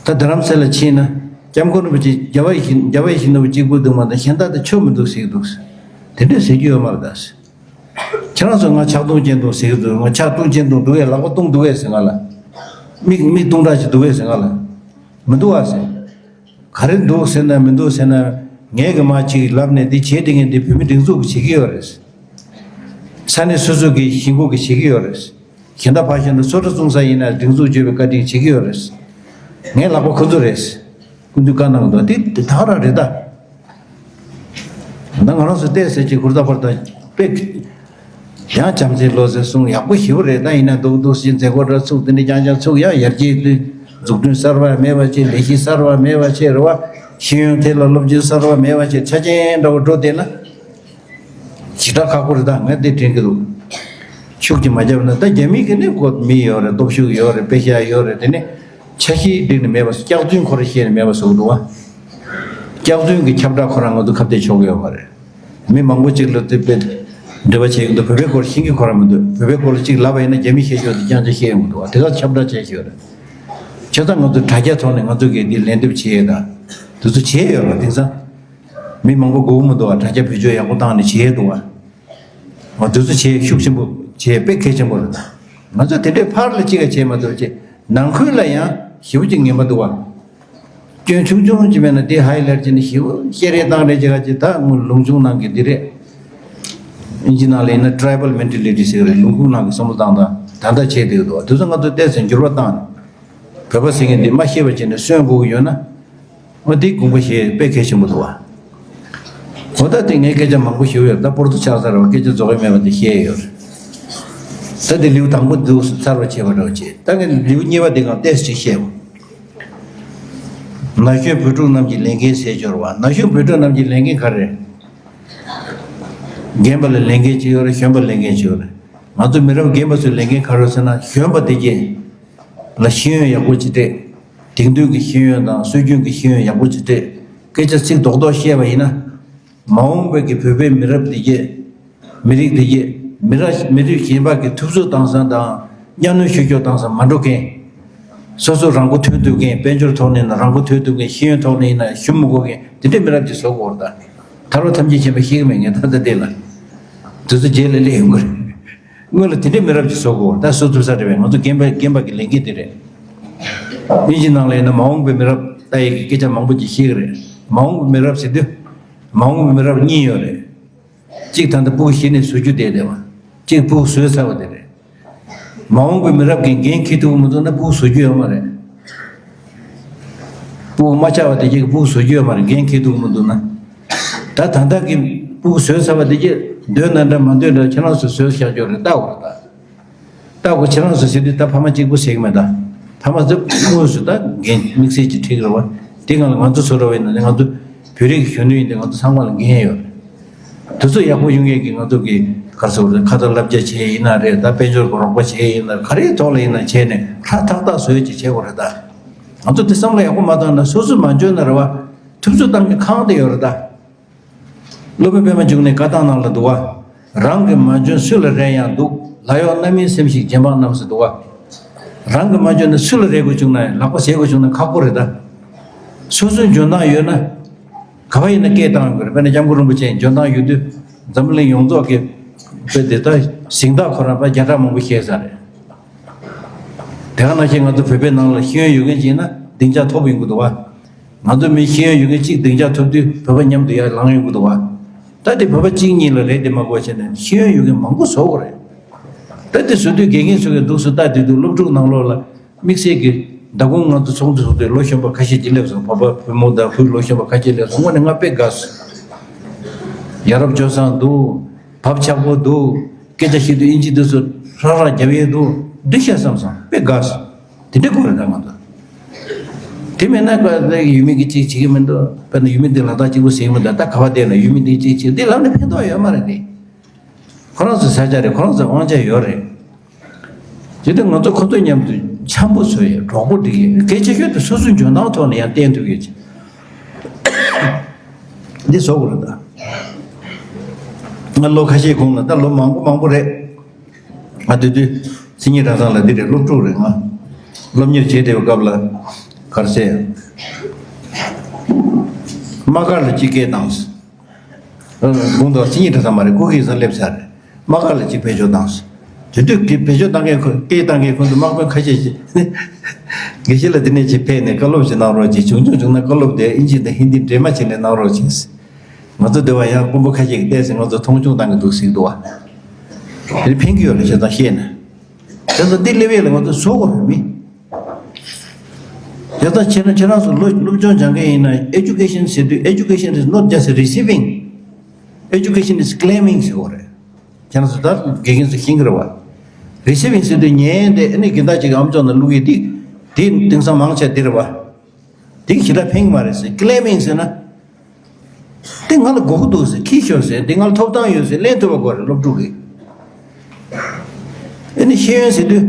ད་རྡ་རམ་ས་ལ་ཕྱིན་ན་སྐྱབས་མགོན་རིན་པོ་ཆེ་རྒྱལ་བ་ཡིད་བཞིན་རྒྱལ་བ་ཡིད་བཞིན་ནོར་བུ་གཅིག་པུ་འདུག་མ་གཏོགས་གཞན་དག་དེ་ཆོ་མི་འདུག་ཟེར་འདུག་དེ་འདྲས་ཟེར་རྒྱུ་ཡོད་མ་རེད་ད། ཁྱེད་རང་ཚོ་ང་ཕྱག་སྟོང་སྤྱན་སྟོང་ཟེར་གྱི་འདུག་ང་ཕྱག་སྟོང་སྤྱན་སྟོང་འདུག་གས། ལག་པ་སྟོང་འདུག་གས་ཟེར་ང་ལ། མིག་མིག་སྟོང་ཕྲག་ཅིག་འདུག་གས་ཟེར་ང་ལ། མི་འདུག་ཨ་ཟེར། ག་རེ་འདུག་ཟེར་ན་མི་འདུག་ཟེར་ན། ངས་གི་མ་ཅིག་ལབ་ནས་འདི་བྱེད་དེ་ངས་འདི་བོད་མི་སྒྲིག་འཛུགས་ཀྱིས་བྱེད་ཀྱི་ཡོད་རེད། ས་གནས་སོ་སོ་གི་གཞིས་འགོ་གིས་བྱེད་ཀྱི་ཡོད་རེད། གཞན་དག་ཕར་བཞག་ན་སོ་ཊ་བཙོང་ས་ཡིན་ན་སྒྲིག་འཛུགས་བརྗོད་པའི་བཀའ་དྲིན་བྱེད་ཀྱི་ཡོད་རེད། ངའི་ལག་པ་ཁོ་ཚོ་རེད། སྐུ་མདུན་བཀའ་གནང་གི་འདུག་འདི་འདི་ད་ག་རང་རེད་ད། ད་ང་རང་ཚོ་བལྟས་ཟེར་གྱི་གུར་དག་པར་དང་དཔེ། ཡང་བྱམས་བརྩེའི་བློ་ཟེར་གསུང་ཡག་པོ་ཞེ་པོ་རེད། ད་ཡིན་ན་སྡུག་སྡུག་ཞིག་མཛད་སྒོ་འདྲ་ཚུགས་དེ་འདྲ་རྐྱང་རྐྱང་ཚུགས་ཡང་ཡར་རྒྱས་དུས་འཛུགས་སྐྲུན་གསར་པ་མེད་པ་བྱས། ལས་གཞི་གསར་པ་མེད་པ་བྱས་རེད་བ། ཤེས་ཡོན་ཐད་ལ་སློབ་སྦྱོང་གསར་པ་མེད་པ་བྱས། ཆ་རྐྱེན་འདྲ་བོ་འགྲོ་བསྡད་ན་ཞེ་དྲག་ཁག་པོ་རེད། ད་ངས་འདི་དྲན་གྱི་འདུག་ཤུགས་ཀྱིས་མ་བརྒྱབ་ན། ད་རྒྱ་མི་གི་ནི་ཁོ་མི་ཡོད་རེད། སྟོབས་ཤུགས་ཡོད་རེད། དཔེ་ཤག་ཡོད་རེད། དེ་ནི་འཆར་གཞི་བསྒྲིགས་ནས་མེད་པ། སྐྱག་རྫུན་ཁོ་རང་བཤད་ནས་མེད་པ་བཟོ་གི་འདུག་བ། སྐྱག་རྫུན་གྱི་ཁྱབ་བསྒྲགས་ཁོ་རང་ང་ཚོ་ཁ་གཏད་ཆོག་གི་ཡོད་མ་རེད། མི་མང་པོ་ཅིག་ལ་དེ་དཔེ་འབྲེལ་བ་བྱེད་ཀྱི་འདུག་བོད་པའི་སྐོར་ཤེས་ཀྱི་ཁོ་རང་མི་འདུག་བོད་པའི་སྐོར་ལ་ཅིག་ལབ་པ་ཡིན་ན་རྒྱ་མི་ཤེས་ཆོག་དེ་རྐྱང་རྐྱང་ཤེས་ཡོང་གི་འདུག་བ། དེ་ག་ཁྱབ་བསྒྲགས་བྱས་ཤེས་ཡོད་རེད། བྱས་ཙང་ང་ཚོ་དྲ་རྒྱ་ཐོག་ནས་ང་ཚོ་གིས་འདི་ལན་འདེབས་བྱེད་ཡས་དང་དེ་ཚོ་བྱེད་ཡས་ཡོད་རེད། དེང་སང་མི་མང་པོ་དགོས་ཀྱི་མི་འདུག་བ། དྲ་རྒྱ་བེད་སྤྱོད་ཡག་པོ་བཏང་ནས་བྱེད་ཡས་འདུག་བ། འོ་དེ་ཚོ་བྱེད་ཤུགས་ཆེན་པོ་བྱེད་དཔེ་གལ་ཆེན་པོ་རེད། ང་ཚོ་དེ་འདྲའི་ཕར་ལ་གཅིག་ག་བྱེད་མ་ཐུབ་བྱས། ནང་ཁུལ་ལ་ཡང་ཞེ་པོ་ཅིག་ངན་པ་འདུག་བ། སྐྱོན་ཆུང་ཆུང་ཅིག་མེད་ན་དེ་highlight་བྱས་ནས་ཞིབ་བཤད་རེས་བཏང་རེས་བྱེད་ག་ཅིག་ད་ངུ་ལུང་ཆུང་ནང་གི་འདི་རེད། ཨིན་ཇི་ནང་ལ་ཡིན་ན་tribal mentality་ཟེར་རེད། ལུང་ཁུག་ནང་གི་བསམ་བློ་བཏང་སྟངས་ད་ལྟ་བྱས་བསྡད་འདུག་དེ་ཚོ་ང་ཚོ་ཏོག་ཙམ་འགྱུར་བ་བཏང་ནས་བོད་པ་ཟེར་མཁན་འདི་མ་ཤེས་པ་བྱས་ནས་གསོན་དགོས་ཀྱི་ཡོད་ན། འོ་དེ་དགོངས་པ་བཞེས་དཔེ་གལ་ཆེན་པོ་འདུག་བ། འོ་ད་དེ་ངས་སྐད་ཆ་མང་པོ་ཞུ་ཡོད། ད་སྤོར་ཏོ་ཆགས་ཚར་བ་སྐད་ཆ་རྫོགས་ཡ་མེད་པ་དེ་བཤད་ཡོད་རེད། ད་དེ་ལེའུ་དང་པོ་འདུག་སེ་ཚར་བ་བྱས་པ་འདྲ་བོ་བྱས། ད་ངས་ལེའུ་གཉིས་པ་དེ་གང་ཏོག་ཙམ་ཅིག་བཤད་བ། ན་གཞོན་བོད་ཕྲུག་རྣམས་ཀྱི་ལས་འགན་ཟེར་སྦྱོར་བ། ན་གཞོན་བོད་ཕྲུག་རྣམས་ཀྱི་ལས་འགན་ག་རེ་རེད། རྒན་པ་ལ་ལས་འགན་ཅིག་ཡོད་རེད། གཞོན་པ་ལ་ལས་འགན་ཅིག་ཡོད་རེད། ང་ཚོ་མི་རབས་རྒན་པ་ཚོའི་ལས་འགན་ག་རེ་རེད་ཟེར་ན་གཞོན་པ་དེ་གྱད་ལ་ཤེས་ཡོན་ཡག་པོ་ཅིག་སྤྲད། དེང་དུས་ཀྱི་ཤེས་ཡོན་དང་སྲོལ་རྒྱུན་གྱི་ཤེས་ཡོན་ཡག་པོ་ཅིག་སྤྲད། སྐད་ཆ་ཚིག་རྡོག་རྡོག་བཤད་པ་ཡིན་ན། མ་འོངས་པའི་གི་བོད་པའི་མི་རབས་འདི་གྱད། མི་རིགས་འདི་གྱད། མི་རབས་མི་རིགས་གཞན་པ་གི་ཐུབ་ཚོད་བཏང་ས་དང་གཉའ་གནོན་ཞུ་ཕྱོགས་བཏང་ས་མ་འགྲོ་མཁན། སོ་སོ་རང་མགོ་ཐོན་ཐུབ་མཁན། དཔལ་འབྱོར་ཐོག་ནས་ན་རང་མགོ་ཐོན་ཐུབ་མཁན། ཤེས་ཡོན་ཐོག་ནས་ཡིན་ན་ཞུམ་མི་དགོས་མཁན་དེ་འདྲའི་མི་རབས་ཅིག་བཟོ་དགོས་རེད་ད། ཐར་པ་ཐམས་ཅད་མཁྱེན་པ་ཤེས་ཀྱི་མེད་ངས་ད་ལྟ་འདི་ལ། དུས་ཚོད་རྗེས་ལ་སླེབས་ཡོང་གི་རེད། སྔོན་ལ་དེ་འདྲའི་མི་རབས་ཅིག་བཟོ་དགོས་ད་བཟོ་ཐུབ་ས་རེད་པས། ང་ཚོ་རྒན་པ་རྒན་པ་གི་ལས་འགན་དེ་རེད། དབྱིན་ཇི་ནང་ལ་ཡིན་ན་མ་འོངས་པའི་མི་རབས་ལྟ་ཡི་གི་སྐད་ཆ་མང་པོ་ཅིག་བཤད་གི་རེད། མ་འོངས་པའི་མི་རབས་ཟེར་དུས། མ་འོངས་པའི་མི་རབས་གཉིས་ཡོད་རེད། གཅིག་ད་ལྟ་ཕྲུ་གུ་གཞི་ནས་བཟོ་རྒྱུ་བསྡད་བསྡད་པ། གཅིག་ཕྲུ་གུ་བཟོས་ཚར་བ་དེ་རེད། མ་འོངས་པའི་མི་རབས་ཀྱི་འགན་འཁྱེར་ཐུབ་ཀྱི་མི་འདུག་ན་ཕྲུ་གུ་བཟོ་རྒྱུ་ཡོད་མ་རེད། ཕྲུ་གུ་མ་ཆགས་པ་དེ་གྱད་ཕྲུ་གུ་བཟོ་རྒྱུ་ཡོད་མ་རེད། འགན་འཁྱེར་ཐུབ་ཀྱི་མི་འདུག་ན། ད་ད་ལྟ་གི་ཕྲུ་གུ་བཟོས་ཚར་བ་དེ་གྱད་འདོད་ན་འདྲ་མ་འདོད་འདྲ་ཁྱེད་རང་ཚོས་བཟོས་བཞག་རྒྱུ་རེད། ལྟ་དགོས་རེད་ད། ལྟ་དགོས་ཁྱེད་རང་ཚོ་ཟེར་དུས་ད་ཕ་མ་གཅིག་པུ་ཟེར་གི་མེད་ད། ཕ་མ་ཚོ་དངོས་སུ་ད་འགན་དམིགས་བསལ་གྱི་འཁྲི་གི་རེད་བ། དེ་སྒང་ལ་ང་ཚོ་བཟོ་འདྲ་བ་ཡིན་ན་ང་ཚོ་བོད་རིགས་གཞོན་ནུ་ཡིན་དུས་ང་ཚོ་ཚང་མ་ལ་འགན་ཡོད་རེད། དེ་ཚོ་ཡག་པོ་ཡོང་ཡས་ཀྱི་ང་ཚོ་གི་ག་རེ་ཟེར་དགོས་རེད། ཁ་ཏ་བསླབ་བྱ་བྱས་ཡིན་ན་རེད་ད། དཔལ་འབྱོར་གྱི་རོགས་པ་བྱས་ཡིན་ན་ག་རེའི་ཐོག་ལ་ཡིན་ན་བྱས་ནས་ཧྲ་ཐག་ཐག་བཟོ་ཡས་ཅིག་བྱེད་དགོས་རེད་ད། ང་ཚོ་དེ་བསམ་བློ་ཡག་པོ་མ་བཏང་ན་སོ་སོས་མ་འཇོན་ན་རེད་བ། ཐུབ་ཚོད་བཏང་གི་ཁང་དེ་ཡོད་རེད་ད། སློབ་དཔོན་པད་མ་འབྱུང་གནས་བཀའ་ཐང་ནང་ལ་འདུག་བ། རང་གིས་མ་འཇོན་སུ་ལ་རེ་ཡང་འདུག་ལ་ཡོག་རྣམ་སྨིན་སེམས་ཤིག་རྗེ་འབངས་རྣམས་སུ་འདུག་བ། རང་གིས་མ་འཇོན་ན་སུ་ལ་རེ་དགོས་བྱུང་ན་ལག་པ་འཚལ་དགོས་བྱུང་ན་ཁག་པོ་རེད་ད། སོ་སོའི་འཇོན་ཐང་ཡོད་ན། ག་བ་ཡིན་ན་སྐད་བཏང་དགོས་རེད། དཔེར་ན་སྐྱབས་མགོན་རིན་པོ་ཆེ་འཇོན་ཐང་ཡོད་དུས་འཛམ་བུ་གླིང་ཡོངས་རྫོགས་ཀྱི་དཔེ་དེ་ལྟ་གཟེངས་རྟགས་ཁོ་རང་དཔེ་བརྒྱ་ཕྲག་མང་པོ་བཞེས་ས་རེད། དེ་ག་ནང་བཞིན་ང་ཚོ་བོད་པའི་ནང་ལ་ཤེས་ཡོན་ཡོད་མཁན་ཅིག་ཡིན་ན་སྡིངས་ཆ་མཐོ་པོ་ཡོང་གི་འདུག་བ། ང་ཚོ་མི་ཤེས་ཡོན་ཡོད་མཁན་གཅིག་སྡིངས་ཆ་ཐོབ་དུས་བོད་པ་མཉམ་དུ་ཡར་ལངས་ཡོང་གི་འདུག་བ། ད་དེ་བོད་པ་གཅིག་གཉིས་ལ་རེད་དེ་མ་དགོས་བྱས་ནས་ཤེས་ཡོན་ཡོད་མཁན་མང་པོ་བཟོ་དགོས་རེད། ད་དེ་བཟོ་དུས་དགེ་རྒན་ཚོ་གིས་འདུག་སེ་ལྟ་དུས་དུས་སློབ་ཕྲུག་ནང་ལོགས་ལ་དམིགས་བསལ་གྱི་མདང་དགོང་ང་ཚོ་ཚོགས་འདུ་ཚོགས་དུས་ལོ་གཞོན་པ་ཁ་ཤས་ཅིག་སླེབས་སོང་། བོད་པ་བུ་མོ་དང་བུ་ལོ་གཞོན་པ་ཁ་ཤས་སླེབས་སོང་། དངོས་གནས་ང་དཔེ་དགའ་སོང་། ཡ་རབས་སྤྱོད་བཟང་འདུག་བབ་ཆགས་པོ་འདུག་སྐད་ཆ་བཤད་དུས་ཨིན་ཇི་འདི་ཚོ་ཧྲ་ཧྲ་རྒྱབ་ཡས་འདུག་འགྲིག་ཤག་བསམ་སོང་། དཔེ་དགའ་སོང་། དེ་འདྲའི་སྐོར་རེད་ད་ང་ཚོ། དེ་མེད་ན་ཀ་ཡུལ་མི་གིས་གཅིག་བྱེད་ཀྱི་མི་འདུག་དཔེར་ན་ཡུལ་མི་འདི་ལ་དྭགས་གཅིག་པུ་ཟེར་གྱི་མི་འདུག་ད་ག་བ་བསྡད་ན་ཡུལ་མི་འདི་གཅིག་བྱེད་འདི་ལབ་ནས་ཕན་ཐོགས་ཡོད་མ་རེད་དེ། ཁོ་རང་ཚོའི་ས་ཆ་རེད། ཁོ་རང་ཚོའི་དབང་ཆ་ཡོད་རེད། དེ་དུས་ང་ཚོ་ཁོ་ཚོ་མཉམ་དུ་འཆམ་པོ་བཟོ་ཡས་གྲོགས་པོ་སྒྲིག་ཡས་གལ་ཆེ་ཤོས་དེ་སོ་སོའི་འཇོན་ཐང་ཐོག་ནས་ཡང་བསྟན་ཐུབ་ཡས་ཅིག་འདི་བཟོ་དགོས་རེད་ད། ང་ལོ་ཁ་ཤས་གོང་ལ་ད་ལོ་མང་པོ་མང་པོ་རེད། ང་དེ་དུས་མཚན་ཉིད་གྲྭ་ཚང་ལ་འདི་རེད་སློབ་ཕྲུག་རེད་ང་། སློབ་གཉེར་བྱེད་བསྡད་པའི་སྐབས་ལ་ག་རེ་ཟེར། དམག་སྒར་ལ་གཅིག་སྐད་བཏང་། དགོངས་དག་མཚན་ཉིད་གྲྭ་ཚང་མ་རེད། སྐུ་སྒེར་ས་སླེབས་ཚར་རེད། དམག་སྒར་ལ་གཅིག་བེད་སྤྱོད་བཏང་། དེ་དུས་ཀྱི་བེད་སྤྱོད་བཏང་མཁན་ཁོ་སྐད་བཏང་མཁན་ཁོ་ཚོ་དམག་དཔོན་ཁ་ཤས་ཤིག་དགེ་བཤེས་ལགས་འདི་ནས་ཅིག་ཕེབས་ནས་བཀའ་སློབ་ཅིག་གནང་རོགས་གྱིས། བྱུང་བྱུང་བྱུང་ན་བཀའ་སློབ་དེ་ཨིན་ཇི་དང་ཧིན་དི་འདྲེས་མ་བྱས་ནས་གནང་རོགས་གྱིས། ང་ཚོ་འདི་བ་ཡང་དཔོན་པོ་ཁ་ཤས་ཀྱིས་བལྟས་ཚེ་ང་ཚོ་མཐོང་ཆུང་བཏང་གི་འདུག་ཟེར་གྱི་འདུག་བ། དེ་ཕན་གྱི་ཡོད་རེད་བྱས་ཙང་བཤད་ན། བྱས་ཙང་འདི་སླེབས་ཡས་ལ་ང་ཚོ་བཟོ་དགོས་རེད་མི། བྱས་ཙང་ཁྱེད་རང་ཁྱེད་རང་ཚོ་སློབ་སློབ་སྦྱོང་སྦྱང་མཁན་ཡིན་ན་education་ཟེར་དུས་education is not just receiving, education is claiming་ཟེར་དགོས་རེད། ཁྱེད་རང་ཚོ་ད་དགེ་རྒན་ཚོ་ཤེས་ཀྱི་རེད་བ། receiving་ཟེར་དུས་ཉན་ཡས་དེ་ཨ་ནི་རྒན་བདག་ཅིག་གི་ཨམ་ཅོག་ནང་བླུག་ཡས་དེ་དེ་དེང་སང་མང་ཆེ་དེ་རེད་བ། དེ་གི་ཞེ་དྲག་ཕན་གྱི་མ་རེད་ཟེར། claiming་ཟེར་ན། དེ་ང་ལ་དགོས་ཀྱི་འདུག་ཟེར། ཁྱི་ཤོར་ཟེར། དེ་ང་ལ་ཐོབ་ཐང་ཡོད་ཟེར་ལེན་ཐུབ་པ་དགོས་རེད་སློབ་ཕྲུག་གིས། ཨ་ནི་ཤེས་ཡོན་ཟེར་དུས།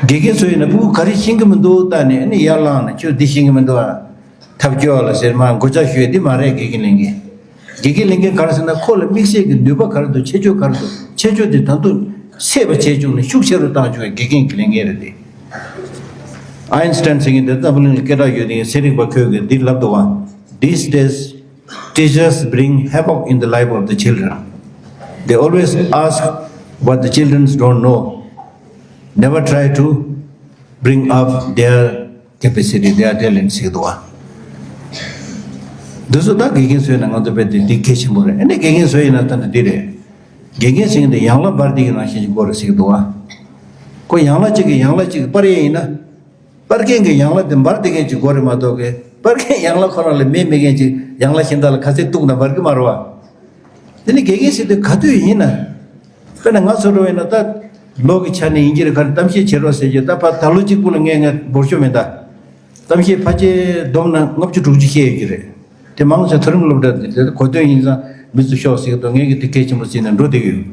དགེ་རྒན་ཚོ་ཡིན་ན་ཕྲུ་གུ་ག་རེ་ཤེས་ཀྱི་མི་འདུག་ལྟ་ནས་ཨ་ནི་ཡར་ལངས་ནས་ཁྱོད་འདི་ཤེས་ཀྱི་མི་འདུག་ཨ། ཐབས་སྐྱོ་བ་ལ་ཟེར་མར་མགོ་ལྕག་གཞུ་ཡས་འདི་མ་རེད་དགེ་རྒན་ལས་འགན། དགེ་རྒན་ལས་འགན་ག་རེ་ཟེར་ན་ཁོ་ལ་དམིགས་བསལ་གྱི་ནུས་པ་ག་རེ་འདུག་ཁྱད་ཆོས་ག་རེ་འདུག་ཁྱད་ཆོས་དེ་ད་དུང་སད་པ་བྱས་བཅུག་ནས་ཤུགས་ཆེ་རུ་བཏང་བཅུག་པའི་དགེ་རྒན་གྱི་ལས་འགན་རེད་དེ། ཨའིན་སི་ཊན་ཟེར་མཁན་དེ་འཛམ་བུ་གླིང་ལ་སྐད་གྲགས་ཡོད་དེ་ཚན་རིག་པ་ཁོས་གི་འདི་ལབ་འདུག་ག These days, teachers bring havoc in the life of the children. They always ask what the children don't know. Never try to bring up their capacity they are talent ཟེར་གྱི་འདུག་བ། འདི་ཚོ་ད་དགེ་རྒན་བཟོས་ན་ང་ཚོ་དཔེ་དེ་འདི་གལ་ཆེན་པོ་རེད། ཨ་ནི་དགེ་རྒན་བཟོས་ཡིན་ན་ད་འདི་འདི་རེད། དགེ་རྒན་ཟེར་མཁན་དེ་ཡན་ལག་འབར་འདི་གི་ནང་བཞིན་ཞིག་དགོས་རེད་ཟེར་གྱི་འདུག་བ། ཁོ་ཡན་ལག་གཅིག་གིས་ཡན་ལག་གཅིག་སྤར་ཡས་ཡིན་ན། སྤར་མཁན་གྱི་ཡན་ལག་དེ་འབར་བསྡད་མཁན་ཅིག་དགོས་རེད་མ་གཏོགས་གི། སྤར་མཁན་ཡན་ལག་ཁོ་རང་ལ་མེ་མེད་མཁན་ཅིག་ཡན་ལག་གཞན་དག་ལ་ག་ཚད་གཏུགས་ན་འབར་གི་མ་རེད་བ། དེ་ནི་དགེ་རྒན་ཟེར་དུས་ག་དུས་ཡིན་ན། དཔེར་ན་ང་ཚོ་འདྲ་བོ་ཡིན་ན་ད། ལོ་གི་ཆ་ནས་ཡིན་གྱི་རེད། ག་རེ་གཏམ་བཤད་བྱེད་རོགས་ཟེར་གྱི་ད་ཕར་ད་ལོ་གཅིག་པུ་ལ་ངས་ངས་འབོར་ཤོག་མེད་ད། གཏམ་བཤད་ཕལ་ཆེར་བསྡོམས་ན་ལྔ་བཅུ་དྲུག་ཅུ་བཤད་ཡོད་ཀྱི་རེད། དེ་མང་ཆེ་མཐོ་རིམ་སློབ་གྲྭ་དེ་དེ་གོ་དོན་ཡིན་ཙང་མི་ཚོ་ཤོག་ཟེར་གི་འདུག་ངས་གི་དེ་གལ་ཆེན་པོ་བརྩིས་ནས་འགྲོ་བསྡད་ཀྱི་ཡོད།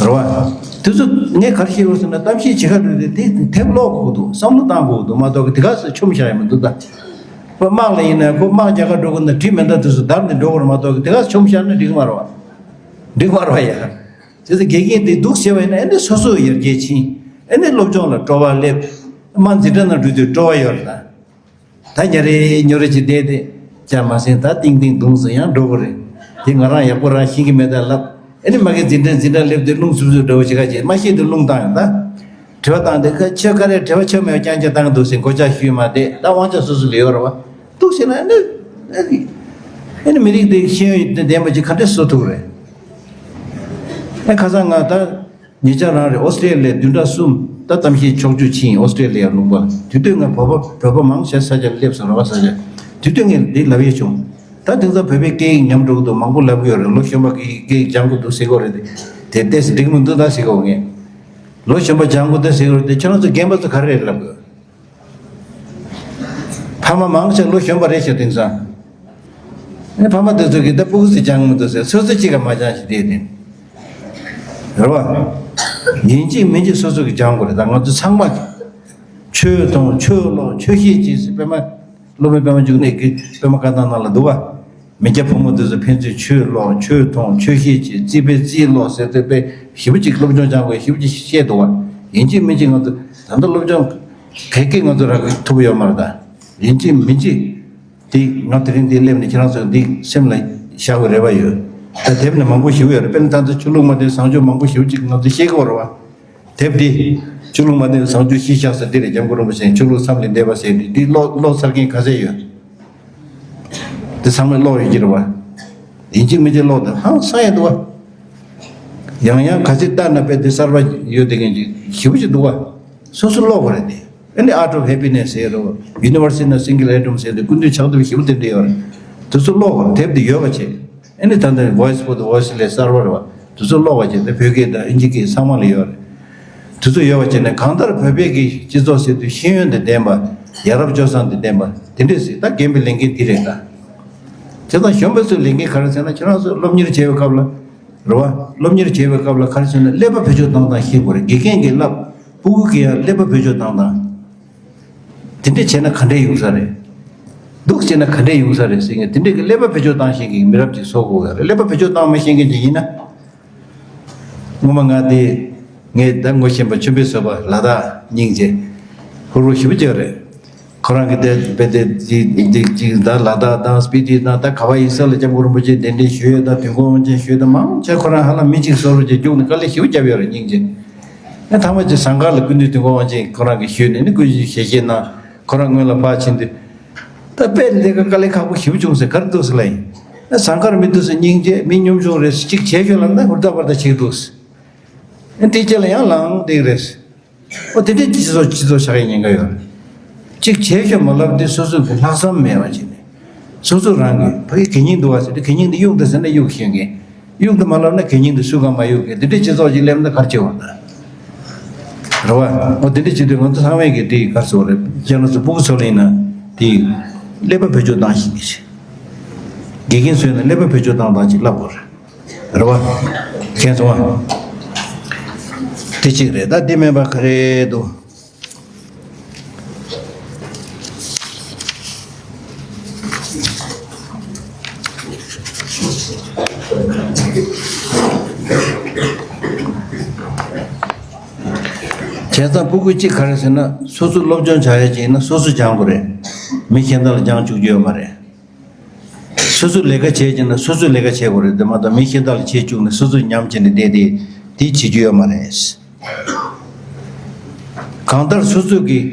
རེད་བ། དེ་ཚོ་ངས་ག་རེ་བཤད་རོགས་ཟེར་ན་གཏམ་བཤད་བྱེད་ག་འགྲོ་དུས་དེ་དེབ་ཀློག་དགོས་ཀྱི་འདུག་བསམ་བློ་བཏང་དགོས་ཀྱི་འདུག་མ་གཏོགས་གི་དེ་ག་ཚོད་ཆོམ་བཞག་ཡ་མི་འདུག་ད། ཁོ་དམག་ལ་ཡིན་ན་ཁོ་དམག་རྒྱག་ག་འགྲོ་གི་ན་གྲི་མེ་མདའ་དེ་ཚོ་བརྡར་ནས་འགྲོ་དགོས་རེད་མ་གཏོགས་གི་དེ་ག་ཚོད་ཆོམ་བཞག་ན་འགྲིག་གི་མ་རེད་བ། འགྲིག་གི་མ་རེད་བ་ཡ། དེ་ཚོ་དགེ་རྒན་དེ་འདུག་བྱས་པ་ཡིན་ན་ཨེ་འདྲ་སོ་སོ་ཡར་རྒྱས་ཕྱིན། ཨེ་འདྲ་སློབ་སྦྱོང་ལ་སྤྲོ་བ་སླེབས། དམག་འཛིན་གྲྭ་ནང་འགྲོ་དུས་སྤྲོ་བ་ཡོད་རེད་ད། ད་ཉ་རེ་ཉོ་རེ་ཅིག་བསྡད་དེ། ཅང་མ་ཟིན་ད་ཏིང་ཏིང་རྡུང་ཟིན་ཡང་འགྲོ་གི་རེད། དེ་ང་རང་ཡག་པོ་རང་ཤེས་ཀྱི་མེད་ད་ལབ། ཨེ་ནི་མ་གི་འཛིན་གྲྭ་འཛིན་གྲྭ་སླེབས་དུས་རླུང་སུབ་སུབ་འདྲ་བོ་ཞིག་ག་ཅིག་མ་ཤེས་དུས་རླུང་བཏང་ཡོང་ད། དྲི་བ་བཏང་དེ་ཁ་ཆོས་ག་རེ་དྲི་བ་ཆོ་མེད་རྐྱང་རྐྱང་བཏང་འདུག་ཟེར་མགོ་ལྕག་གཞུས་མ་བསྡད་ད་དབང་ཆ་སོ་སོ་ལ་ཡོད་རེད་བ། འདུག་ཟེར་ན་ཨེ་ནི་ཨེ་ནི་ཨེ་ནི་མི་རིགས་དེ་ཤེས་ཡོན་ལྡན་པ་ཅིག་ག་འདྲས་བཟོ་ཐུབ་རེད། ཨེ་ཁ་སང་ང་ད། ཉེ་ཆར་རང་རེད་ཨོ་སི་ཀྲེ་ལི་ཡ་བདུན་ཕྲག་གསུམ་ད་གཏམ་བཤད་ཕྱོགས་བསྒྲིགས་ཕྱིན་ཨོ་སི་ཀྲེ་ལི་ཡ་ལུང་པ་དེ་དུས་ང་བོད་པ་བོད་པ་མང་ཆེ་ས་ཆ་སླེབས་སོང་ར་བ་ས་ཆ་དེ་དུས་ངས་འདི་ལབ་ཡས་བྱུང་། ད་དེང་སང་བོད་པའི་སྐད་ཡིག་ཉམས་འགྲོ་གི་འདུག་མང་པོ་ལབ་གི་ཡོད་རེད་ལོ་གཞོན་པ་གི་སྐད་ཡིག་སྦྱང་གི་འདུག་ཟེར་གི་རེད་དེ་ཏོག་ཙམ་འགྲིག་མི་འདུག་ད་ཟེར་གི་ངས་ལོ་གཞོན་པ་སྦྱང་གི་འདུག་ཟེར་གི་རེད་དེ་ཁྱོད་རང་ཚོ་རྒན་པ་ཚོ་ག་རེ་རེད་ལབ་གི་ཕ་མ་མང་ཆེ་ལོ་གཞོན་པ་རེད་ཤག་དེང་སང་། ཨེ་ཕ་མ་དེ་ཚོ་གིས་ད་ཕྲུ་གུ་ཚོས་སྦྱང་མི་འདུག་ཟེར་སོ་སོ་གཅིག་ག་མ་སྦྱང་ཞིག་བསྡད་དེ། རེད་བ། ཡིན་གཅིག་མིན་གཅིག་སོ་སོ་གིས་སྦྱང་དགོས་རེད་ད་ང་ཚོ་ཚང་མ། ཆོས་དང་ཆོས་ཀློག་ཆོས་བཤད་ཅེས་ཟེར་པད་མ། སློབ་དཔོན་པད་མ་འབྱུང་གནས་ཀྱི་པད་མ་བཀའ་ཐང་ནང་ལ་འདུག་བ། མི་སྐྱ་ཕོ་མོ་དེ་ཚོ་ཕན་ཚུན་ཆོས་ཀློག་ཆོས་མཐོང་ཆོས་བཤད་ཅེས་རྩིས་པའི་རྩིས་ཀློག་ཟེར་དེ་དཔེ་ཞེ་པོ་ཅིག་སློབ་སྦྱོང་སྦྱང་དགོས་ཞེ་པོ་ཅིག་བཤད་འདུག་བ། ཡིན་གཅིག་མིན་གཅིག་ང་ཚོ་ད་ལྟ་སློབ་སྦྱོང་ག་གེ་ང་ཚོ་རག་གི་ཐུབ་ཡོད་མ་རེད་ད། ཡིན་གཅིག་མིན་གཅིག་དེ་ང་དེ་རིང་འདི་སླེབས་ནས་ཁྱེད་རང་ཚོ་འདི་སེམས་ལ་བཞག་པའི་རེ་བ་ཡོད། ད་དེབ་ནི་མང་པོ་ཞེ་པོ་ཡོད་རེད་དཔེར་ན་ད་ལྟ་ཆོས་ལུགས་མ་བདེན་བཟང་སྤྱོད་མང་པོ་ཞེ་པོ་ཅིག་ང་ཚོ་ཤེས་ཀྱི་ཡོད་རེད་བ། དེབ་འདི་ཆོས་ལུགས་མ་བདེན་བཟང་སྤྱོད་གཞི་བཞག་ས་འདི་རེད་སྐྱབས་མགོན་རིན་པོ་ཆེས་ཆོས་ལུགས་མཚམས་ལས་འདས་པ་ཟེར་འདི་འདི་ཀློག་ཀློག་ཚར་མཁན་ག་ཚད་ཡོད། འདི་ཚང་མས་ཀློག་ཡོད་ཀྱི་རེད་བ། ཡིན་གཅིག་མིན་གཅིག་ཀློག་དང་ཧང་སང་ཡང་འདུག་བ། ཡང་ཡང་ག་ཚོད་ལྟ་ན་དཔེ་འདི་གསར་པ་ཡོད་དེ་མཁན་ཅིག་ཞེ་པོ་ཅིག་འདུག་བ། སོ་སོ་ཀློག་དགོས་རེད་དེ། ཨ་ནི་Art of Happiness ཟེར་རོ། Universe in a Single Atom ཟེར་དེ་ཀུན་འདུས་ཕྱག་དེབ་ཞེ་པོ་དེ་འདྲ་ཡོད་རེད། དེ་ཚོ་ཀློག་དགོས་རེད་དེབ་དེ་ཡོད་པ་བྱེད། ཨ་ནི་ད་ལྟ་Voice for the Voiceless གསར་པ་རེད་བ། དེ་ཚོ་ཀློག་པ་བྱེད་དེ་བོད་སྐད་དང་ཨིན་ཇི་སྐད་ཚང་མ་ལ་ཡོད་རེད། དེ་ཚོ་ཡོད་པ་བྱས་ནས་གང་ལྟར་བོད་པའི་གི་སྤྱི་ཚོགས་ཟེར་དུས་ཤེས་ཡོན་དང་ལྡན་པ། ཡ་རབས་སྤྱོད་བཟང་དང་ལྡན་པ། དེ་འདྲས་ཟེར་ད་རྒན་པའི་ལས་འགན་འདི་རེད་ད། བྱས་ཙང་གཞོན་པ་ཚོའི་ལས་འགན་ག་རེ་ཟེར་ན་ཁྱེད་རང་ཚོ་སློབ་གཉེར་བྱེད་པའི་སྐབས་ལ། རེད་བ། སློབ་གཉེར་བྱེད་པའི་སྐབས་ལ་ག་རེ་ཟེར་ན་ཀླད་པ་བེད་སྤྱོད་བཏང་སྟངས་ཤེས་དགོས་རེད་དགེ་རྒན་གྱིས་བསླབ། སྤུ་གུ་གིས་ཡང་ཀླད་པ་བེད་སྤྱོད་བཏང་སྟངས། དེ་འདྲས་བྱས་ན་ག་འདྲས་ཡོང་ས་རེད། འདུག་བྱས་ན་ག་འདྲས་ཡོང་ས་རེད་ཟེར་མཁན་དེ་འདྲས་ཀྱི་ཀླད་པ་བེད་སྤྱོད་བཏང་ཤེས་མཁན་གྱི་མི་རབས་ཅིག་བཟོ་དགོས་ཀྱི་རེད་ཀླད་པ་བེད་སྤྱོད་བཏང་མ་ཤེས་མཁན་ཅིག་ཡིན་ན། སྔོན་མ་ང་དེ། ངས་ད་ངོ་ཤེས་པ་ཆོས་འཕེལ་བཟོད་པ་ལ་དྭགས་སྙིང་རྗེ། ཧུར་པོ་ཞེ་པོ་ཅིག་རེད། ཁོ་རང་གི་དེ་དཔེ་དེ་ཅིག་ཅིག་ཅིག་ད་ལ་དྭགས་དང་སྤི་ཏི་དང་ད་ག་བ་ཡིན་ས་ལ་སྐྱབས་མགོན་རིན་པོ་ཆེ་གདན་འདྲེན་ཞུས་ཡོད་དང་དུས་འཁོར་དབང་ཆེན་ཞུས་དང་མང་ཆེ་ཁོ་རང་ཧ་ལམ་མི་གཅིག་བཟོ་རུ་ཅིག་རྒྱུགས་ནས་དཀའ་ལས་ཞེ་པོ་བརྒྱབ་ཡོད་རེད་སྙིང་རྗེ། ཨ་ཐ་མ་ཅིག་ཟངས་དཀར་ལ་སྐུ་མདུན་དུས་འཁོར་དབང་ཆེན་ཁོ་རང་གིས་ཞུས་ནས་ནི་སྐུ་ཞབས་ཞལ་བཞེས་གནང་ཁོ་རང་སྔོན་ལ་ཕར་ཕྱིན་དུས། ད་དཔེ་ལས་ཀ་དཀའ་ལས་ཁག་པོ་ཞེ་པོ་བྱུང་ཟེར་ག་རེ་འདུག་ཟེར་ལ་ཡིན། ཨ་ཟངས་དཀར་མི་འདུག་ཟེར་སྙིང་རྗེ་མི་ཉུང་ཆུང་རེད་ཟེར་གཅིག་བྱས་ཤོག་ལབ་ན་ཧུར་ཐག་པར་ཐག་བྱེད་ཀྱི་འདུག་ཟེར། ཨ་དེ་རྗེས་ལ་ཡང་ལངས་བསྡད་ཀྱི་རེད་ཟེར། ཨོ་དེ་འདྲས་སྤྱི་ཚོགས་སྤྱི་ཚོགས་ཆགས་ཡ་ཉེན་ཁ་ཡོད་རེད། གཅིག་བྱས་ཤོག་མ་ལབ་དུས་སོ་སོ་གི་ལྷག་བསམ་མེད་པ་བྱས་ནས། སོ་སོ་རང་གི་ཕ་གི་གད་སྙིགས་འདུག་བ་ཟེར་དུས་གད་སྙིགས་འདི་གཡུག་དང་ཟེར་ན་གཡུག་ཤེས་མཁན། གཡུག་དང་མ་ལབ་ན་གད་སྙིགས་འདི་སུས་གང་མ་གཡུག་མཁན་འདི་འདྲའི་སྤྱི་ཚོགས་ཅིག་སླེབས་ན་ག་རེ་བྱེད་དགོས་རེད་ད། རེད་བ། འོ་དེ་འདྲ་བྱེད་དུས་ང་ཚོ་ཚང་མས་ཀྱི་དེ་ག་རེ་ཟེར་དགོས་རེད་ཁྱེད་རང་ཚོ་སྤུ་གུ་ཚོ་ལ་ཡིན་ན་དེ་ཀླད་པ་བེད་སྤྱོད་བཏང་ཤེས་མཁན་ཞིག་དགེ་རྒན་ཚོས་ན་ཀླད་པ་བེད་སྤྱོད་བཏང་སྟངས་ཅིག་བསླབ་དགོས་རེད། རེད་བ། མཁྱེན་སོང་ང་། དེ་གཅིག་རེད་ད་དེ་མིན་པ་ག་རེ་འདུག་བྱས་ཙང་སྤུ་གུ་གཅིག་ག་རེ་ཟེར་ན་སོ་སོ་སློབ་སྦྱོང་བྱ་ཡ་ཅིག་ཡིན་ན་སོ་སོ་སྦྱང་དགོས་རེད། མི་གཞན་དག་ལ་སྦྱང་བཅུག་རྒྱུ་ཡོད་མ་རེད། སོ་སོ་ལས་ཀ་བྱེད་ཀྱི་ན་སོ་སོས་ལས་ཀ་བྱེད་དགོས་རེད་དེ་མ་གཏོགས་མི་གཞན་དག་ལ་བྱེད་བཅུག་ནས་སོ་སོས་ཉམས་བྱས་ནས་བསྡད་དེ་དེ་བྱེད་རྒྱུ་ཡོད་མ་རེད། གང་ལྟར་སོ་སོ་གི་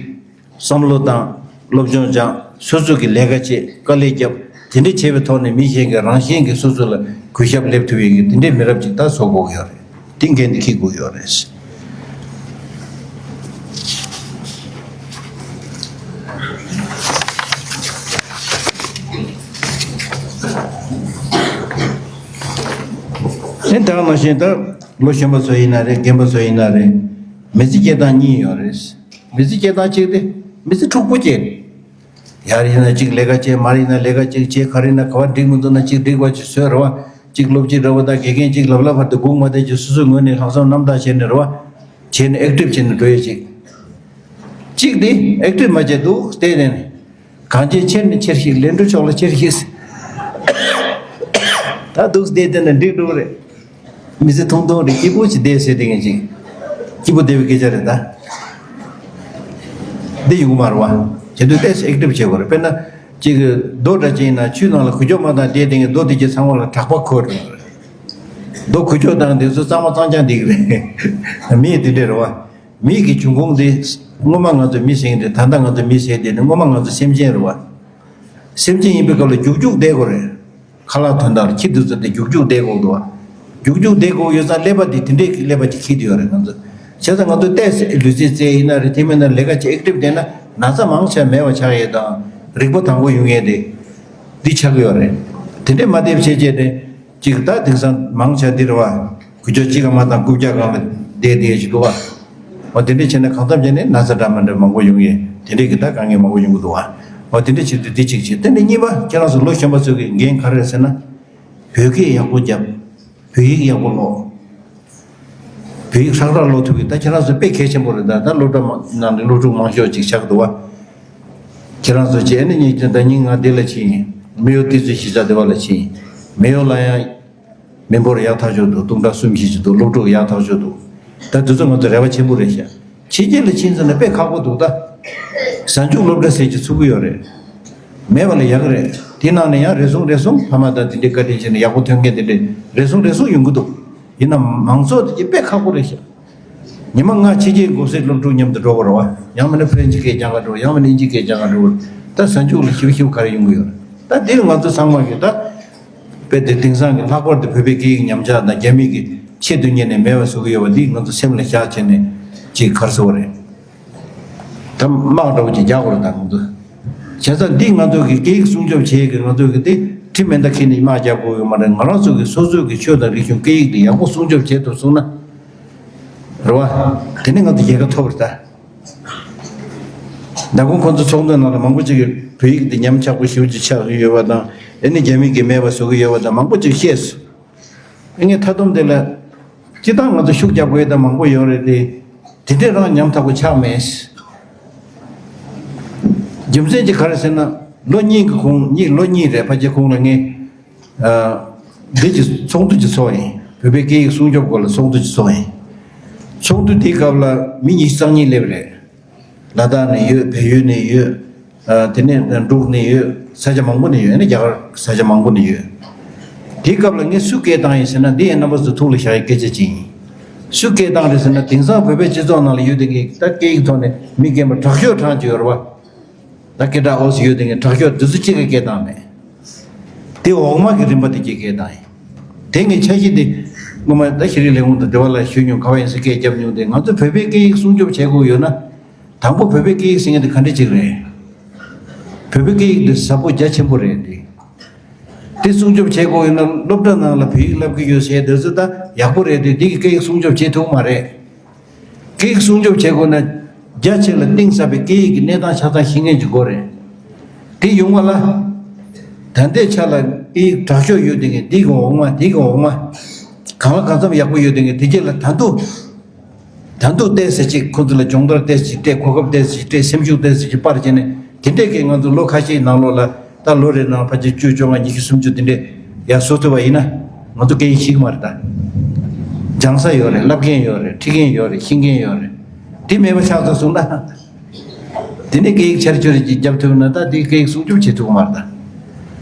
བསམ་བློ་བཏང་། སློབ་སྦྱོང་སྦྱངས། སོ་སོ་གི་ལས་ཀ་བྱེད། དཀའ་ལས་བརྒྱབ། དེ་འདྲ་བྱས་པའི་ཐོག་ནས་མི་གཞན་གྱིས་རང་བཞིན་གྱིས་སོ་སོ་ལ་གུས་ཞབས་སླེབས་ཐུབ་ཡས་ཀྱི་དེ་འདྲའི་མི་རབས་ཅིག་ད་བཟོ་དགོས་ཀྱི་ཡོད་རེད། དེ་འགན་དེ་འཁྱེར་དགོས་ཀྱི་ཡོད་རེད། དེ་ལྟར་མ་བྱས་ད་ལོ་གཞོན་པ་ཚོ་ཡིན་ན་རེད། རྒན་པ་ཚོ་ཡིན་ན་རེད། མི་ཚེ་སྐྱེལ་སྟངས་གཉིས་ཡོད་རེད། མི་ཚེ་སྐྱེལ་སྟངས་གཅིག་དེ་མི་ཚེ་འཁྲུག་པོ་སྐྱེལ། ཡར་ཡིན་ན་གཅིག་ལས་ཀ་བྱེད། མར་ཡིན་ན་ལས་ཀ་གཅིག་བྱེད། ག་རེ་ཡིན་ན་ག་བ་འགྲིག་མི་འདུག་ན་གཅིག་འགྲིག་པ་ཅིག་བཟོས་རེད་བ། གཅིག་སློབ་སྤྱི་འདྲ་བོ་དང་དགེ་རྒན་གཅིག་ལབ་ལབ་བར་དུ་སྒུག་མ་བསྡད་ཀྱི་སོ་སོའི་ངོས་ནས་ལྷག་བསམ་རྣམ་དག་བྱས་ནས་རེད་བ། བྱས་ནས་ཨེག་ཊིབ་བྱས་ནས་འགྲོ་ཡས་གཅིག་གཅིག་དེ་ཨེག་ཊིབ་མ་བྱས་འདུག་བལྟས་ནས། གང་ཅི་ཆེར་ནས་ཆེར་ཞིག་ལས་འགྲོ་ཕྱོགས་ལ་ཆེར་ཞིག་ད་འདུག་བསྡད་དེ་ན་འགྲིག་འགྲོ་གི་རེད། མི་ཚེ་ཐུང་ཐུང་རེད། སྐྱིད་པོ་ཞིག་བསྡད་ཟེར་དེ་ངན་ཅིག་སྐྱིད་པོ་བསྡད་པའི་སྐད་ཆ་རེད་ད། འདི་ཡོང་གི་མ་རེད་བ། བྱེད་དུས་ཏོག་ཙམ་ཨེག་ཊིབ་བྱེད་དགོས་རེད། དཔེར་ན་ཅིག་རྡོ་འདྲ་ཅིག་ཡིན་ན་ཆུའི་ནང་ལ་འགུལ་སྐྱོད་མ་བཏང་བསྡད་དེ་ངན་རྡོ་དེ་གྱི་ཚང་མ་ལ་དྲེག་པ་འཁོར་འགྲོ་གི་རེད། རྡོ་འགུལ་སྐྱོད་བཏང་དེ་ཚོ་གཙང་མ་གཙང་རྐྱང་འདི་གི་རེད། མི་ཡི་དེ་འདྲ་རེད་བ། མི་གི་འབྱུང་ཁུངས་དེ། སྔོན་མ་ང་ཚོ་མི་ཟེར་གྱི་རེད། ད་ལྟ་ང་ཚོ་མི་ཟེར་དེ་ནི་སྔོན་མ་ང་ཚོ་སེམས་ཅན་རེད་བ། སེམས་ཅན་ཡིན་པའི་སྐབས་ལ་རྒྱུག་རྒྱུག་བསྡད་དགོས་རེད། ཁ་ལག་དོན་དག་ལ་ཁྱི་འདུག་ཟེར་ཏེ་རྒྱུག་རྒྱུག་བསྡད་དགོས་འདུག་བ། རྒྱུག་རྒྱུག་བསྡད་དགོས་ཡོད་ཙང་ཀླད་པ་དེ་དེ་འདྲའི་ཀླད་པ་ཅིག་འཁྱེར་དུ་ཡོད་རེད་ང་ཚོ། བྱས་ཙང་ང་ཚོ་ཏོག་ཙམ་ལུས་རྩལ་རྩེད་ཡིན་ན་རེད། དེ་མིན་ན་ལས་ཀ་ཅིག་ཨེག་ཊིབ་བསྡད་ན་ན་ཚ་མང་ཆེ་མེད་པ་ཆགས་ཡས་དང་རིག་པ་དྭངས་པོ་ཡོང་ཡས་དེ། འདི་ཆགས་ཀྱི་ཡོད་རེད། དེ་འདྲས་མ་བསྡད་བྱས་བྱས་ཏེ། གཅིག་ད་དེང་སང་མང་ཆེ་འདི་རེད་བ། འགུལ་སྐྱོད་གཅིག་ག་མ་བཏང་རྐུབ་བཀྱག་སྒང་ལ་བསྡད་བསྡད་ཞིག་འདུག་བ། འོ་དེ་འདྲས་བྱས་ན་གང་འཚམ་བྱས་ནས་ན་ཚ་འདྲ་མི་འདྲ་མང་པོ་ཡོང་ཡས་དེ་འདྲས་ཀྱི་ད་དཀའ་ངལ་མང་པོ་ཡོང་གི་འདུག་བ། འོ་དེ་འདྲས་བྱེད་དུས་འདི་གཅིག་བྱེད། དེ་ནས་གཉིས་པ་ཁྱེད་རང་ཚོ་ལོ་གཞོན་པ་ཚོ་གི་འགན་ག་རེ་རེད་ཟེར་ན། བོད་སྐད་ཡག་པོ་རྒྱབ། བོད་ཡིག་ཡག་པོ་ཀློག་བོད་ཡིག་ཧྲག་ཧྲག་ཀློག་ཐུབ་ཀྱི་ད་ཁྱེད་རང་ཚོ་དཔེ་གལ་ཆེན་པོ་རེད། ད་ད་སློབ་གྲྭ་མ་ནང་ནས་སློབ་ཕྲུག་མང་ཤོས་ཅིག་ཆགས་འདུག་བ། ཁྱེད་རང་ཚོ་བྱས་ནས་ཉིན་ད་ཉིན་ང་འདི་ལ་ཕྱིན་ཡིན། མེ་ཡོ་ཏི་ཙི་གཞིས་ཆགས་འདི་བ་ལ་ཕྱིན་ཡིན། མེ་ཡོ་ལ་ཡང་མི་འབོར་ཡག་ཐག་ཆོད་འདུག་སྟོང་ཕྲག་གསུམ་བཞི་ཅིག་འདུག་སློབ་ཕྲུག་ཡག་ཐག་ཆོད་འདུག་ད་དེ་ཚོ་ང་ཚོ་རེ་བ་ཆེན་པོ་རེད་ཤག་ཕྱི་རྒྱལ་ལ་ཕྱིན་ཚར་ན་དཔེ་ཁག་པོ་འདུག་ད་གཟའ་མཇུག་སློབ་གྲྭ་ཟེར་གྱི་ཚུགས་ཀྱི་ཡོད་རེད། མེད་པ་ལ་ཡག་གི་རེད། དེ་ནང་ནས་ཡང་རེ་ཟུང་རེ་ཟུང་ཕ་མ་དང་དེ་འདྲའི་བཀའ་དྲིན་བྱས་ནས་ཡག་པོ་ཐོན་མཁན་དེ་འདྲའི་རེ་ཟུང་རེ་ཟུང་ཡོང་གི་འདུག་ཡིན་ནའང་མང་ཚོགས་དེ་གྱི་དཔེ་ཁག་པོ་རེད་ཤག་ཉི་མ་ལྔ་ཕྱི་རྒྱལ་འགོ་སའི་སློབ་ཕྲུག་མཉམ་དུ་འགྲོ་དགོས་རེད་བ། ཡང་མིན་ན་ཕ་རན་སི་སྐད་སྦྱང་ག་འགྲོ། ཡང་མིན་ན་ཨིན་ཇི་སྐད་སྦྱང་ག་འགྲོ། ད་གཟའ་མཇུག་ལ་ཞིབ་ཞིབ་ག་རེ་ཡོང་གི་ཡོད་རེད། ད་འདིར་ང་ཚོ་ཚང་མ་གིས་ད་དཔེ་དེ་དེང་སང་གི་ལྷག་པར་དུ་བོད་པའི་སྐད་ཡིག་ཉམས་ཆག་དང་རྒྱ་མི་གི་ཆེད་དུ་གཉེར་ནས་མེད་པ་བཟོ་གི་ཡོད་པ་འདི་ང་ཚོ་སེམས་ལ་བཞག་བྱས་ནས་ཅིག་ག་རེ་ཟེར་དགོས་རེད། ད་དམག་འདྲ་བོ་ཅིག་རྒྱག་དགོས་རེད་ད་ང་ཚོ། བྱས་ཙང་འདི་ང་ཚོ་གི་སྐད་ཡིག་སྲུང་སྐྱོབ་བྱེད་ཀྱི་ང་ཚོ་གི་དེ་ཁྲིམས་མེ་མདའ་འཁྱེར་ནས་དམག་རྒྱག་དགོས་ཡོད་མ་རེད། ང་རང་ཚོ་གི་སོ་སོའི་གི་ཆོས་དང་རིག་གཞུང་སྐད་ཡིག་དེ་ཡག་པོ་སྲུང་སྐྱོབ་བྱེད་ཐུབ་སོང་ན། རེད་བ། དེ་ནས་ང་ཚོ་རྒྱལ་ཁ་ཐོབ་རེད་ད། མདང་དགོང་ཁོང་ཚོ་ཚོགས་འདུ་ནང་ལ་མང་པོ་ཅིག་གིས་བོད་ཡིག་འདི་ཉམས་ཆག་པོ་ཞེ་པོ་ཅིག་ཆགས་ཀྱི་ཡོད་པ་དང་། ཨེ་ནི་རྒྱ་མི་གིས་མེད་པ་བཟོ་གི་ཡོད་པ་དང་མང་པོ་ཅིག་བཤད་སོང་། ངས་མཐའ་སྡོམ་དེ་ལ། སྤྱིར་བཏང་ང་ཚོ་ཤུགས་རྒྱབ་དགོས་དང་མང་པོ་ཡོད་རེད་དེ། དེ་འདྲས་རང་ཉམས་ཐག་པོ་ཆགས་མེད། རྒྱུ་མཚན་གྱིས་ག་རེ་ཟེར་ན། ལོ་གཉིས་ཀྱི་གོང་གཉིས་ལོ་གཉིས་རེད་ཕལ་ཆེར་གོང་ལ་ངས། ཨ། འདི་གི་ཚོགས་འདུ་ཅིག་ཚོགས་ཡིན། བོད་པའི་སྐད་ཡིག་སྲུང་སྐྱོབ་སྐོར་ལ་ཚོགས་འདུ་ཅིག་ཚོགས་ཡིན། ཚོགས་འདུ་དེའི་སྐབས་ལ་མི་ཉི་ཤུ་རྩ་གཉིས་སླེབས་རེད། ལ་དྭགས་ནས་ཡོད། བལ་ཡུལ་ནས་ཡོད། ཨ། དེ་ནས་འབྲུག་ནས་ཡོད། ས་ཆ་མང་པོ་ནས་ཡོད། ཨ་ནི་རྒྱ་གར་ས་ཆ་མང་པོ་ནས་ཡོད། དེའི་སྐབས་ལ་ངས་སུ་སྐད་བཏང་ཡིན་ཟེར་ན། འདི་ཡང་རྣམ་པ་ཚོ་ཐུགས་ལ་བཞག་ཡའི་སྐད་ཆ་ཅིག་ཡིན། སུ་སྐད་བཏང་རེད་ཟེར་ན། དེང་སང་བོད་པའི་སྤྱི་ཚོགས་ནང་ལ་ཡོད་དེ་གི་ད་སྐད་ཡིག་ཐོག་ནས་མི་རྒན་པ་དྲག་ཤོས་གྲངས་ཅིག་ཡོད་རེད་བ། ད་སྐད་གྲགས་འོས་སུ་ཡོད་དེ་གི་དྲག་ཤོས་དེ་ཚོ་གཅིག་གིས་སྐད་བཏང་མེད། དེ་འོག་མ་གི་རིམ་པ་དེ་གཅིག་སྐད་བཏང་ཡིན། དེ་ངས་འཆར་གཞི་དེ་སྔོན་མ་ད་ཤེས་རིག་ལས་ཁུངས་དང་འབྲེལ་བ་ལ་ཞུས་མྱོང་། ག་བ་ཡིན་ཟེར་སྐད་བརྒྱབ་མྱོང་། དེ་ང་ཚོ་བོད་པའི་སྐད་ཡིག་སྲུང་སྐྱོབ་བྱེད་དགོས་ཡོད་ན། དང་པོ་བོད་པའི་སྐད་ཡིག་ཟེར་མཁན་དེ་ག་འདྲ་ཅིག་རེད། བོད་པའི་སྐད་ཡིག་དེ་ཟབ་པོ་རྒྱ་ཆེན་པོ་རེད་དེ། དེ་སྲུང་སྐྱོབ་བྱེད་དགོས་ཡོད་ན་སློབ་གྲྭ་ནང་ལ་བོད་ཡིག་བསླབ་ཀྱི་ཡོད་ཟེར་དེ་ཚོ་ད་ཡག་པོ་རེད་དེ། འདི་གི་སྐད་ཡིག་སྲུང་སྐྱོབ་བྱེད་ཐུབ་མ་རེད། སྐད་ཡིག་སྲུང་སྐྱོབ་བྱེད་དགོས་ན་རྒྱ་ཆེ་ལ་གཏིང་ཟབ་པའི་སྐད་ཡིག་གི་གནས་སྟངས་ཆ་ཚང་ཤེས་མཁན་ཅིག་དགོས་རེད། དེ་ཡོང་བ་ལ། ད་ལྟའི་ཆ་ལ་སྐད་ཡིག་དྲག་ཤོས་ཡོད་དེ་གི་འདི་གི་འོག་མ་འདི་གི་འོག་མ། གང་ལ་གང་འཚམ་ཡག་པོ་ཡོད་དེ་གི་དེ་རྗེས་ལ་ད་དུང་། ད་དུང་ཏོག་ཙམ་ཅིག་ཁོ་ཚོ་ལ་སྦྱོང་བརྡར་ཏོག་ཙམ་ཅིག་སྤྲད། གོ་སྐབས་ཏོག་ཙམ་ཅིག་སྤྲད། སེམས་ཤུགས་ཏོག་ཙམ་ཅིག་སྤར་བྱས་ནས་དེ་འདྲས་ཀྱི་ང་ཚོ་ལོ་ཁ་ཤས་ནང་ལོགས་ལ་ད་ལོ་རེ་ནང་ཕལ་ཆེར་བཅུ་བཅོ་ལྔ་ཉི་ཤུ་སུམ་ཅུ་དེ་འདྲས་ཡར་བཟོ་ཐུབ་པ་ཡིན་ན་ང་ཚོ་སྐད་ཡིག་ཤེས་ཀྱི་མ་རེད་ད། སྦྱང་ས་ཡོད་རེད། བསླབ་མཁན་ཡོད་རེད། ཁྲིད་མཁན་ཡོད་རེད། ཤེས་མཁན་ཡོད་རེད། དེ་མེད་པ་ཆགས་ཚར་སོང་ན། དེ་ནས་སྐད་ཡིག་ཆེར་ཆེར་ཅིག་རྒྱབ་ཐུབ་ན་ད་དེ་སྐད་ཡིག་སྲུང་སྐྱོབ་བྱེད་ཐུབ་ཀྱི་མ་རེད་ད།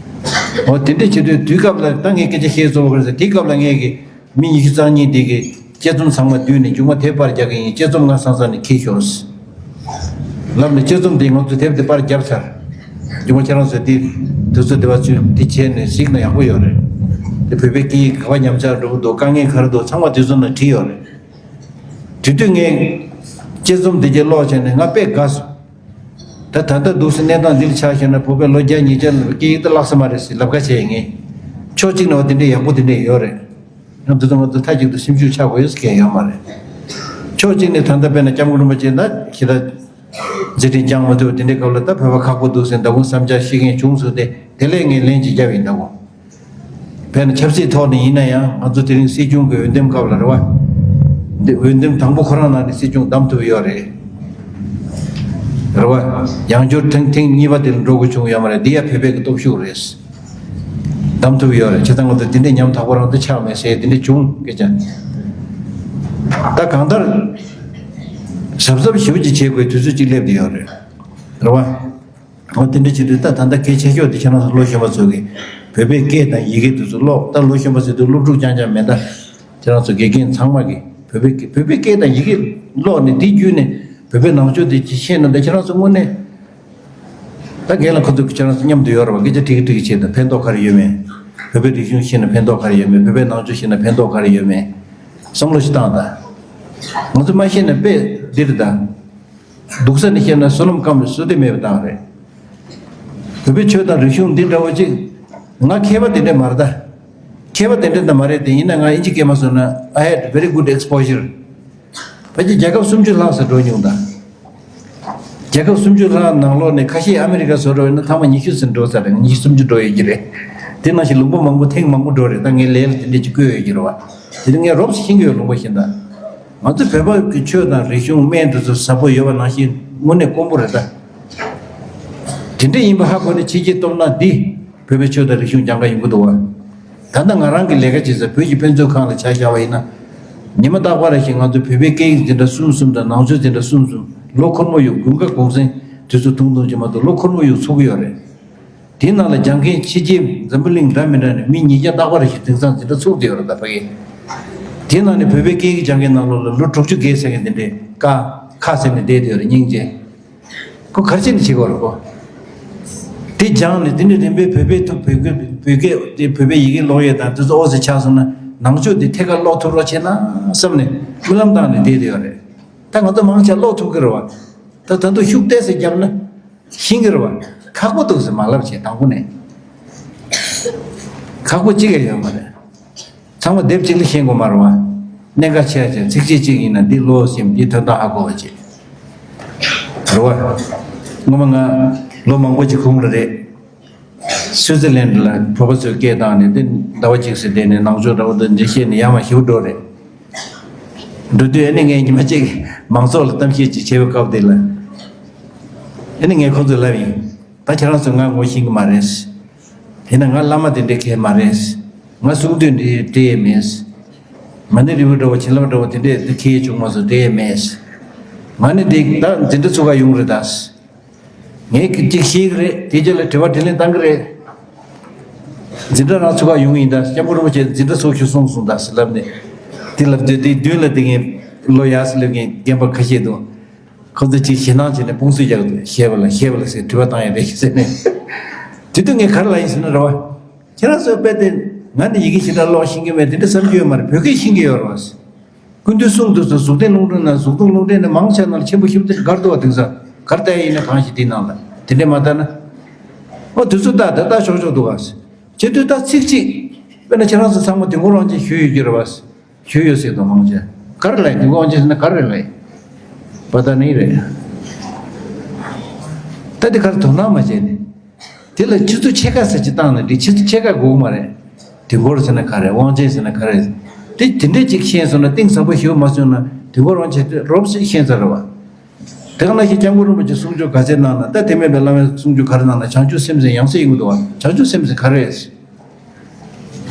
འོ་དེ་འདྲས་བྱེད་དུས་དུས་སྐབས་ལ་ད་ངས་སྐད་ཆ་བཤད་ཚོར་བ་རེད་ཟེར། དེའི་སྐབས་ལ་ངས་ཀྱི། མི་ཉི་ཤུ་རྩ་གཉིས་དེ་གི་དཔྱད་རྩོམ་ཚང་མ་བསྡུས་ནས་མཇུག་མ་དེབ་པར་རྒྱག་གི་ཡིན། དཔྱད་རྩོམ་ང་སང་སང་ནས་འཁྱེར་ཤོག་ལབ་ནས་དཔྱད་རྩོམ་དེ་ང་ཚོ་དེབ་དེ་པར་བརྒྱབ་ཚར། རྒྱུ་མ་ཁྱེད་རང་ཚོས་དེ་དུས་ཚོད་དེ་བ་ཚུད་དེ་བྱས་ནས་གཟིགས་ན་ཡག་པོ་ཡོད་རེད། དེ་བོད་པའི་སྐད་ཡིག་ག་བ་ཉམས་ཆག་འགྲོ་གི་འདུག་དཀའ་ངལ་ག་རེ་འདུག་ཚང་མ་དེ་ཚོ་ནང་བྲིས་ཡོད་རེད། དེ་དུས་ངས་དཔྱད་རྩོམ་དེ་གྱད་ཀློག་བྱས་ནས་ང་དཔེ་དགའ་སོང་། ད་ད་ལྟ་འདུག་སེ་གནས་སྟངས་འདི་ལ་ཆ་བཞག་ན་བོད་པས་ལོ་བརྒྱ་ཉིས་བརྒྱ་ལ་སྐད་ཡིག་ད་བརླག་ས་མ་རེད་ཟེར་ལབ་ཁ་བྱས་ངས། ཕྱོགས་གཅིག་ནས་བ་དེ་འདྲའི་ཡག་པོ་དེ་འདྲས་ཡོད་རེད། ཡང་འདི་ཚོ་ང་ཚོ་མཐའ་གཅིག་ཏུ་སེམས་ཤུགས་ཆག་དགོས་ཡོད་ཟེར་མཁན་ཡོད་མ་རེད། ཕྱོགས་གཅིག་ནས་ད་ལྟ་དཔེར་ན་སྐྱབས་མགོན་རིན་པོ་ཆེ་ད་ཁྱེད་ད་མཛད་འཕྲིན་བསྐྱངས་མ་ཐུབ་དེ་འདྲའི་སྐབས་ལ་ད་བོད་པ་ཁག་པོ་འདུག་ཟེར་མདང་དགོང་བསམ་འཆར་བཤད་མཁན་བྱུང་སོང་སྟེ་དེ་ལས་ངས་ལན་ཅིག་བརྒྱབ་ཡིན་མདང་དགོང་། དཔེར་ན་ཆབ་སྲིད་ཐོག་ནས་ཡིན་ན་ཡང་ང་ཚོ་དེ་རིང་སྲིད་སྐྱོང་གི་འོས་འདེམས་སྐབས་ལ་རེད་བ། འདི་འོས་འདེམས་དང་པོ་ཁོ་རང་ནང་ནས་སྲིད་སྐྱོང་བདམས་ཐུབ་ཡོད་རེད། རེད་བ། ཡང་བསྐྱར་ཐེངས་ཐེངས་གཉིས་པ་དེ་ལ་འགྲོ་དགོས་བྱུང་ཡོད་མ་རེད། འདི་ཡང་བོད་པའི་གི་སྟོབས་ཤུགས་རེད། བདམས་ཐུབ་ཡོད་རེད། བྱས་ཙང་ང་ཚོ་འདི་འདྲའི་ཉམ་ཐག་པོ་རང་དུ་ཆགས་མེད་ཟེར་འདི་འདྲ་བྱུང་སྐད་ཆ། ད་གང་ལྟར། གཟབ་གཟབ་ཞེ་པོ་ཅིག་བྱེད་དགོས་དུས་ཚོད་ཅིག་སླེབས་བསྡད་ཡོད་རེད། རེད་བ། འོ་དེ་འདྲ་བྱེད་དུས་ད་ད་ལྟ་གལ་ཆེ་ཤོས་དེ་ཁྱེད་རང་ཚོ་ལོ་གཞོན་པ་ཚོ་གིས་བོད་པའི་སྐད་དང་ཡི་གེ་དེ་ཚོ་ཀློག་ད་ལོ་གཞོན་པ་ཟེར་དུས་སློབ་ཕྲུག་རྐྱང་རྐྱང་མེད་ད། ཁྱེད་རང་ཚོ་དགེ་རྒན་ཚང་མ་གིས་བོད་པའི་སྐད་བོད་པའི་སྐད་དང་ཡི་གེ་ཀློག་ནས་དེ་བརྒྱུད་ནས་བོད་པའི་ནང་ཆོས་དེ་ཅིག་ཤེས་ན་ད་ཁྱེད་རང་ཚོ་དངོས་གནས། ད་རྒན་ལགས་ཁོ་ཚོ་ཁྱེད་རང་ཚོ་མཉམ་དུ་ཡོད་རེད་བ། སྐད་ཆ་དྲི་གི་དྲི་གི་བྱེད་དང་ཕན་ཐོགས་ག་རེ་ཡོད་མེད། བོད་པའི་རིག་གཞུང་ཤེས་ན་ཕན་ཐོགས་ག་རེ་ཡོད་མེད། བོད་པའི་ནང་ཆོས་ཤེས་ན་ཕན་ཐོགས་ག་རེ་ཡོད་མེད། བསམ་བློ་ཞིག་བཏང་དང་། ང་ཚོ་མ་ཤེས་ན་དཔེ་འདིར་དང་། སྡུག་ས་ནས་བཤད་ན་བསོད་ནམས་སྐམ་པའི་བསོད་བདེ་མེད་པ་དང་རེད། བོད་པའི་ཆོས་དང་རིག་གཞུང་འདི་འདྲ་བོ་ཅིག་ང་མཁས་པ་དེ་འདྲ་མ་རེད་ད། མཁས་པ་དེ་འདྲ་ད་མ་རེད་དེ་ཡིན་ན་ང་ཨིན་ཇི་སྐད་མ་སོང་ན། I had very good exposure. ཕལ་ཆེར་རྒྱལ་ཁབ་སུམ་ཅུ་ལྷག་ཙམ་འགྲོ་མྱོང་ད། རྒྱལ་ཁབ་སུམ་ཅུ་ལྷག་ནང་ལོགས་ནས་ཁ་ཤས་ཨ་མི་རི་ཀ་བཟོ་འགྲོ་ཡིན་ན་ཐེངས་མ་ཉི་ཤུ་ཙམ་འགྲོ་ཚར་རེད། ཉི་ཤུ་སུམ་ཅུ་འགྲོ་ཡོད་ཀྱི་རེད། དེ་ནང་བཞིན་ལུང་པ་མང་པོ་ཐེངས་མང་པོ་འགྲོ་རེད། ད་ངས་ལས་ལ་དེ་འདྲས་ཅིག་བསྐོས་ཡོད་ཀྱི་རེད་བ། དེ་ནི་ངས་རོབ་ཙམ་ཤེས་ཀྱི་ཡོད་ལུང་པ་བཞིན་ད། ང་ཚོ་བོད་པ་གི་ཆོས་དང་རིག་གཞུང་སྨན་དེ་ཚོ་ཟབ་པོ་ཡོད་པ་ནང་བཞིན་དངོས་གནས་དཀོན་པོ་རེད་ད། དེ་འདྲ་ཡིན་པ་ཧ་གོ་ནས་ཕྱི་རྒྱལ་སྟོབས་ན་འདི་བོད་པའི་ཆོས་དང་རིག་གཞུང་སྦྱང་ག་ཡོང་གི་འདུག་བ། ད་ལྟ་ང་རང་གི་ལས་ཀ་བྱེད་ས་བོད་ཀྱི་དཔེ་མཛོད་ཁང་ལ་ཆ་བཞག་པ་ཡིན་ན། ཉི་མ་རྟག་པར་བཞིན་ང་ཚོ་བོད་པའི་སྐད་ཡིག་འཛིན་གྲྭ་གསུམ་གསུམ་དང་ནང་ཆོས་འཛིན་གྲྭ་གསུམ་གསུམ་ལོ་འཁོར་མོ་ཡོད་དགུན་ཁ་གུང་སེང་དུས་ཚོད་ཐུང་ཐུང་ཅིག་མ་གཏོགས་ལོ་འཁོར་མོ་ཡོད་ཚུགས་ཀྱི་ཡོད་རེད། དེའི་ནང་ལ་སྦྱང་མཁན་ཕྱི་རྒྱལ་འཛམ་བུ་གླིང་འདྲ་མི་འདྲ་ནས་མི་ཉིས་བརྒྱ་རྟག་པར་ཞིག་དེང་སང་འཛིན་གྲྭ་ཚུགས་བསྡད་ཡོད་རེད་ད་ཕ་གི། དེའི་ནང་ནས་བོད་པའི་སྐད་ཡིག་སྦྱང་མཁན་ནང་ལོགས་ལ་ལོ་དྲུག་ཅུ་བརྒལ་ཟེར་མཁན་དེ་འདྲས་ཀ་ཁ་ཟེར་ནས་བསྡད་བསྡད་ཡོད་རེད་སྙིང་རྗེ། ཁོ་ག་རེ་བྱས་ནས་བྱེད་དགོས་རེད་ཁོ། དེ་སྦྱངས་ནས་དེ་ནས་རིམ་པས་བོད་པའི་ཐོག་བོད་སྐད་བོད་སྐད་དེ་བོད་པའི་ཡི་གེ་ཀློག་ཡས་དང་དེ་ཚོ་ཨོ་ཙི་ཆགས་སོང་ན་ནང་ཆོས་དེ་ཐད་ཀར་ཀློག་ཐུབ་རོགས་བྱས་ན་བསམ་ནས་རྨི་ལམ་བཏང་ནས་བསྡད་བསྡད་ཡོད་རེད། ད་ང་ཚོ་མང་ཆེ་ཀློག་ཐུབ་ཀྱི་རེད་བ། ད་ད་དུང་ཤུགས་ཏོག་ཙམ་བརྒྱབ་ན། ཤེས་ཀྱི་རེད་བ། ཁག་པོ་འདུག་ཟེར་མ་ལབ་བྱས་དང་པོ་ནས། ཁག་པོ་གཅིག་ཡང་ཡོད་མ་རེད། ཚང་མ་དེབ་གཅིག་ལ་ཤེས་དགོས་མ་རེད་བ། གནད་འགག་ཆེ་ཆེ་ཚིག་གཅིག་གཅིག་ཡིན་ན་འདི་བློ་སེམས་འདི་དོན་དག་ཧ་གོ་བ་བྱེད། རེད་བ། སྔོན་མ་ང་ལོ་མང་པོ་ཅིག་གོང་ལ་རེད། སུའི་ཙི་ལན་ལ་བོད་པ་ཚོས་སྐད་བཏང་ནས་དེ་ཟླ་བ་གཅིག་ཙམ་བསྡད་ནས་ནང་ཆོས་འདྲ་བོ་འདི་འདི་བཤད་ནས་ཡར་མར་ཞེ་པོ་འགྲོ་རེད། འགྲོ་དུས་ཨ་ནི་ངས་ཉི་མ་གཅིག་མང་ཚོགས་ལ་གཏམ་བཤད་ཅིག་བྱས་པའི་སྐབས་དེ་ལ། ཨ་ནི་ངས་ཁོང་ཚོར་ལབ་ཡིན། ད་ཁྱེད་རང་ཚོས་ང་ངོ་ཤེས་ཀྱི་མ་རེད། དེས་ན་ང་བླ་མ་དེ་འདྲའི་མཁས་མ་རེད། ང་གསུང་དུས་འདི་འདྲ་ཡས་མེད། ང་ནི་རི་བོ་འདྲ་བོ་བྱིན་རླབས་འདྲ་བོ་དེ་འདྲས་འདི་མཁས་བྱུང་མ་སོང་འདྲ་ཡས་མེད། ང་ནི་འདི་ད་འཛིན་གྲྭ་ཚུགས་ག་ཡོང་རེད་ད། ངས་ཅིག་ཤེས་ཀྱི་རེད། དེ་རྗེས་ལ་དྲི་བ་དྲིས་ལན་བཏང་གི་རེད། འཛིན་གྲྭ་རང་ཚུགས་ག་ཡོང་གི་ཡིན་ད། སྐྱབས་མགོན་རིན་པོ་ཆེ་འཛིན་གྲྭ་ཚུགས་ཤོག་གསུངས་སོང་ད་ཟེར་ལབ་ནས། དེ་ལབ་དུས་དེའི་མདུན་ལ་དེ་ངས་ལོ་ཡག་སེ་སླེབས་མཁན་རྒན་པ་ཁ་ཤས་འདུག་ཁོ་ཚོས་ཅིག་ཞེད་སྣང་བྱས་ནས་དཔུང་སུ་རྒྱག་འདུག་ཤེས་པ་ལ་ཤེས་པ་ལ་ཟེར་དྲི་བ་བཏང་ཡ་རེད་ཟེར་ནས། དེ་དུས་ངས་ག་རེ་ལབ་ཡིན་ཟེར་ན་རེད་བ། ཁྱེད་རང་ཚོ་དཔེ་དེ་ང་ནི་ཡི་གེ་ཞེ་དྲག་ཀློག་ཤེས་ཀྱི་མེད་དེ་འདྲ་བསམ་རྒྱུ་ཡོད་མ་རེད། བོད་སྐད་ཤེས་ཀྱི་ཡོད་རེད་བ། སྐུ་མདུན་གསུང་དུས་སུ་གཟུགས་ལྡན་རླུང་འཕྲིན་ན་གཟུགས་མཐོང་རླུང་འཕྲིན་ནས་མང་ཆེ་ནང་ལ་ཆེན་པོ་ཞིབ་ཏུ་དགར་འདུག་བ། དེང་སང་གར་བལྟས་ཡིན་ན་གང་ཞིག་དེའི་ནང་ལ་དེ་འདྲས་མ་ལྟ་ན། ཨོ་དུས་ཚོད་ལྟ་ད་ལྟ་ཆོག་ཆོག་འདུག་བ། བྱེད་དུས་ད་ཚིག་གཅིག་དཔེར་ན་ཁྱེད་རང་ཚོ་ཚང་མ་དུས་འཁོར་དབང་ཆེན་ཞུས་ཡོད་ཀྱི་རེད་བ། ཞུས་ཡོད་ཟེར་དུས་མང་ཆེ་ག་རེ་ལབ་ཡིན། དུས་འཁོར་དབང་ཆེན་ཟེར་ན་ག་རེ་ལབ་ཡིན། པ་ད་ནི་རེད། ད་དེ་གར་དོ་སྣང་མ་བྱས་ནས། དེ་ལ་ཆུ་ཚོད་ཕྱེད་ཀ་ཙམ་ཅིག་བཏང་ན་འགྲིག་ཆུ་ཚོད་ཕྱེད་ཀ་དགོས་ཀྱི་མ་རེད། དུས་འཁོར་ཟེར་ན་ག་རེ། དབང་ཆེན་ཟེར་ན་ག་རེ། དེ་དེ་འདྲས་ཅིག་ཤེས་སོང་ན་གཏིང་ཟབ་པོ་ཞིག་མ་སོང་ན་དུས་འཁོར་དབང་ཆེན་དེ་རོབ་ཙམ་ཤེས་ཚར་རེད་བ། དེ་ག་ནང་བཞིན་སྐྱབས་མགོན་རིན་པོ་ཆེ་གསུང་ཆོས་ག་ཚད་གནང་ན། ད་དེ་མིན་པའི་བླ་མའི་གསུང་ཆོས་ག་རེ་གནང་ན། བྱང་ཆུབ་སེམས་ཟེར་ཡང་སེ་ཡོང་གི་འདུག་བ། བྱང་ཆུབ་སེམས་ཟེར་ག་རེ།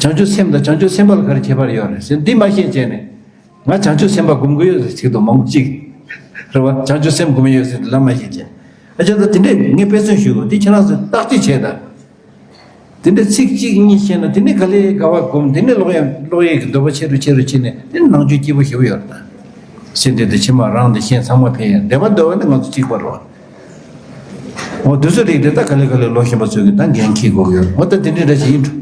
བྱང་ཆུབ་སེམས་དང་བྱང་ཆུབ་སེམས་དཔའ་ལ་ག་རེ་ཁྱད་པར་ཡོད་རེད་ཟེར་འདི་མ་ཤེས་བྱས་ནས། ང་བྱང་ཆུབ་སེམས་དཔའ་སྒོམ་གི་ཡོད་ཟེར་ཚིག་དང་མང་པོ་ཅིག་རེད་བ། བྱང་ཆུབ་སེམས་སྒོམ་ཡོད་ཟེར་ལབ་མ་ཤེས་ཀྱི། ཨ་ཅག་ད་དེ་འདྲས་ངས་དཔེ་མཚོན་ཞུ་དགོས། དེ་ཁྱེད་རང་ཚོས་བརྟག་དཔྱད་བྱས་དང་། དེ་འདྲས་ཚིག་གཅིག་གཉིས་བཤད་ན་དེ་ནས་ག་ལེ་དགའ་བ་སྒོམ། དེ་ནས་ཀློག་ཡ་ཀློག་ཡས་ཀྱི་འདོད་པ་ཆེ་རུ་ཆེ་རུ་ཕྱིན་ནས་དེ་ནས་ནང་ཆོས་སྐྱིད་པོ་ཞེ་པོ་ཡོད་རེད་ད། སེམས་དེ་དང་ཕྱི་མ་རང་དང་གཞན་ཚང་མ་ཕན་ཡ། བདེ་བ་འདོད་པ་ནི་ང་ཚོ་གཅིག་པ་རེད་བ། འོ་དུས་ཚོད་རིགས་དེ་ད་ག་ལེ་ག་ལེ་ལོ་གཞོན་པ་ཚོས་ཀྱི་ད་འགན་འཁྱེར་དགོས་ཀྱི་ཡོད་རེད། འོ་ད་དེ་འདྲའི་འདྲ་ཞིག་ཡིན་འགྲོ།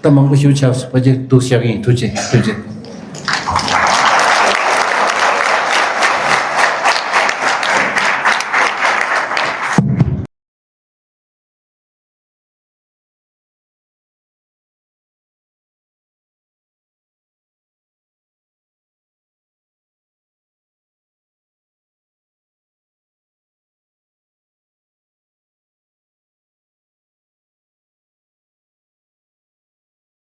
ད་མང་པོ་ཞིག་ཆགས་སོང་། ཕལ་ཆེར་འདུག་བཞག་གི་ཡིན། ཐུགས་རྗེ་ཐུགས་རྗེ།